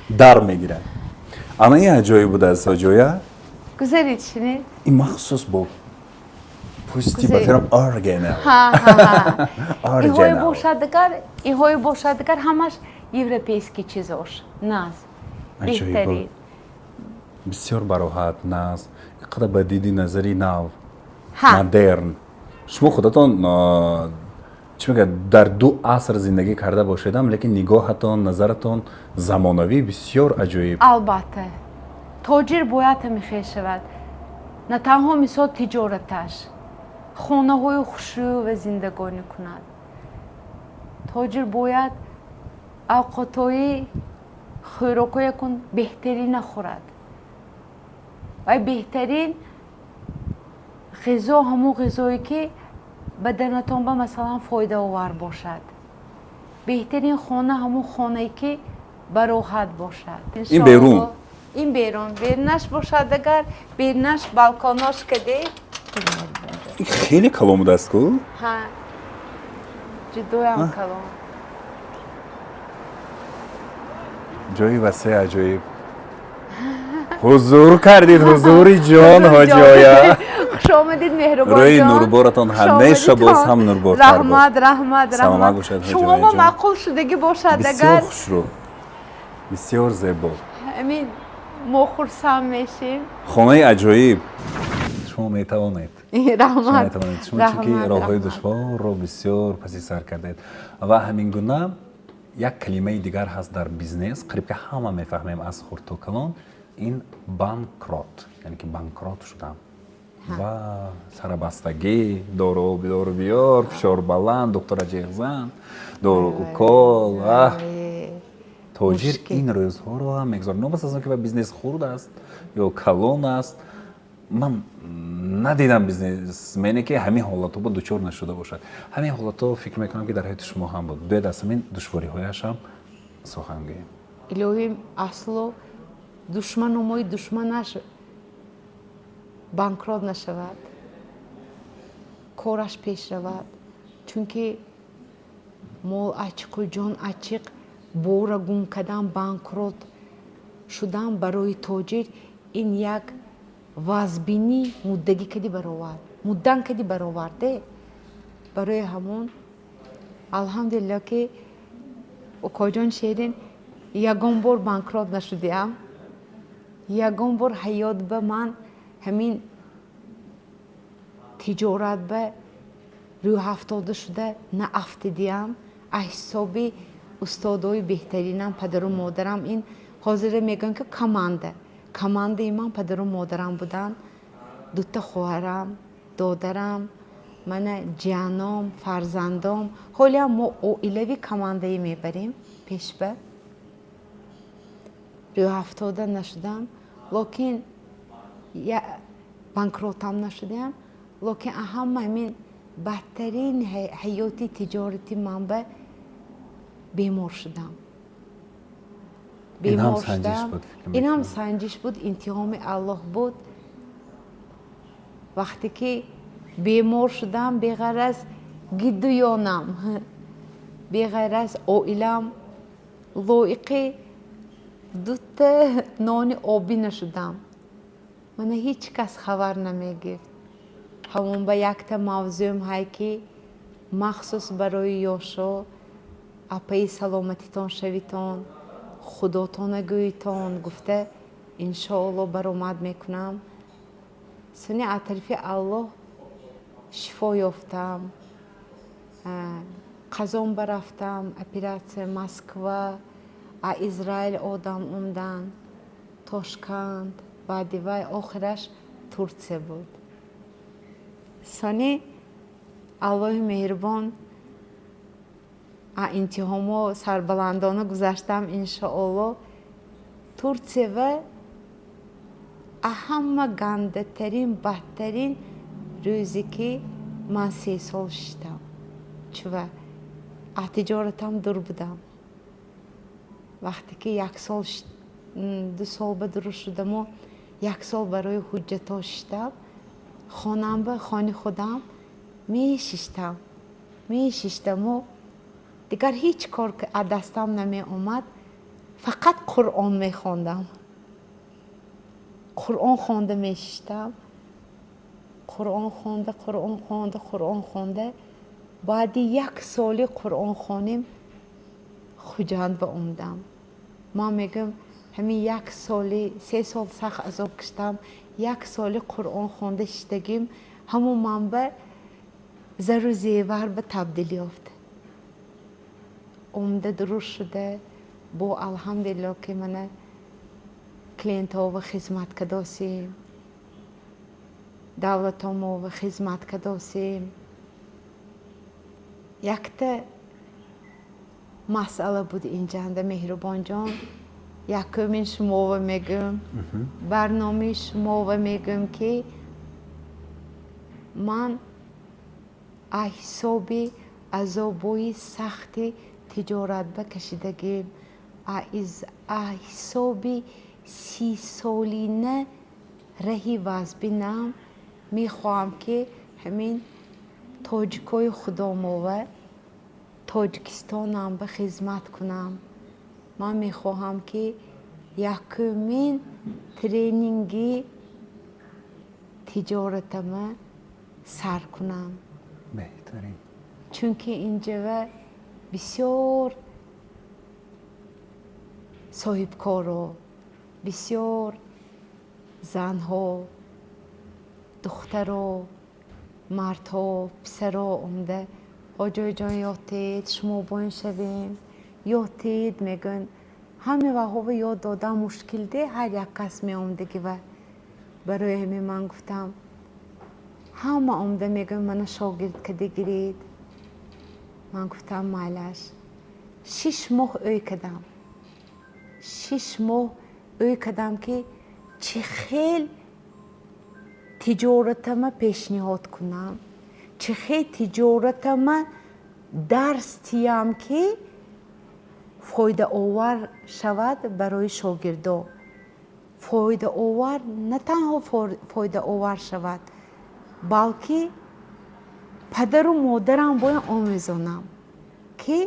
дар мегирад. Ана ин аҷоиб будааст, ҳоҷоя. Гузаред, шинед. Ин махсус бо пӯсти, ба фикрам, оригинал. Иҳое бошад дигар, иҳое бошад дигар, ҳамаш европейский чизош наз, беҳтарин. Бисёр бароҳат, наз, иқадар ба диди назари нав, модерн. Шумо худатон, чӣ мегӯяд, дар ду аср зиндагӣ карда бошедам, лекин нигоҳатон, назаратон замонавӣ, бисёр аҷоиб. Албатта, тоҷир бояд ҳамихел шавад, на танҳо мисол тиҷораташ, хонаҳои хушрӯ ва зиндагонӣ кунад. Тоҷир бояд авқотҳои хӯрокҳои кун беҳтарина хӯрад ва беҳтарин ғизо ҳамон ғизое ки Баданатон ба, масалан, фоидаовар бошад. Беҳтарин хона ҳамун хонае, ки бароҳат бошад. Ин берун? Ин берун, берунаш бошад, агар берунаш балконош каде. Ин хеле калон будааст ку? Ҳа, ҷудоям калон. Ҷои васеъ, аҷоиб. Ҳузур кардид, ҳузури ҷон, ҳоҷиоя. Хуш омадед, меҳрубонҷон. Рӯи нурборатон ҳамеша боз ҳам нурбортар. Раҳмат, раҳмат. Саломат бошед. Шумо мо маъқул шудагӣ бошад агар. Бисёр хушрӯ, бисёр зебо. Ҳамин мо хурсанд мешем. Хонаи аҷоиб. Шумо метавонед. Раҳмат. Метавонед шумо, чунки роҳҳои душворро бисёр паси сар кардед. Ва ҳамин гуна як калимаи дигар ҳаст дар бизнес, қариб ки ҳама мефаҳмем, аз хурд то калон: ин банкрот, яъне ки банкрот шудан ва сарабастагӣ, дору дору биёр, фишор баланд, доктора ҷеғзан, дору, укол. Тоҷир ин рӯзҳоро ҳам мегузорад, новобаста аз он ки бизнес хурд аст ё калон аст. Ман надидам бизнесмене, ки ҳамин ҳолатҳо ба дучор нашуда бошад. Ҳамин ҳолатҳо, фикр мекунам, ки дар ҳаёти шумо ҳам буд. Биёед, аз ҳамин душвориҳояшам сухан гӯем. Илоҳим, асло душману мои душманаш банкрот нашавад, кораш пеш равад, чунки мол ачиқу ҷон ачиқ. Бора гум кардан, банкрот шудан барои тоҷир ин як вазбинӣ муддагӣ кади баровард, муддан кади бароварде. Барои ҳамон, алҳамдулилло, ки, укоҷон Шерин, ягон бор банкрот нашудиам, ягон бор ҳаёт ба ман ҳамин тиҷорат ба рӯҳафтода шуда наафтидиам. Аз ҳисоби устодои беҳтаринам, падару модарам. Ин ҳозира мегӯям, ки командаи ман падару модарам буданд, дута хоҳарам, додарам, мана ҷианом, фарзандом. Ҳолиам мо оилавӣ командаи мебарем пешба. Рӯҳафтода нашудам, локин банкротам нашудам. Локин ҳама ҳамин бадтарин ҳаёти тиҷорати ман ба бемор шудам. Бемор шудам, ин ҳам санҷиш буд, имтиҳони Аллоҳ буд. Вақте ки бемор шудам, беғайр аз гидду ёнам, беғайр аз оилам, лоиқи дута нони обӣ нашудам. Мана ҳеҷ кас хабар намегирифт. Ҳамон ба якта мавзӯъм ҳай, ки махсус барои ёшо: апаи саломатитон шавитон, худотона гӯитон гуфта, иншоалло, баромад мекунам. Суни аз тарафи Аллоҳ шифо ёфтам. Қазон барафтам, оператсия Москва, а Израил одам омдан, Тошканд, баъди вай охираш Турсия буд. Сони Аллоҳи меҳрубон, а имтиҳонҳо сарбаландона гузаштам, иншоалло. Турсия ва ҳама гандатарин, бадтарин рӯзе, ки ман 3 сол шиштам, чува аз тиҷоратам дур будам. Вақте ки як сол, 2 сол ба дур шудаму як сол барои ҳуҷҷатҳо шиштам, хонам ба хони худам мешиштам, мешиштаму дигар ҳеҷ кор аз дастам намеомад, фақат Қуръон мехондам. Қуръон хонда мешиштам, Қуръон хонда, Қуръон хонда, Қуръон хонда. Баъди як соли Қуръон хоним, Хуҷанд ба омдам. Ман мегӯям, ҳамин як соли, 3 сол сахт азоб киштам, як соли Қуръон хонда шиштагим ҳамун ман ба зару зевар ба табдил ёфт. Омда дуруст шуда бо, алҳамдулилло, ки мана клиентҳова хизмат кардосем, давлатомова хизмат кардосем. Якта масъала буд инҷанда, меҳрубонҷон. Якумин шумова мегӯм, барномаи шумова мегӯм, ки ман А ҳисоби азобои сахти тиҷорат ба кашидагим, а ҳисоби 30-солина раҳи вазбинам мехоҳам, ки ҳамин тоҷикои худомова, Тоҷикистонам ба хизмат кунам. Ман мехоҳам, ки якумин тренинги тиҷоратама сар кунам. Беҳтарин. Чунки инҷава бисёр соҳибкоро, бисёр занҳо, духтаро, мардҳо, писаро омада: «Ҳоҷоиҷон, ёд шумо боин шавем, ёд», мегӯянд. Ҳаме ваҳова ёд додан мушкил де, ҳар як кас меомдагӣ. Ва барои ҳамин ман гуфтам, ҳама омада мегӯянд: «Мана шогирд када гиред». Ман гуфтам: «Майлаш». 6 моҳ ӯй кардам, 6 моҳ ӯй кардам, ки чӣ хел тиҷоратама пешниҳод кунам, чӣ хел тиҷоратама дарс тиям, ки фоидаовар шавад барои шогирдо. Фоидаовар, на танҳо фоидаовар шавад, балки падару модарам бояд омӯзонам, ки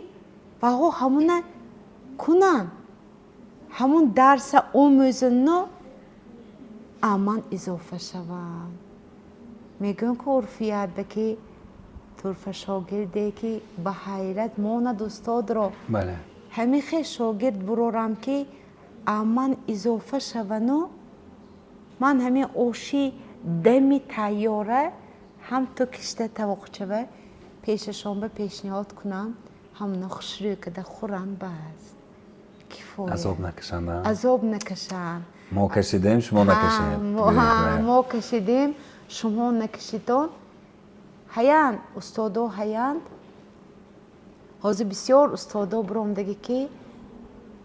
ваҳо ҳамуна кунанд, ҳамун дарса омӯзану аман изофа шаванд. Мегӯям, ки урфиятда, ки турфа шогирде, ки ба ҳайрат монад устодро. Ҳамин хел шогирд бурорам, ки аман изофа шавану ман ҳамин оши дами тайёра ҳам ту кишта тавоқчава пешашон ба пешниҳод кунам, ҳамна хушрӯй када хӯранд, бас, кифоя. Азоб накашанд. Азоб накашанд. Мо кашидем, шумо накашед. Мо кашидем, шумо накашидон. Ҳаянд устодо, ҳаянд. Ҳозир бисёр устодо биромдагӣ, ки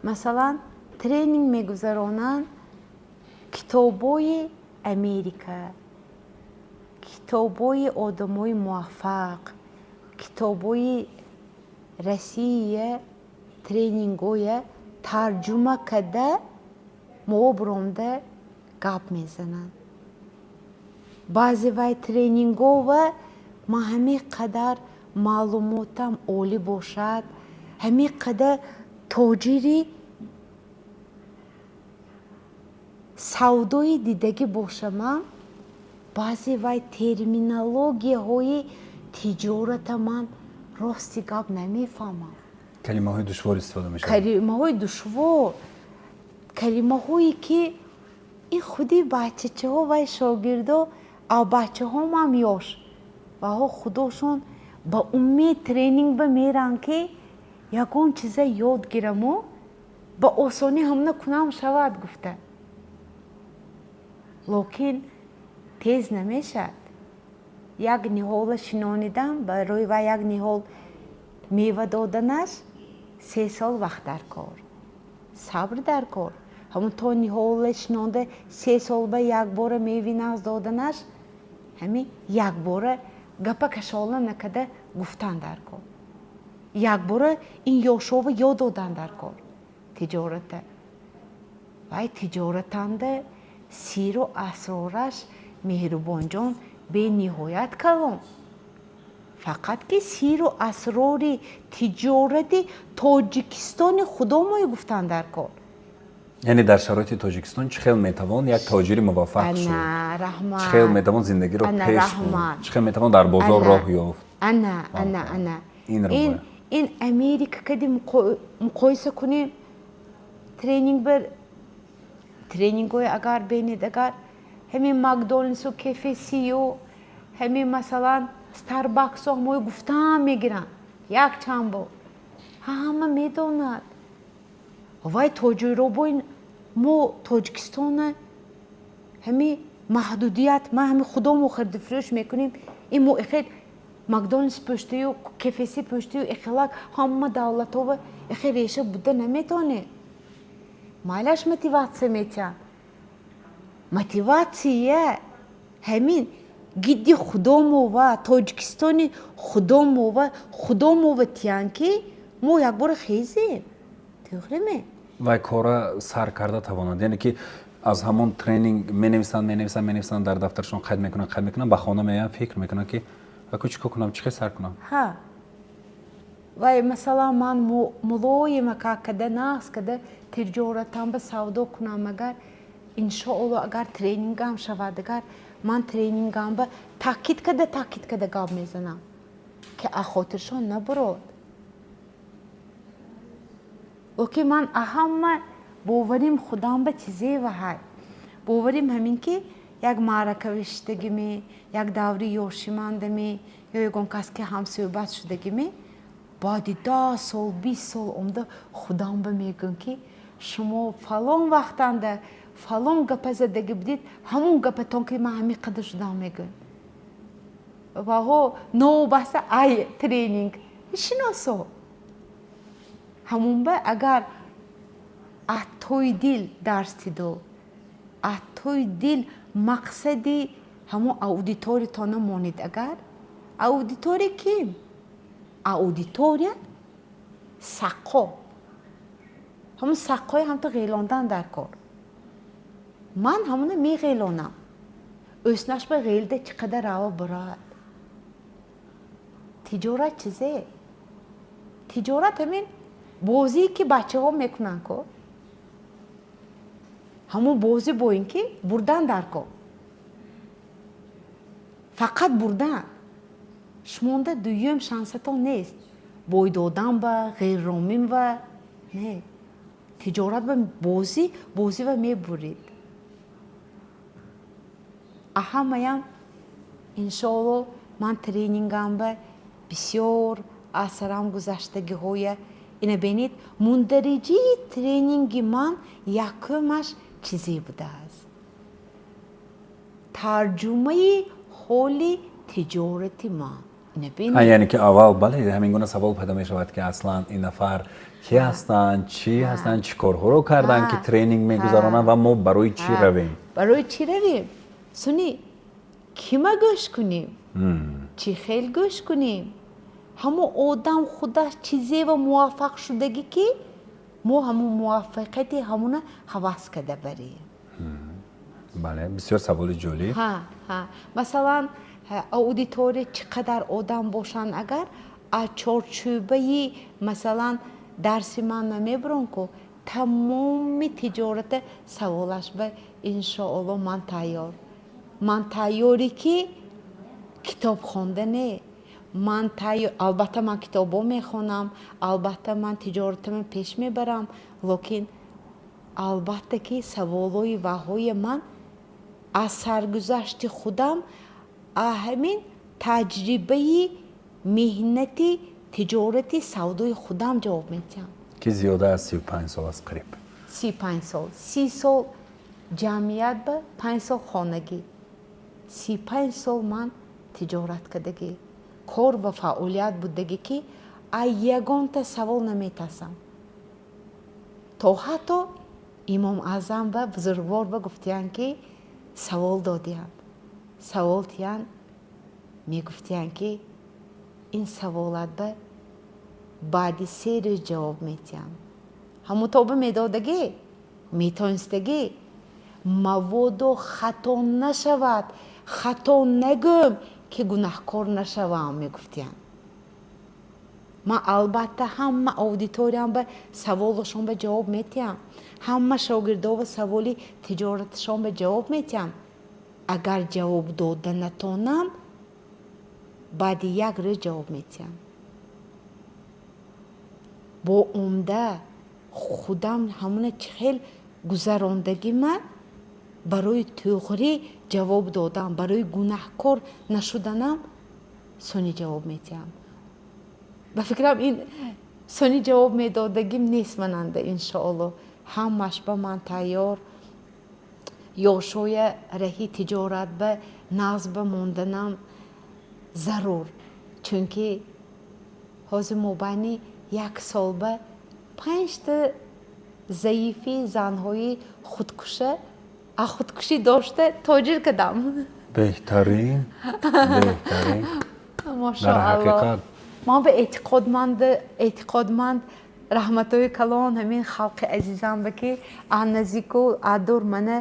масалан тренинг мегузаронанд, китобои Америка, китобои одамои муваффақ, китобои Россия, тренингоя тарҷума карда, мо биромда гап мезананд. Баъзе вай тренингова ман ҳамин қадар маълумотам олӣ бошад, ҳамин қадар тоҷири савдои дидагӣ бошамам, баъзе вай терминологияҳои тиҷората ман, рости гап, намефаҳмам. Калимаҳои душвор истифода мешавад. Калимаҳои душвор, калимаҳое ки ин худи бачачаҳо, вай шогирдо, а бачаҳомам ёш ваҳо худошон ба умед тренинг ба меранд, ки ягон чиза ёд гираму ба осонӣ ҳамна кунам шавад гуфта. Локин тез намешавад. Як ниҳола шинонидам, барои вай як ниҳол мева доданаш 3 сол вақт дар кор, сабр дар кор. Ҳамун то ниҳола шинонда 3 сол ба якбора меви нағз доданаш, ҳамин якбора гапа кашола накарда гуфтан дар кор, якбора ин ёшова ёд додан дар кор тиҷората. Вай тиҷоратанда сиру асрораш, Меҳрубонҷон, бениҳоят калон. Фақат ки сиру асрори тиҷорати Тоҷикистони худомое гуфтан дар кор. Яъне дар шароити Тоҷикистон чӣ хел метавон як тоҷири муваффақ шуд? Раҳмат. Чӣ хел метавон зиндагиро пеш бурд? Чӣ хел метавон дар бозор роҳ ёфт? Ана, ана, ана. Ин Америка кади муқоиса кунем, тренинг бар тренингҳои агар бинед, агар ҳамин Макдоналдсу, КФСю, ҳамин масалан Старбаксо ҳамои гуфтаам мегиранд, як чанд бор ҳама медонад. Вай тоҷиробои мо Тоҷикистона ҳами маҳдудият, ма ҳами худомо хирдифурӯш мекунем. Ин мо эхел Макдоналдс пӯштаю, КФС пӯштаю, эхелак ҳама давлатҳова эхел реша буда наметонем. Майлаш, мотиватсия метиҳанд. Мотиватсия ҳамин. Гидди худомова, Тоҷикистони худомова, худомова тиян, ки мо якбора хезем, туғриме? Вай кора сар карда тавонад, яъне ки аз ҳамон тренинг менависанд, менависанд, менависанд, дар дафтаршон қайд мекунанд, қайд мекунанд, ба хона меоянд, фикр мекунанд, ки аку чӣ кор кунам, чӣ хел сар кунам? Ҳа, вай, масалан, ман мулоима када нағз када тиҷоратам ба савдо кунам, агар, иншоалло, агар тренингам шавад, агар ман тренингам ба таъкид када, таъкид када гап мезанам, ки ахотиршон набурод. Лекин ман аҳама боварим худам ба чизева ҳай, боварим ҳамин, ки як маъракавӣ шудагиме, як даври ёшимандаме ё ягон кас ки ҳамсӯҳбат шудагиме, баъди 10 сол, 20 сол омда худам ба мегӯям, ки шумо фалон вақтанда фалон гапа задагӣ будед, ҳамон гапатон ки ман ҳамин қадар шудам, мегӯям. Ваҳо новобаста ай тренинг шиносо ҳамон ба агар аз дил дарс диду аз дил мақсади ҳамон аудиториятона монед. Агар аудитория ким, аудитория саққо, ҳамон саққои ҳамто ғелондан дар кор, ман ҳамона меғелонам. Ӯснаш ба ғелда чӣ қадар рава бурад. Тиҷорат чизе, тиҷорат ҳамин бозие, ки бачаҳо мекунанд ко, ҳамон бозӣ бо ин ки бурдан дар кор, фақат бурдан. Шумонда дуюм шансатон нест, бой додан ба ғайрромин ба не, тиҷорат ба бозӣ, бозӣ ва мебурид. Аҳамаям, иншоалло, ман тренингам ба бисёр асарам гузаштагиҳоя ина бинед. Мундариҷии тренинги ман якумаш чизе будааст: тарҷумаи ҳоли тиҷорати ман. Яъне ки аввал, бале, ҳамин гуна савол пайдо мешавад, ки аслан ин нафар ки ҳастанд, чӣ ҳастанд, чӣ корҳоро карданд, ки тренинг мегузаронанд ва мо барои чӣ равем? Барои чӣ равем, суни кима гӯш кунем, чӣ хел гӯш кунем, ҳамон одам худаш чизева муваффақ шудагӣ, ки мо ҳамон муваффақияти ҳамона ҳавас карда барем. Бале, бисёр саволи ҷолиб. Масалан, аудитория чӣ қадар одам бошанд, агар аз чорчӯбаи, масалан, дарси ман намебурон ку, тамоми тиҷората саволаш ба, иншоалло, ман тайёр. Ман тайёре, ки китоб хондане ман тайёр. Албатта, ман китобҳо мехонам, албатта, ман тиҷоратама пеш мебарам, лекин албатта, ки саволҳои ваҳои ман аз саргузашти худам, ҳамин таҷрибаи меҳнати тиҷорати савдои худам ҷавоб медиҳам. Ки зиёда аз 35 сол аст қариб. 35 сол, 30 сол ҷамъият ба, 5 сол хонагӣ, 35 сол ман тиҷорат кардагӣ, кор ва фаъолият будагӣ, ки аз ягонта савол наметарсам. То ҳатто Имом Аъзам ба бузургвор ба гуфтиянд, ки савол додиянд, савол тиянд, мегуфтиянд, ки ин саволат ба баъди 3 рӯз ҷавоб медиҳам. Ҳамун тоба медодагӣ, метонистагӣ, маводо хато нашавад, хато нагӯм, ки гунаҳкор нашавам, мегуфтиянд. Ман, албатта, ҳама аудиториям ба саволашон ба ҷавоб медиҳам, ҳама шогирдо ба саволи тиҷораташон ба ҷавоб медиҳам. Агар ҷавоб дода натонам, баъди як рӯз ҷавоб медиҳам. Бо умда худам ҳамуна чӣ хел гузарондагӣ, ман барои туғрӣ ҷавоб додам, барои гунаҳкор нашуданам сони ҷавоб медиҳам. Ба фикрам, ин сони ҷавоб медодагим нест мананда. Иншоалло, ҳамаш ба ман тайёр. Ёшоя раҳи тиҷорат ба нағз ба монданам зарур, чунки ҳозир мобайни як сол ба панҷта заифи занҳои худкуша, худкушӣ дошта тоҷир кардам. Беҳтарин, беҳтарин. Дар Мошоалло. ҳақиқат. Ман ба эътиқодманд, раҳматҳои калон ҳамин халқи азизам ба, ки аз наздику аз дур мана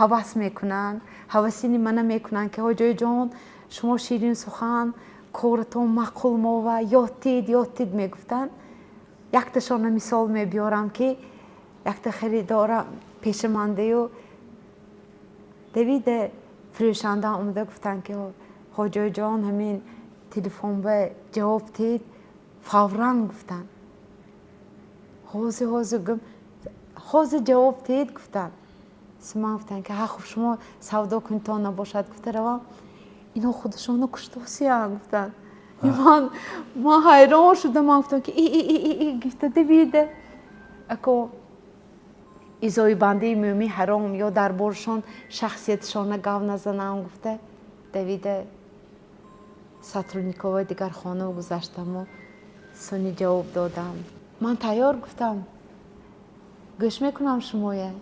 ҳавас мекунанд, ҳавасини мана мекунанд, ки ҳоҷоиҷон, шумо ширин сухан, коратон маъқул, мова ёдтид, ёдтид мегуфтанд. Якташона мисол мебиёрам, ки якта харидора пешамандаю давида фурӯшанда омада гуфтанд, ки ҳоҷоиҷон, ҳамин телефон ба ҷавоб тид, фавран гуфтанд. Ҳозир, ҳозир гум, ҳозир ҷавоб тид гуфтанд. Ман гуфтам, ки ҳа, хуб, шумо савдо кунитон набошад, гуфта равам, ино худашонро куштосиян гуфтанд. Ман ҳайрон шудам. Ман гуфтам, ки и и и и гуфта давида ако изои бандаи мӯмин ҳаром ё дар борашон шахсияташона гав назанам гуфта, давида сотрудниковои дигар хона гузаштаму сони ҷавоб додам. Ман тайёр гуфтам, гӯш мекунам шумоя.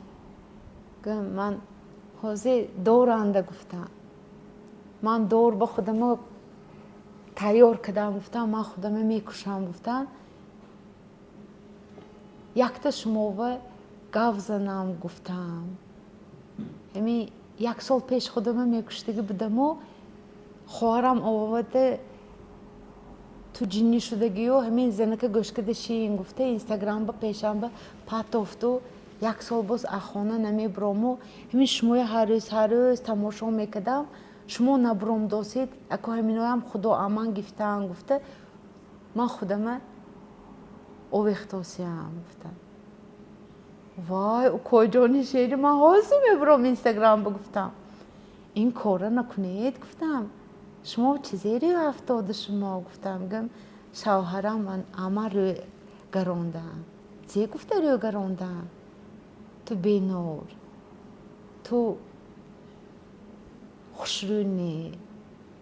Ман ҳозир доранда гуфтам, ман дор ба худамо тайёр кардам гуфтам, ман худама мекушам гуфтам, якта шумова гав занам гуфтам. Ҳамин як сол пеш худама мекуштагӣ будаму хоҳарам овода, ту ҷиннӣ шудагию, ҳамин занака гӯш карда шиин гуфта, инстаграмба пешамба патофту, як сол боз аз хона намебурому, ҳамин шумоя ҳар рӯз, ҳар рӯз тамошо мекардам, шумо набуром досед, ако ҳаминоям худо аман гифтаан гуфта, ман худама овехтосиям гуфтам. Вай, укоҷони шери, ман ҳозир мебуром инстаграмба гуфтам, ин кора накунед гуфтам, шумо чизери афтода шумо гуфтам. Гум, шавҳарам ман ама рӯ гарондаам. Зе гуфта рӯ гарондаам? Ту бенур, ту хушрӯ не,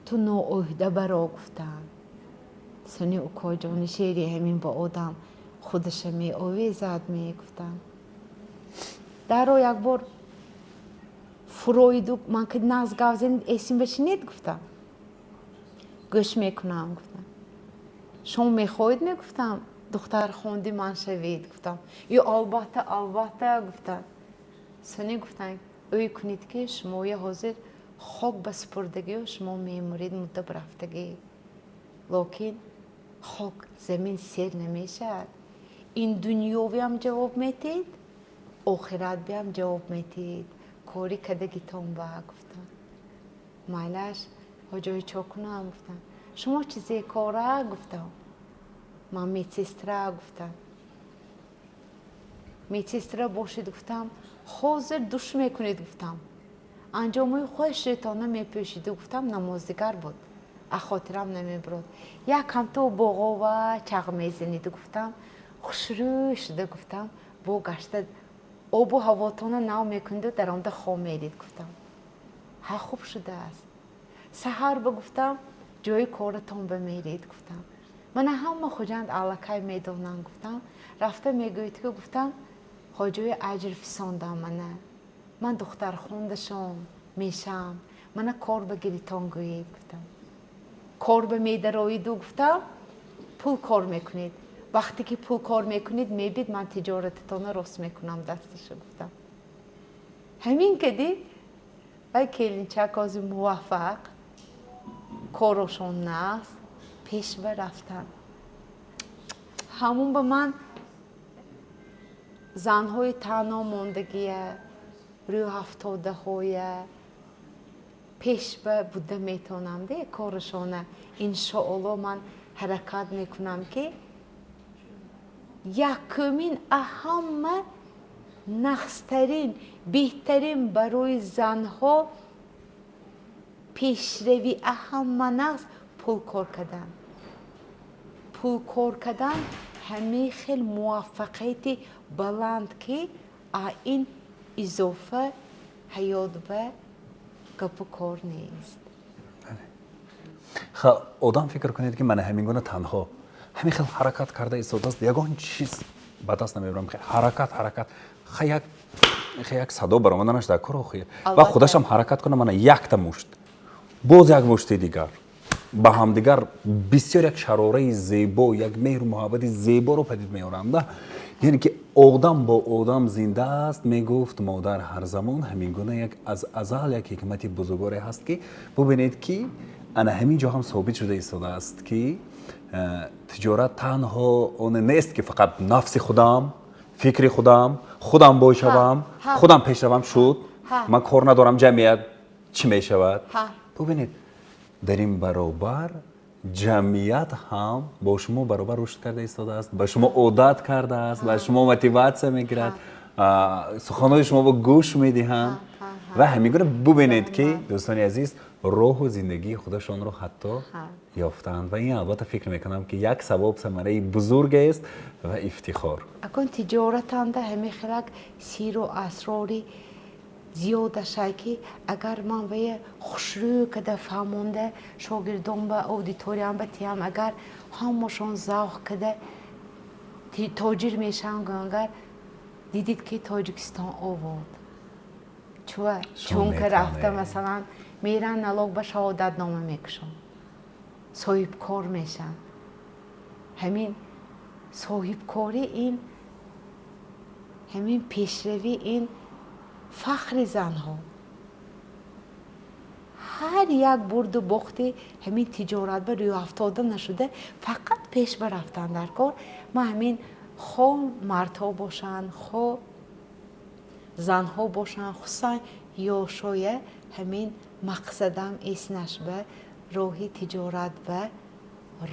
ту ноӯҳда баро гуфтам. Сони укоҷони шери, ҳамин ба одам худаша меовезад мегуфтам. Даро як бор фуроиду ман ки нағз гав занед, эсим башинед гуфтам, гӯш мекунам гуфтам. Шумо мехоҳед мегуфтам духтархонди ман шавед гуфтам. Ё албатта, албатта гуфтам. Сони гуфтам, ӯй кунед, ки шумоя ҳозир хок ба супурдагию шумо мемуред, муддат рафтагӣ, локин хок замин сер намешавад. Ин дунёвиам ҷавоб метиҳед, охират биам ҷавоб метиҳед, кори кардагитон ба гуфтам. Майлаш, ҳоҷои, чо кунам гуфтам. Шумо чизе кора гуфтам. Ман медсестра гуфтам. Медсестра бошед гуфтам, ҳозир душ мекунед гуфтам, анҷомои хоҳишетона мепӯшиду гуфтам. Намоздигар буд, аз хотирам намебурод. Як ҳамто боғова чағ мезаниду гуфтам, хушрӯй шуда гуфтам, бо гашта обу ҳавотона нав мекуниду даромада хоб мерид гуфтам. Ҳа, хуб шудааст. Саҳар ба гуфтам, ҷои коратон ба меред гуфтам, мана ҳама Хуҷанд аллакай медонам гуфтам, рафта мегӯед, ки гуфтам, ҳоҷои аҷр фисондам, мана ман духтархондашон мешам, мана кор ба гиритон гӯед гуфтам. Кор ба медароиду гуфтам, пул кор мекунед, вақте ки пул кор мекунед, мебид, ман тиҷорататонро рост мекунам дасташа гуфтам. Ҳамин кади вай келинчак ҳозир муваффақ, корошон нағз пеш ба рафтан. Ҳамун ба ман занҳои таъно мондагия, рӯҳафтодаҳоя пеш ба буда метавонам де корашона. Иншоалло, ман ҳаракат мекунам, ки якумин аҳамма нағзтарин, беҳтарин барои занҳо пешравӣ, аҳамма нағз пул кор кардан. Пул кор кардан ҳамин хел муваффақияти баланд, ки а ин изофа ҳаёт ба гапу кор нест. Ха, одам фикр кунед, ки мана ҳамин гуна танҳо ҳамин хел ҳаракат карда истодааст, ягон чиз. Ба даст намебарам. Ҳаракат, ҳаракат, як садо баромаданаш дар кор охир ва худашам ҳаракат кунам. Мана якта мушт, боз як мушти дигар ба ҳамдигар бисёр як шарораи зебо, як меҳру муҳаббати зеборо падид меоранда. Яъне ки одам бо одам зинда аст, мегуфт модар ҳар замон. Ҳамин гуна як аз азал як ҳикмати бузургворе ҳаст, ки бубинед, ки ана ҳамин ҷо ҳам собит шуда истодааст, ки тиҷорат танҳо он нест, ки фақат нафси худам, фикри худам, худам бошавам, худам пешравам шуд, ман кор надорам ҷамъият чӣ мешавад. Бубинед, дар ин баробар ҷамъият ҳам бо шумо баробар рушд карда истодааст, ба шумо одат кардааст, ба шумо мотиватсия мегирад, суханҳои шуморо гӯш медиҳанд ва ҳамин гуна бубинед, ки дӯстони азиз роҳу зиндагии худашонро ҳатто ёфтаанд. Ва ин, албатта, фикр мекунам, ки як савоб, самараи бузургест ва ифтихор. Акун тиҷоратанда ҳамин хелак сиру асрори зиёдашай, ки агар ман вая хушрӯ када фаҳмонда шогирдон ба аудиториям ба тиям, агар ҳамашон завқ када тоҷир мешаванд, агар дидид, ки Тоҷикистон обод чува, чунки рафта, масалан, меран, налог ба шаҳодатнома мекушанд, соҳибкор мешаванд. Ҳамин соҳибкорӣ, ин ҳамин пешравӣ, ин фахри занҳо. Ҳар як бурду бохти ҳамин тиҷорат ба рӯафтода нашуда, фақат пеш ба рафтан дар кор. Ман ҳамин хо мардҳо бошанд, хо занҳо бошанд, хусусан ёшоя, ҳамин мақсадам эснаш ба роҳи тиҷорат ба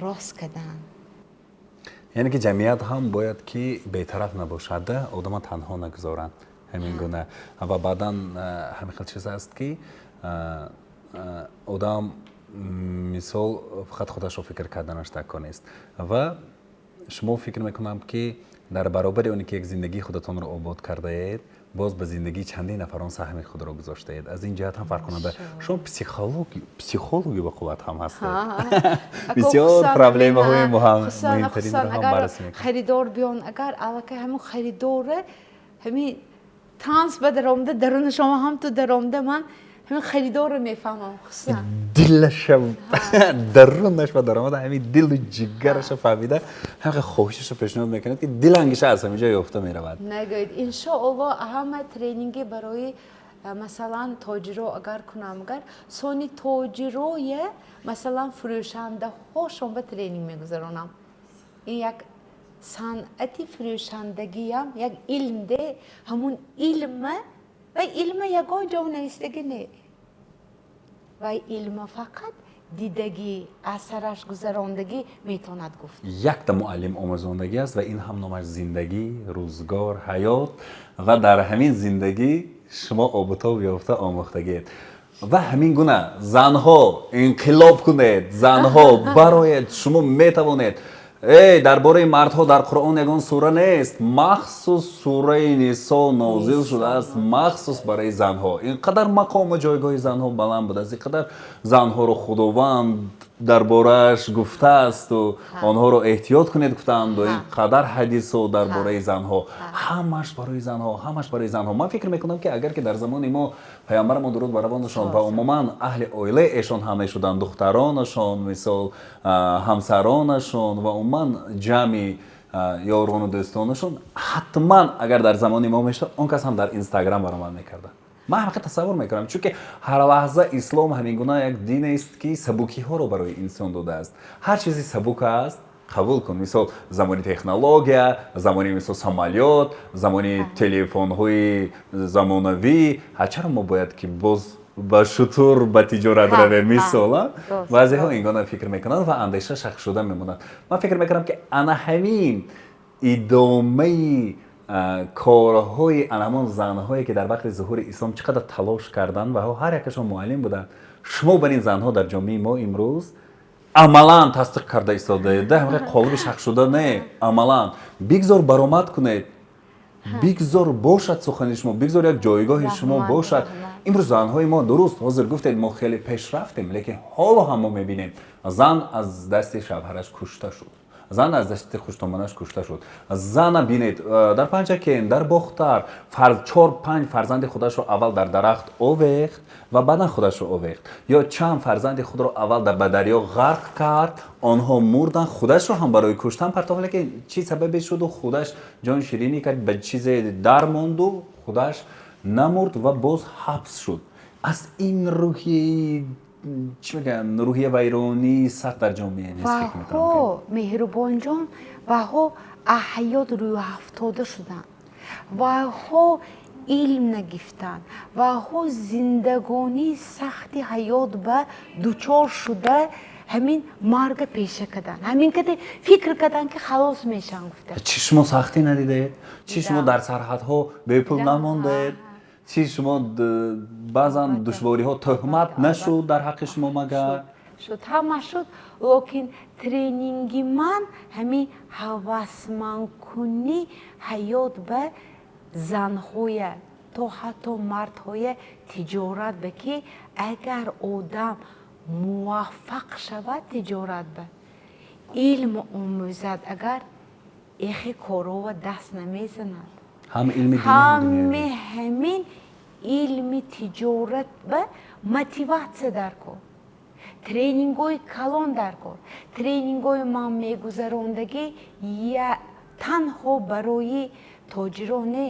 рост кардан. Яъне ки ҷамъият ҳам бояд ки бетараф набошад, одама танҳо нагузоранд ҳамин гуна. Ва баъдан ҳамин хел чиз аст, ки одам, мисол, фақат худашро фикр карданаш дар кор нест. Ва шумо, фикр мекунам, ки дар баробари оне ки як зиндагии худатонро обод кардаед, боз ба зиндагии чандин нафарон саҳми худро гузоштаед. Аз ин ҷиҳат ҳам фарқкунанда шумо психологи ба қувват ҳам ҳастед, бисёр проблемаҳои муҳимтаринро ҳам баррасӣ мекунед. Харидор биён, агар аллакай ҳамун харидора ҳамин транс ба даромада, даруни шумо ҳам ту даромада, ман ҳамин харидорро мефаҳмам хусусан. Дилаша, дарунаш ба даромада, ҳамин дилу ҷигараша фаҳмида, ҳамин хоҳишашо пешниҳод мекунад, ки дилангиша аз ҳамин ҷо ёфта меравад. Нагӯед, иншоалло, ҳама тренинги барои, масалан, тоҷиро агар кунам, агар сони тоҷироя, масалан, фурӯшандаҳошон ба тренинг мегузаронам. Ин як санъати фурӯшандагиам як илм де, ҳамун илма ва илма ягон ҷо навистагӣ не, ва илма фақат дидагӣ, аз сараш гузарондагӣ метавонад гуфт. Якта муаллим омӯзондагӣ аст ва ин ҳам номаш зиндагӣ, рӯзгор, ҳаёт. Ва дар ҳамин зиндагӣ шумо обутоб ёфта омӯхтагиед. Ва ҳамин гуна занҳо, инқилоб кунед, занҳо, бароед, шумо метавонед. Эй, дар бораи мардҳо дар Қуръон ягон сура нест, махсус сураи Нисо нозил шудааст махсус барои занҳо. Ин қадар мақому ҷойгоҳи занҳо баланд будааст, ин қадар занҳоро Худованд дар борааш гуфтаасту онҳоро эҳтиёт кунед гуфтаанду ин қадар ҳадисо дар бораи занҳо, ҳамаш барои занҳо, ҳамаш барои занҳо. Ман фикр мекунам, ки агар ки дар замони мо паёмбарамон, дуруд бар равонашон, ва умуман аҳли оилаи эшон ҳам мешуданд, духтаронашон, мисол, ҳамсаронашон ва умуман ҷамъи ёрону дӯстонашон, ҳатман агар дар замони мо мешуд, он кас ҳам дар Инстаграм баромад мекарданд. Ман ҳақиқат тасаввур мекунам, чунки ҳар лаҳза ислом ҳамин гуна як динест, ки сабукиҳоро барои инсон додааст. Ҳар чизе сабук аст, қабул кун. Мисол, замони технология, замони, мисол, самолёт, замони телефонҳои замонавӣ, чаро мо бояд ки боз ба шутур ба тиҷорат равем, мисол? Баъзеҳо ин гуна фикр мекунанд ва андеша шахшуда мемонад. Ман фикр мекунам, ки ана ҳамин идомаи корҳои ана ҳамон занҳое, ки дар вақти зуҳури ислом чӣ қадар талош карданд ва ҳар якашон муаллим буданд, шумо бар ин занҳо дар ҷомеаи мо имрӯз амалан тасдиқ карда истодаед. Ҳамин қолаби шахшуда не, амалан бигзор баромад кунед, бигзор бошад сухани шумо, бигзор як ҷойгоҳи шумо бошад. Имрӯз занҳои мо, дуруст, ҳозир гуфтед, мо хеле пеш рафтем, лекин ҳоло ҳам мо мебинем, зан аз дасти шавҳараш кушта шуд. Зан аз дасти хуштоманаш кушта шуд. Зана бинед, дар Панҷакен, дар Бохтар чор панҷ фарзанди худашро аввал дар дарахт овехт ва баъдан худашро овехт, ё чанд фарзанди худро аввал ба дарё ғарқ кард, онҳо мурданд, худашро ҳам барои куштан партофт, лекин чӣ сабабе шуду худаш ҷон ширинӣ кард, ба чизе дармонду худаш намурд ва боз ҳабс шуд. Аз ин рӯҳияи, чӣ мегӯянд, рӯҳия вайронии сахт дар ҷомеа нест, фикр мекунам. Ваҳо, Меҳрубонҷон, ваҳо ҳаёт рӯҳафтода шуданд, ваҳо илм нагифтанд, ваҳо зиндагонии сахти ҳаёт ба дучор шуда, ҳамин марга пеша карданд, ҳамин каде фикр карданд, ки халос мешаванд, гуфта. Чӣ, шумо сахтӣ надидаед? Чӣ, шумо дар сарҳадҳо бепул намондаед? Чӣ, шумо баъзан душвориҳо, тӯҳмат нашуд дар ҳаққи шумо магар? Шуд, ҳама шуд, лекин тренинги ман ҳамин ҳавасмандкунӣ ҳаёт ба занҳоя то ҳатто мардҳоя тиҷорат ба, ки агар одам муваффақ шавад тиҷорат ба, илм омӯзад, агар эхе корова даст намезанад. Ҳам илми ҳаме ҳамин илми тиҷорат ба мотиватсия дар кор, тренингҳои калон дар кор. Тренингҳои ман мегузарондагӣ танҳо барои тоҷирон не,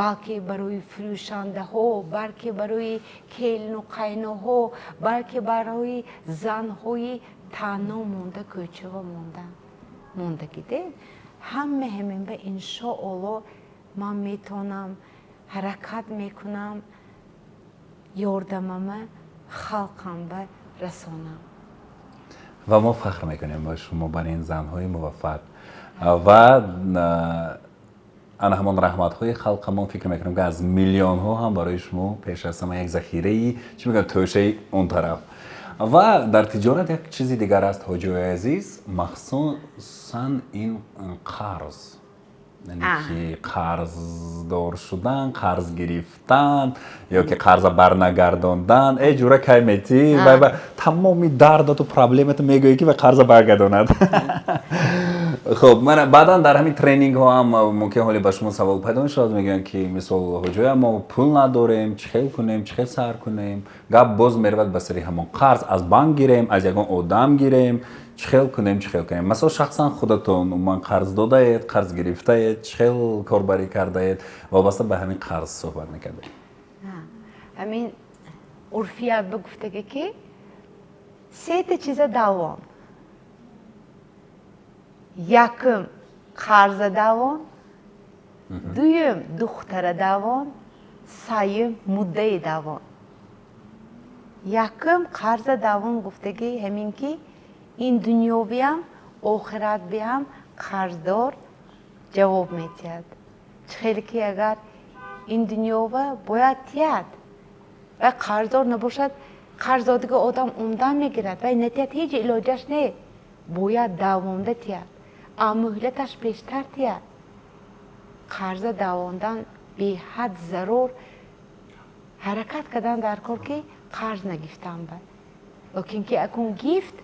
балки барои фурӯшандаҳо, балки барои келину қайноҳо, балки барои занҳои танҳо монда, кӯчава монда мондагиде. Ҳама ҳамин ба, иншоалло, ман метавонам, ҳаракат мекунам, ёрдамама халқам ба расонам. Ва мо фахр мекунем ба шумо, бар ин занҳои муваффақ ва ана ҳамон раҳматҳои халқамон. Фикр мекунам, ки аз миллионҳо ҳам барои шумо пеш аз ҳама як захираи, чӣ мегӯям, тӯшаи он тараф. Ва дар тиҷорат як чизи дигар аст, ҳоҷиҳои азиз, махсусан ин қарз, яъне ки қарздор шудан, қарз гирифтан ё ки қарза барнагардондан. Э, ҷура, кай метӣ? Тамоми дардату проблемату мегӯӣ, ки ва қарза баргардонад. Хуб, мана баъдан дар ҳамин тренингҳо ҳам мумкин ҳоле ба шумо савол пайдо мешавад, мегӯянд, ки мисол, ҳоҷоя, мо пул надорем, чӣ хел кунем, чӣ хел сар кунем? Гап боз меравад ба сари ҳамон қарз: аз банк гирем, аз ягон одам гирем, чӣ хел кунем, чӣ хел кунем? Масалан, шахсан худатон умуман қарз додаед, қарз гирифтаед, чӣ хел корбарӣ кардаед? Вобаста ба ҳамин қарз суҳбат мекардем. Ҳамин урфият ба гуфтага, ки сета чиза давон: якум қарза давон, дуюм духтара давон, сеюм муддаи давон. Якум қарза давон гуфтагӣ ҳамин, ки ин дунёвиам, охиратбиам қарздор ҷавоб медиҳад. Чӣ хеле ки агар ин дунёва бояд тиҳад ва қарздор набошад, қарз додига одам умдан мегирад ва натиҳад, ҳеҷ илоҷаш не, бояд давонда тиҳад, а муҳлаташ пештар тиҳад. Қарза давондан беҳад зарур, ҳаракат кардан дар кор, ки қарз нагифтан ба, лекин ки акун гифт,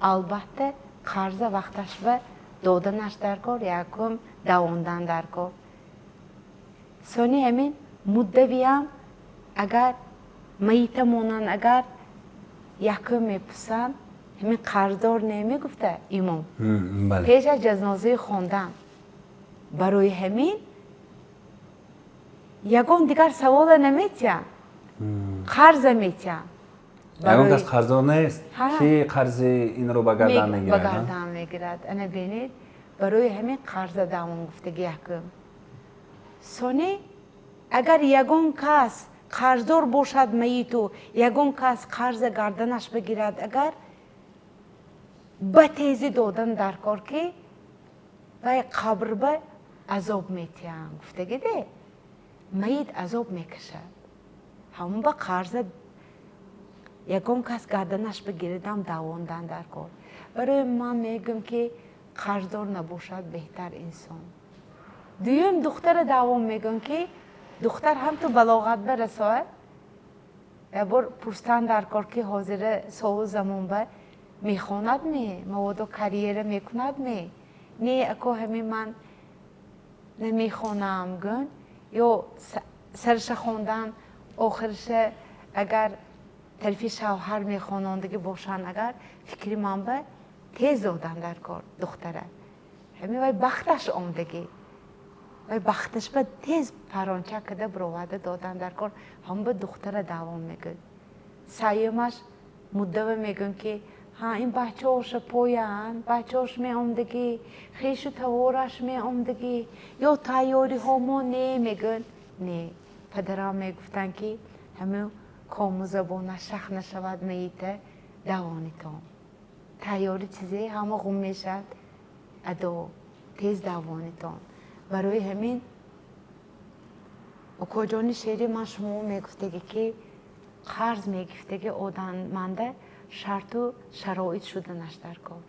албатта, қарза вақташ ба доданаш дар кор. Якум давондан дар кор. Сони ҳамин муддавиам, агар маита монанд, агар якум мепурсанд, ҳамин қарздор немегуфта имом пеш аз ҷанозаи хондан. Барои ҳамин ягон дигар савола наметиҳанд, қарза метиҳанд. Ягон кас қарздор нест, ки қарзи инро ба гардан мегирад. Ба гардан мегирад. Ана бинед, барои ҳамин қарза давон гуфтаги якум. Сони агар ягон кас қарздор бошад маиту, ягон кас қарза гарданаш бигирад, агар ба тезӣ додан дар кор, ки вай қабр ба азоб метиҳанд гуфтагиде, маит азоб мекашад. Ҳамон ба қарза ягон кас гарданаш бигирадам, давондан дар кор. Барои ман мегӯям, ки қарздор набошад беҳтар инсон. Дуюм духтара давом мегӯям, ки духтар ҳам ту балоғат барасояд, як бор пурстан дар кор, ки ҳозира солу замон ба Мехонад ме, мабодо карьера мекунад ме? Не, ако, ҳамин ман намехонам гӯн, ё сараша хондан, охириша агар тарафи шавҳар мехонондагӣ бошанд, агар фикри ман ба тез додан дар кор духтара. Ҳамин вай бахташ омдагӣ, вай бахташ ба тез паронча када бироварда додан дар кор. Ҳам ба духтара давом мегӯяд. Сеюмаш муддава мегӯям, ки ҳа, ин бачаҳоша поянд, бачаҳош меомдагӣ, хешу тавораш меомдагӣ, ё тайёриҳо мо не мегӯянд. Не, падарам мегуфтанд, ки ҳамин кому забонаш шах нашавад, меита давонитон. Тайёри чизе ҳама ғум мешавад, адо тез давонитон. Барои ҳамин, укоҷони шери, ман шумо мегуфтагӣ, ки қарз мегифтаги одаманда шарту шароит шуданаш дар кор.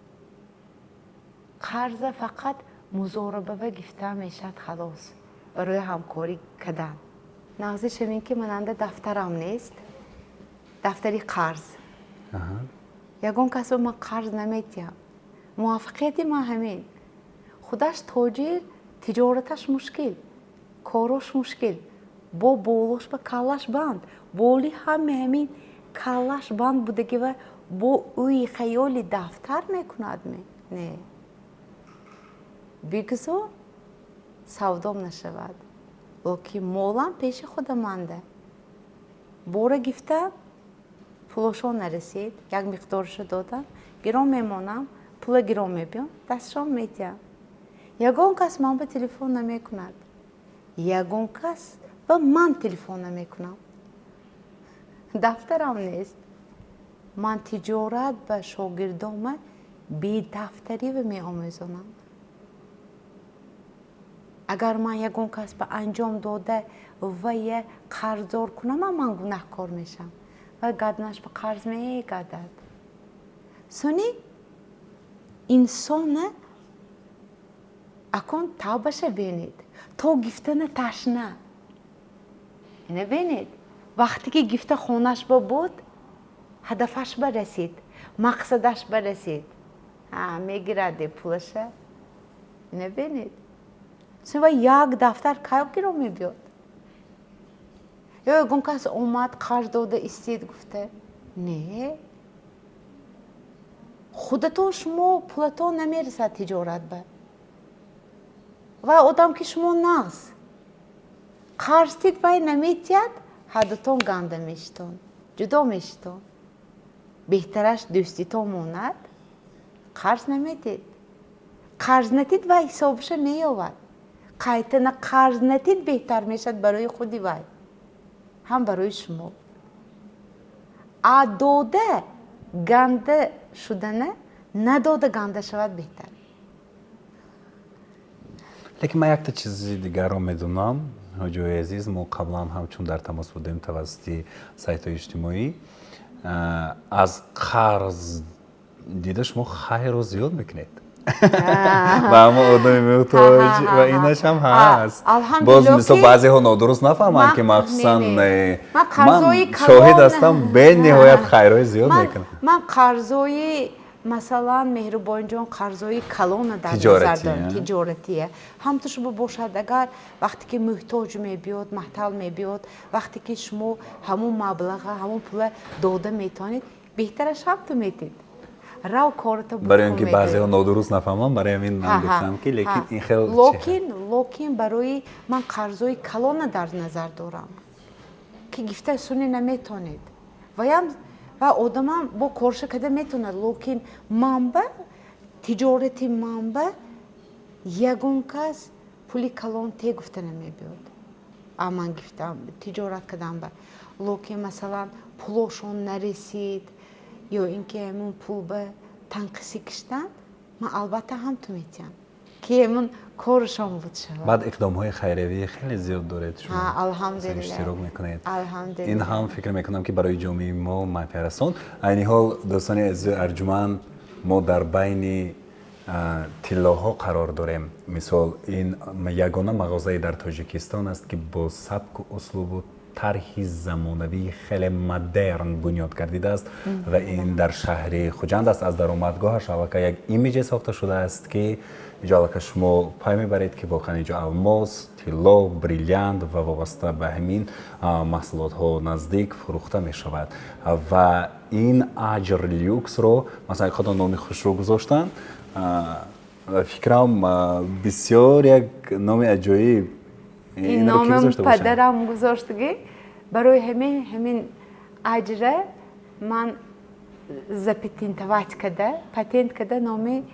Қарза фақат музорабава гифта мешавад, халос, барои ҳамкорӣ кардан. Нағзиш ҳамин, ки мананда дафтарам нест, дафтари қарз. Ягон касро ман қарз наметиҳам. Муваффақияти ман ҳамин. Худаш тоҷир, тиҷораташ мушкил, корош мушкил, бо болош ба каллаш банд, боли ҳаме ҳамин каллаш банд будагӣ ва бо ӯи хаёли дафтар мекунад ме? Не, бигзор савдом нашавад, лекин молам пеши худаманда. Бора гифта, пулошон нарасид, як миқдорашо додам, гирон мемонам, пула гирон мебиём, дастшон метиҳам. Ягон кас ман ба телефон намекунад, ягон кас ба ман телефон намекунам, дафтарам нест. Ман тиҷорат ба шогирдома бедафтарива меомӯзонам. Агар ман ягон кас ба анҷом дода вая қарздор кунам, ман гунаҳкор мешавам ва гаднаш ба қарз мегардад. Суни инсона акон тавбаша бинед, то гифтана ташна ина бинед. Вақте ки гифта хонаш ба буд, ҳадафаш ба расид, мақсадаш ба расид, мегираде пулаша. Ина бинед, ва як дафтар кай гиро мебиёд? Ё ягон кас омад, қарз дода истед гуфта? Не, худатон шумо пулатон намерасад тиҷорат ба ва одам ки шумо нағз қарз тид, вай наметиҳад, ҳардутон ганда мешитон, ҷудо мешитон. Беҳтараш дӯститон монад, қарз наметид. Қарз натид, вай ҳисобаша меёвад. Қайтана қарз натид, беҳтар мешавад барои худи вай, ҳам барои шумо. А дода ганда шудана, надода ганда шавад беҳтар. Лекин ман якта чизи дигарро медонам, ҳоҷои азиз. Мо қаблан ҳамчун дар тамос будем тавассути сайтҳои иҷтимоӣ. Аз қарз дида шумо хайрро зиёд мекунед ва ҳама одами муҳтоҷ ва инаш ҳам ҳаст. Боз мисол, баъзеҳо нодуруст нафаҳманд, ки махсусан ман шоҳид ҳастам, бениҳоят хайрҳои зиёд мекунад. Ман қарзои, масалан, меҳрубонҷон, қарзои калона дар назар дорам, тиҷоратия. Ҳамту шумо бошад, агар вақте ки муҳтоҷ мебиёд, маҳтал мебиёд, вақте ки шумо ҳамун маблаға, ҳамун пула дода метавонед, беҳтараш ҳамту метед, рав кората. Барои он ки баъзеҳо нодуруст нафаҳманд, барои ҳамин ман гуфтам, ки лекин ин хел. Локин барои ман қарзои калона дар назар дорам, ки гифта суни наметонед, ваям ва одамам бо корша када метавонад. Локин манба тиҷорати манба ягон кас пули калон те гуфта намебиёд. А ман гифтам, тиҷорат кардам ба. Локин, масалан, пулошон нарасид ё ин ки ҳамун пул ба танқисӣ киштанд, ман албатта ҳам ту метиҳам, ки ҳамун корашон буд шавад. Баъд иқдомҳои хайриявӣ хеле зиёд доред шумо, алҳамдулилла, иштирок мекунед. Ин ҳам фикр мекунам, ки барои ҷомеаи мо манфиарасон. Айни ҳол, дӯстони азизу арҷуманд, мо дар байни тиллоҳо қарор дорем. Мисол, ин ягона мағозае дар Тоҷикистон аст, ки бо сабку услубу Тарҳи замонавии хеле модерн бунёд гардидааст ва ин дар шаҳри Хуҷанд аст. Аз даромадгоҳаш аллакай як имиҷе сохта шудааст, ки инҷо аллакай шумо пай мебаред, ки воқеан инҷо алмос, тилло, бриллиант ва вобаста ба ҳамин маҳсулотҳо наздик фурӯхта мешавад. Ва ин Аҷр Люксро, масалан, худо номи хушрӯ гузоштанд. Фикрам, бисёр як номи аҷоиб. Ин номам падарам гузоштагӣ. Барои ҳамин Аҷра ман запатентовать када, патент када, номи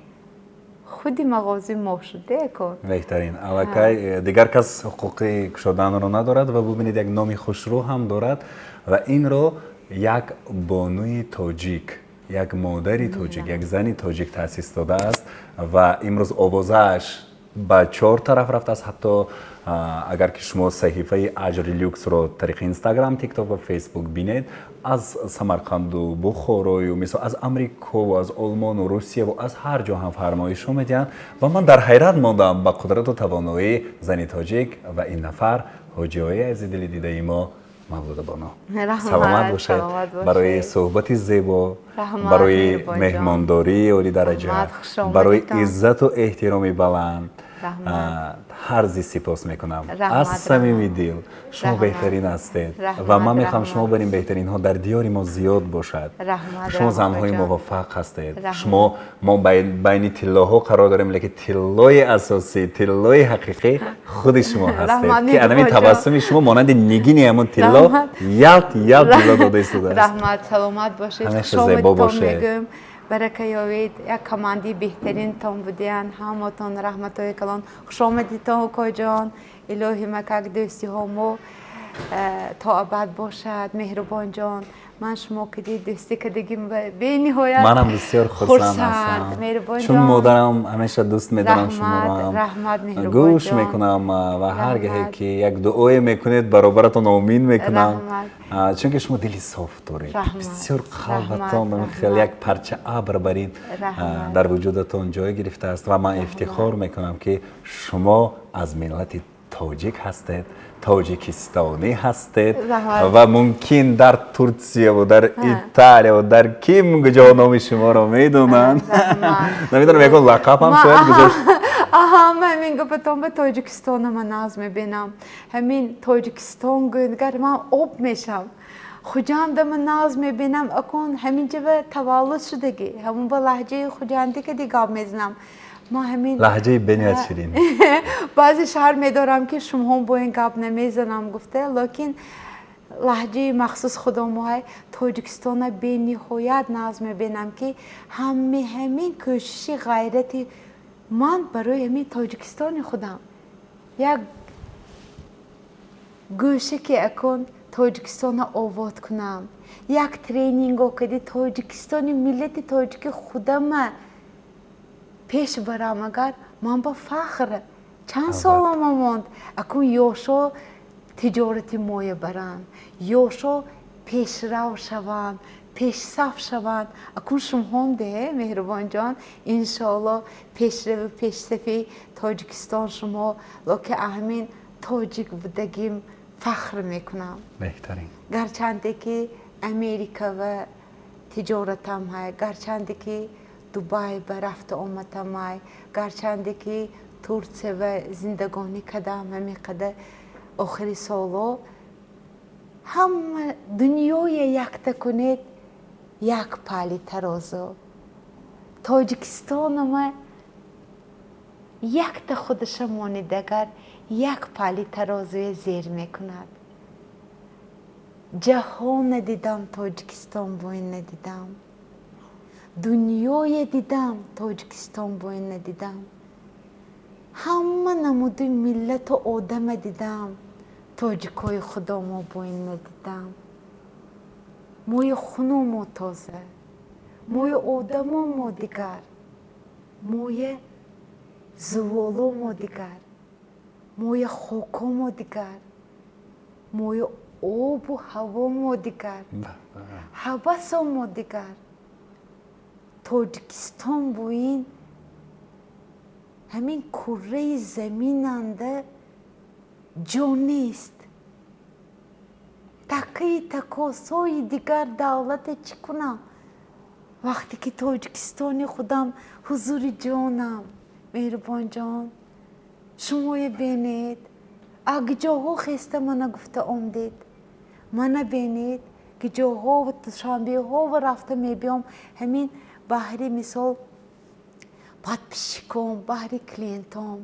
худи мағози мо шуд кор. Беҳтарин. Аллакай дигар кас ҳуқуқи кушоданро надорад. Ва бубинед, як номи хушрӯ ҳам дорад ва инро як бонуи тоҷик, як модари тоҷик, як зани тоҷик таъсис додааст ва имрӯз овозааш ба чор тараф рафтааст. Ҳатто агар ки шумо саҳифаи Аҷри Люксро тариқи Инстаграм, Тикток ва Фейсбук бинед, аз Самарқанду Бухорою, мисол, аз Амрикову аз Олмону Русияву аз ҳар ҷо ҳам фармоишҳо медиҳанд. Ва ман дар ҳайрат мондам ба қудрату тавоноии зани тоҷик ва ин нафар, ҳоҷиҳои азизи дили дидаи мо, Мавлудабоно. Саломат бошед барои суҳбати зебо, барои меҳмондории олидараҷа, барои иззату эҳтироми баланд. Ҳарзи сипос мекунам аз самими дил. Шумо беҳтарин ҳастед ва ман мехоҳам шумо бар ин беҳтаринҳо дар диёри мо зиёд бошад. Шумо занҳои муваффақ ҳастед. Шумо, мо байни тиллоҳо қарор дорем, лекин тиллои асосӣ, тиллои ҳақиқӣ худи шумо ҳастед, ки анами табассуми шумо монанди нигини ҳамон тилло ялт ялт ҷило дода истодааст. Раҳмат, саломат бошед. Ҳамеша зебо бошед. Барака ёвед. Як командаи беҳтаринтон будиян. Ҳаматон раҳматҳои калон. Хушомадитон, укоҷон. Илоҳи макак, дӯстиҳо мо то абад бошад. Меҳрубонҷон, ман шумо киди дӯстӣ кардагим бениҳоят Манам бисёр хурсанд ҳастам, чун модарам ҳамеша дӯст медорам шуморо, Раҳмат. гӯш мекунам ва ҳар гаҳе ки як дуое мекунед, баробаратон омин мекунам, чунки шумо дили соф доред. Бисёр қалбатон хеле як парча абр бар ин дар вуҷудатон ҷой гирифтааст ва ман ифтихор мекунам, ки шумо аз миллати тоҷик ҳастед, тоҷикистонӣ ҳастед ва мумкин дар Турсияву дар Италияву дар ким куҷо номи шуморо медонанд. Намедонам, ягон лақаб ҳам шояд гузошт. Аҳа, ман ҳамин гапатон ба Тоҷикистона ман нағз мебинам. Ҳамин Тоҷикистон гӯянгар, ман об мешам. Хуҷанда ман нағз мебинам. Акун ҳамин ҷава таваллуд шудагӣ, ҳамун ба лаҳҷаи хуҷандӣ кади гап мезанам. Ма ҳамин Лаҳҷаи бениҳоят ширин. Баъзе шаҳр медорам, ки шумоҳо бо ин гап намезанам гуфта, лекин лаҳҷаи махсус худомоҳай. Тоҷикистона бениҳоят нағз мебинам, ки ҳами ҳамин кӯшиши ғайрати ман барои ҳамин Тоҷикистони худам як гӯша, ки акун Тоҷикистона обод кунам, як тренинго кади Тоҷикистони миллати тоҷики худама пеш барам, агар ман ба фахр. Чанд солама монд, акун ёшо тиҷорати моя баранд, ёшо пешрав шаванд, пешсаф шаванд. Акун шумоҳон де, меҳрубонҷон, иншоалло, пешрави пешсафи Тоҷикистон шумо. Локи ҳамин тоҷик будагим фахр мекунам. Беҳтарин. Гарчанде ки Америка ва тиҷоратам ҳай, гарчанде ки Дубай ба рафту омадам ҳай, гарчанде ки Турсия ва зиндагонӣ кардам ҳамин қадар охири солҳо, ҳама дунёя якта кунед, як пали тарозу Тоҷикистонама якта худаша монед, агар як пали тарозуя зер мекунад. Ҷаҳон надидам, Тоҷикистон боин надидам. Дунёе дидам, Тоҷикистон боин надидам. Ҳама намуди миллату одама дидам, тоҷикои худомо боин надидам. Мои хуномо тоза, мои одамо дигар, мои зуволомо дигар, мои хокомо дигар, мои обу ҳавомо дигар, ҳавасомо дигар. Тоҷикистон буин ҳамин курраи заминанда ҷо нест. Такаи такосои дигар давлате чӣ кунам, вақте ки Тоҷикистони худам ҳузури ҷонам. Меҳрубонҷон, шумое бенед, агиҷоҳо хеста мана гуфта омдед, мана бенед, гиҷоҳо душанбеҳо рафта мебиём. Ҳамин баҳри мисол подписчиком, баҳри клиентом,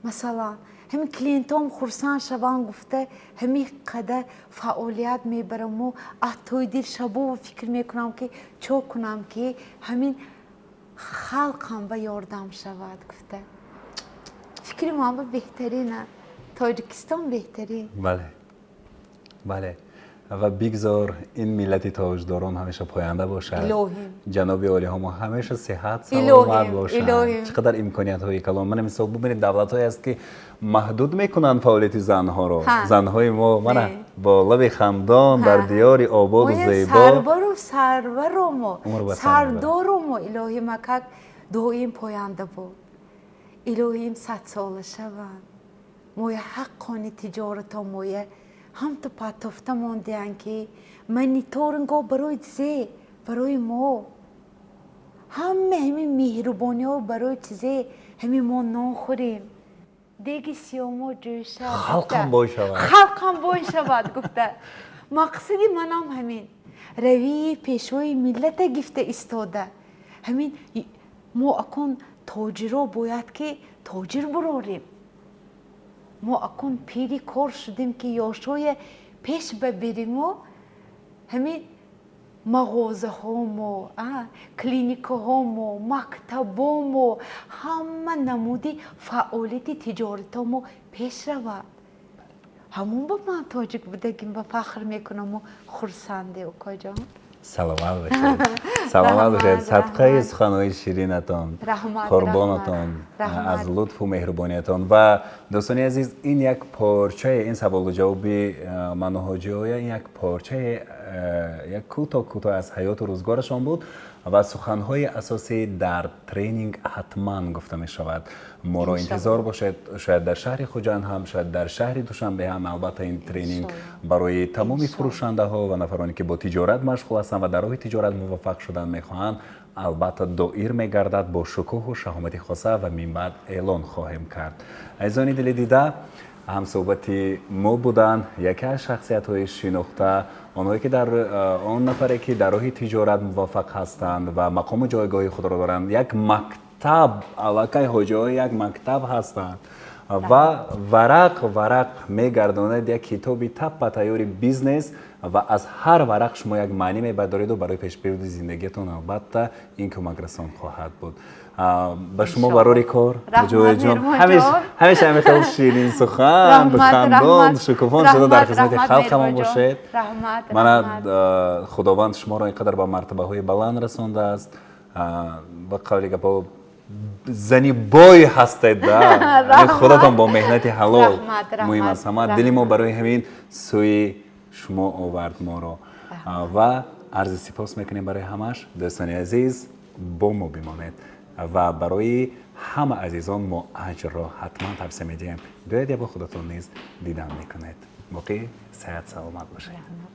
масалан, ҳамин клиентом хурсанд шаванд гуфта, ҳамин қадар фаъолият мебараму аз тои дил шабову фикр мекунам, ки чо кунам, ки ҳамин халқам ба ёрдам шавад гуфта. Фикри ман ба беҳтарина, Тоҷикистон беҳтарин. Бале, ва бигзор ин миллати тоҷдорон ҳамеша поянда бошад. Илоҳим. Ҷаноби олиҳо мо ҳамеша сиҳат, саломат Илоҳим, бошанд. илоҳим. Чӣ қадар имкониятҳои калон! Мана мисол бубинед, давлатҳое аст, ки маҳдуд мекунанд фаъолияти занҳоро. Занҳои мо мана Не. бо лаби хандон дар диёри ободу Моя зебо. Сарвару сарваромо, Умр ба сар. сардоромо, илоҳим, акак доим поянда бод, илоҳим, садсола шаванд. Моя ҳаққони тиҷорато моя ҳамту патофта мондианд, ки мониторинго барои чизе, барои мо ҳама ҳамин меҳрубониҳо, барои чизе ҳамин мо нон хӯрем, деги сиёмо ҷӯшад. Халқам гуфта. Бой шавад. Халқам бой шавад гуфта. Мақсади манам ҳамин равии пешвои миллата гифта истода. Ҳамин мо акун тоҷиро бояд ки тоҷир бурорем. Мо акун пири кор шудем, ки ёшое пеш ба бериму ҳамин мағозаҳомо, клиникаҳомо, мактабомо, ҳама намуди фаъолияти тиҷоратомо пеш равад. Ҳамон ба ман тоҷик будагим ба фахр мекунаму хурсанде, укоҷон. Саломат бошед, саломат бошед. Раҳмат, Садқаи раҳмат. суханҳои ширинатон, Раҳмат, қурбонатон, раҳмат. аз лутфу меҳрубониятон. Ва дӯстони азиз, ин як порчаи ин саволу ҷавоби ману ҳоҷиоя, ин як порчаи як кӯтоҳ кӯтоҳ аз ҳаёту рӯзгорашон буд ва суханҳои асосӣ дар тренинг ҳатман гуфта мешавад. Моро Иншаллоҳ. интизор бошед, шояд дар шаҳри Хуҷанд ҳам, шояд дар шаҳри Душанбе ҳам. Албатта, ин тренинг Иншаллоҳ. барои тамоми Иншаллоҳ. фурӯшандаҳо ва нафароне, ки бо тиҷорат машғул ҳастанд ва дар роҳи тиҷорат муваффақ шудан мехоҳанд, албатта доир мегардад бо шукӯҳу шаҳомати хоса ва минбаъд эълон хоҳем кард. Азизони дили дида, ҳамсӯҳбати мо буданд яке аз шахсиятҳои шинохта, онҳое ки дар он нафаре, ки дар роҳи тиҷорат муваффақ ҳастанд ва мақому ҷойгоҳи худро доранд. Як мактаб, аллакай ҳоҷиҳо як мактаб ҳастанд ва варақ варақ мегардонад як китоби таппа тайёри бизнес ва аз ҳар варақ шумо як маънӣ мебардореду барои пешбурди зиндагиятон албатта ин кӯмакрасон хоҳад буд. Ба шумо Иншоаллоҳ. барори кор. Раҳмат, ҷояҷон, Меҳрубонҷон. ҳамеша ҳамин хел ширин сухан, Раҳмат, хандон, раҳмат. шукуфон шуда дар Раҳмат, хизмати раҳмат, халқамон Меҳрубонҷон. бошед. Раҳмат, Мана раҳмат. Худованд шуморо ин қадар ба мартабаҳои баланд расондааст. Ба қавли гапо, зани бой ҳастед да. Раҳмат. Худатон бо меҳнати ҳалол. Раҳмат, раҳмат, Муҳим аст ҳама. Дили мо раҳмат. барои ҳамин сӯи шумо овард моро ва арзи сипос мекунем барои ҳамаш. Дӯстони азиз, бо мо бимонед ва барои ҳама азизон мо аҷрро ҳатман тавсия медиҳем. Биёед, я бо худатон низ дидан мекунед. Боқӣ сеҳат, саломат бошед. Раҳмат.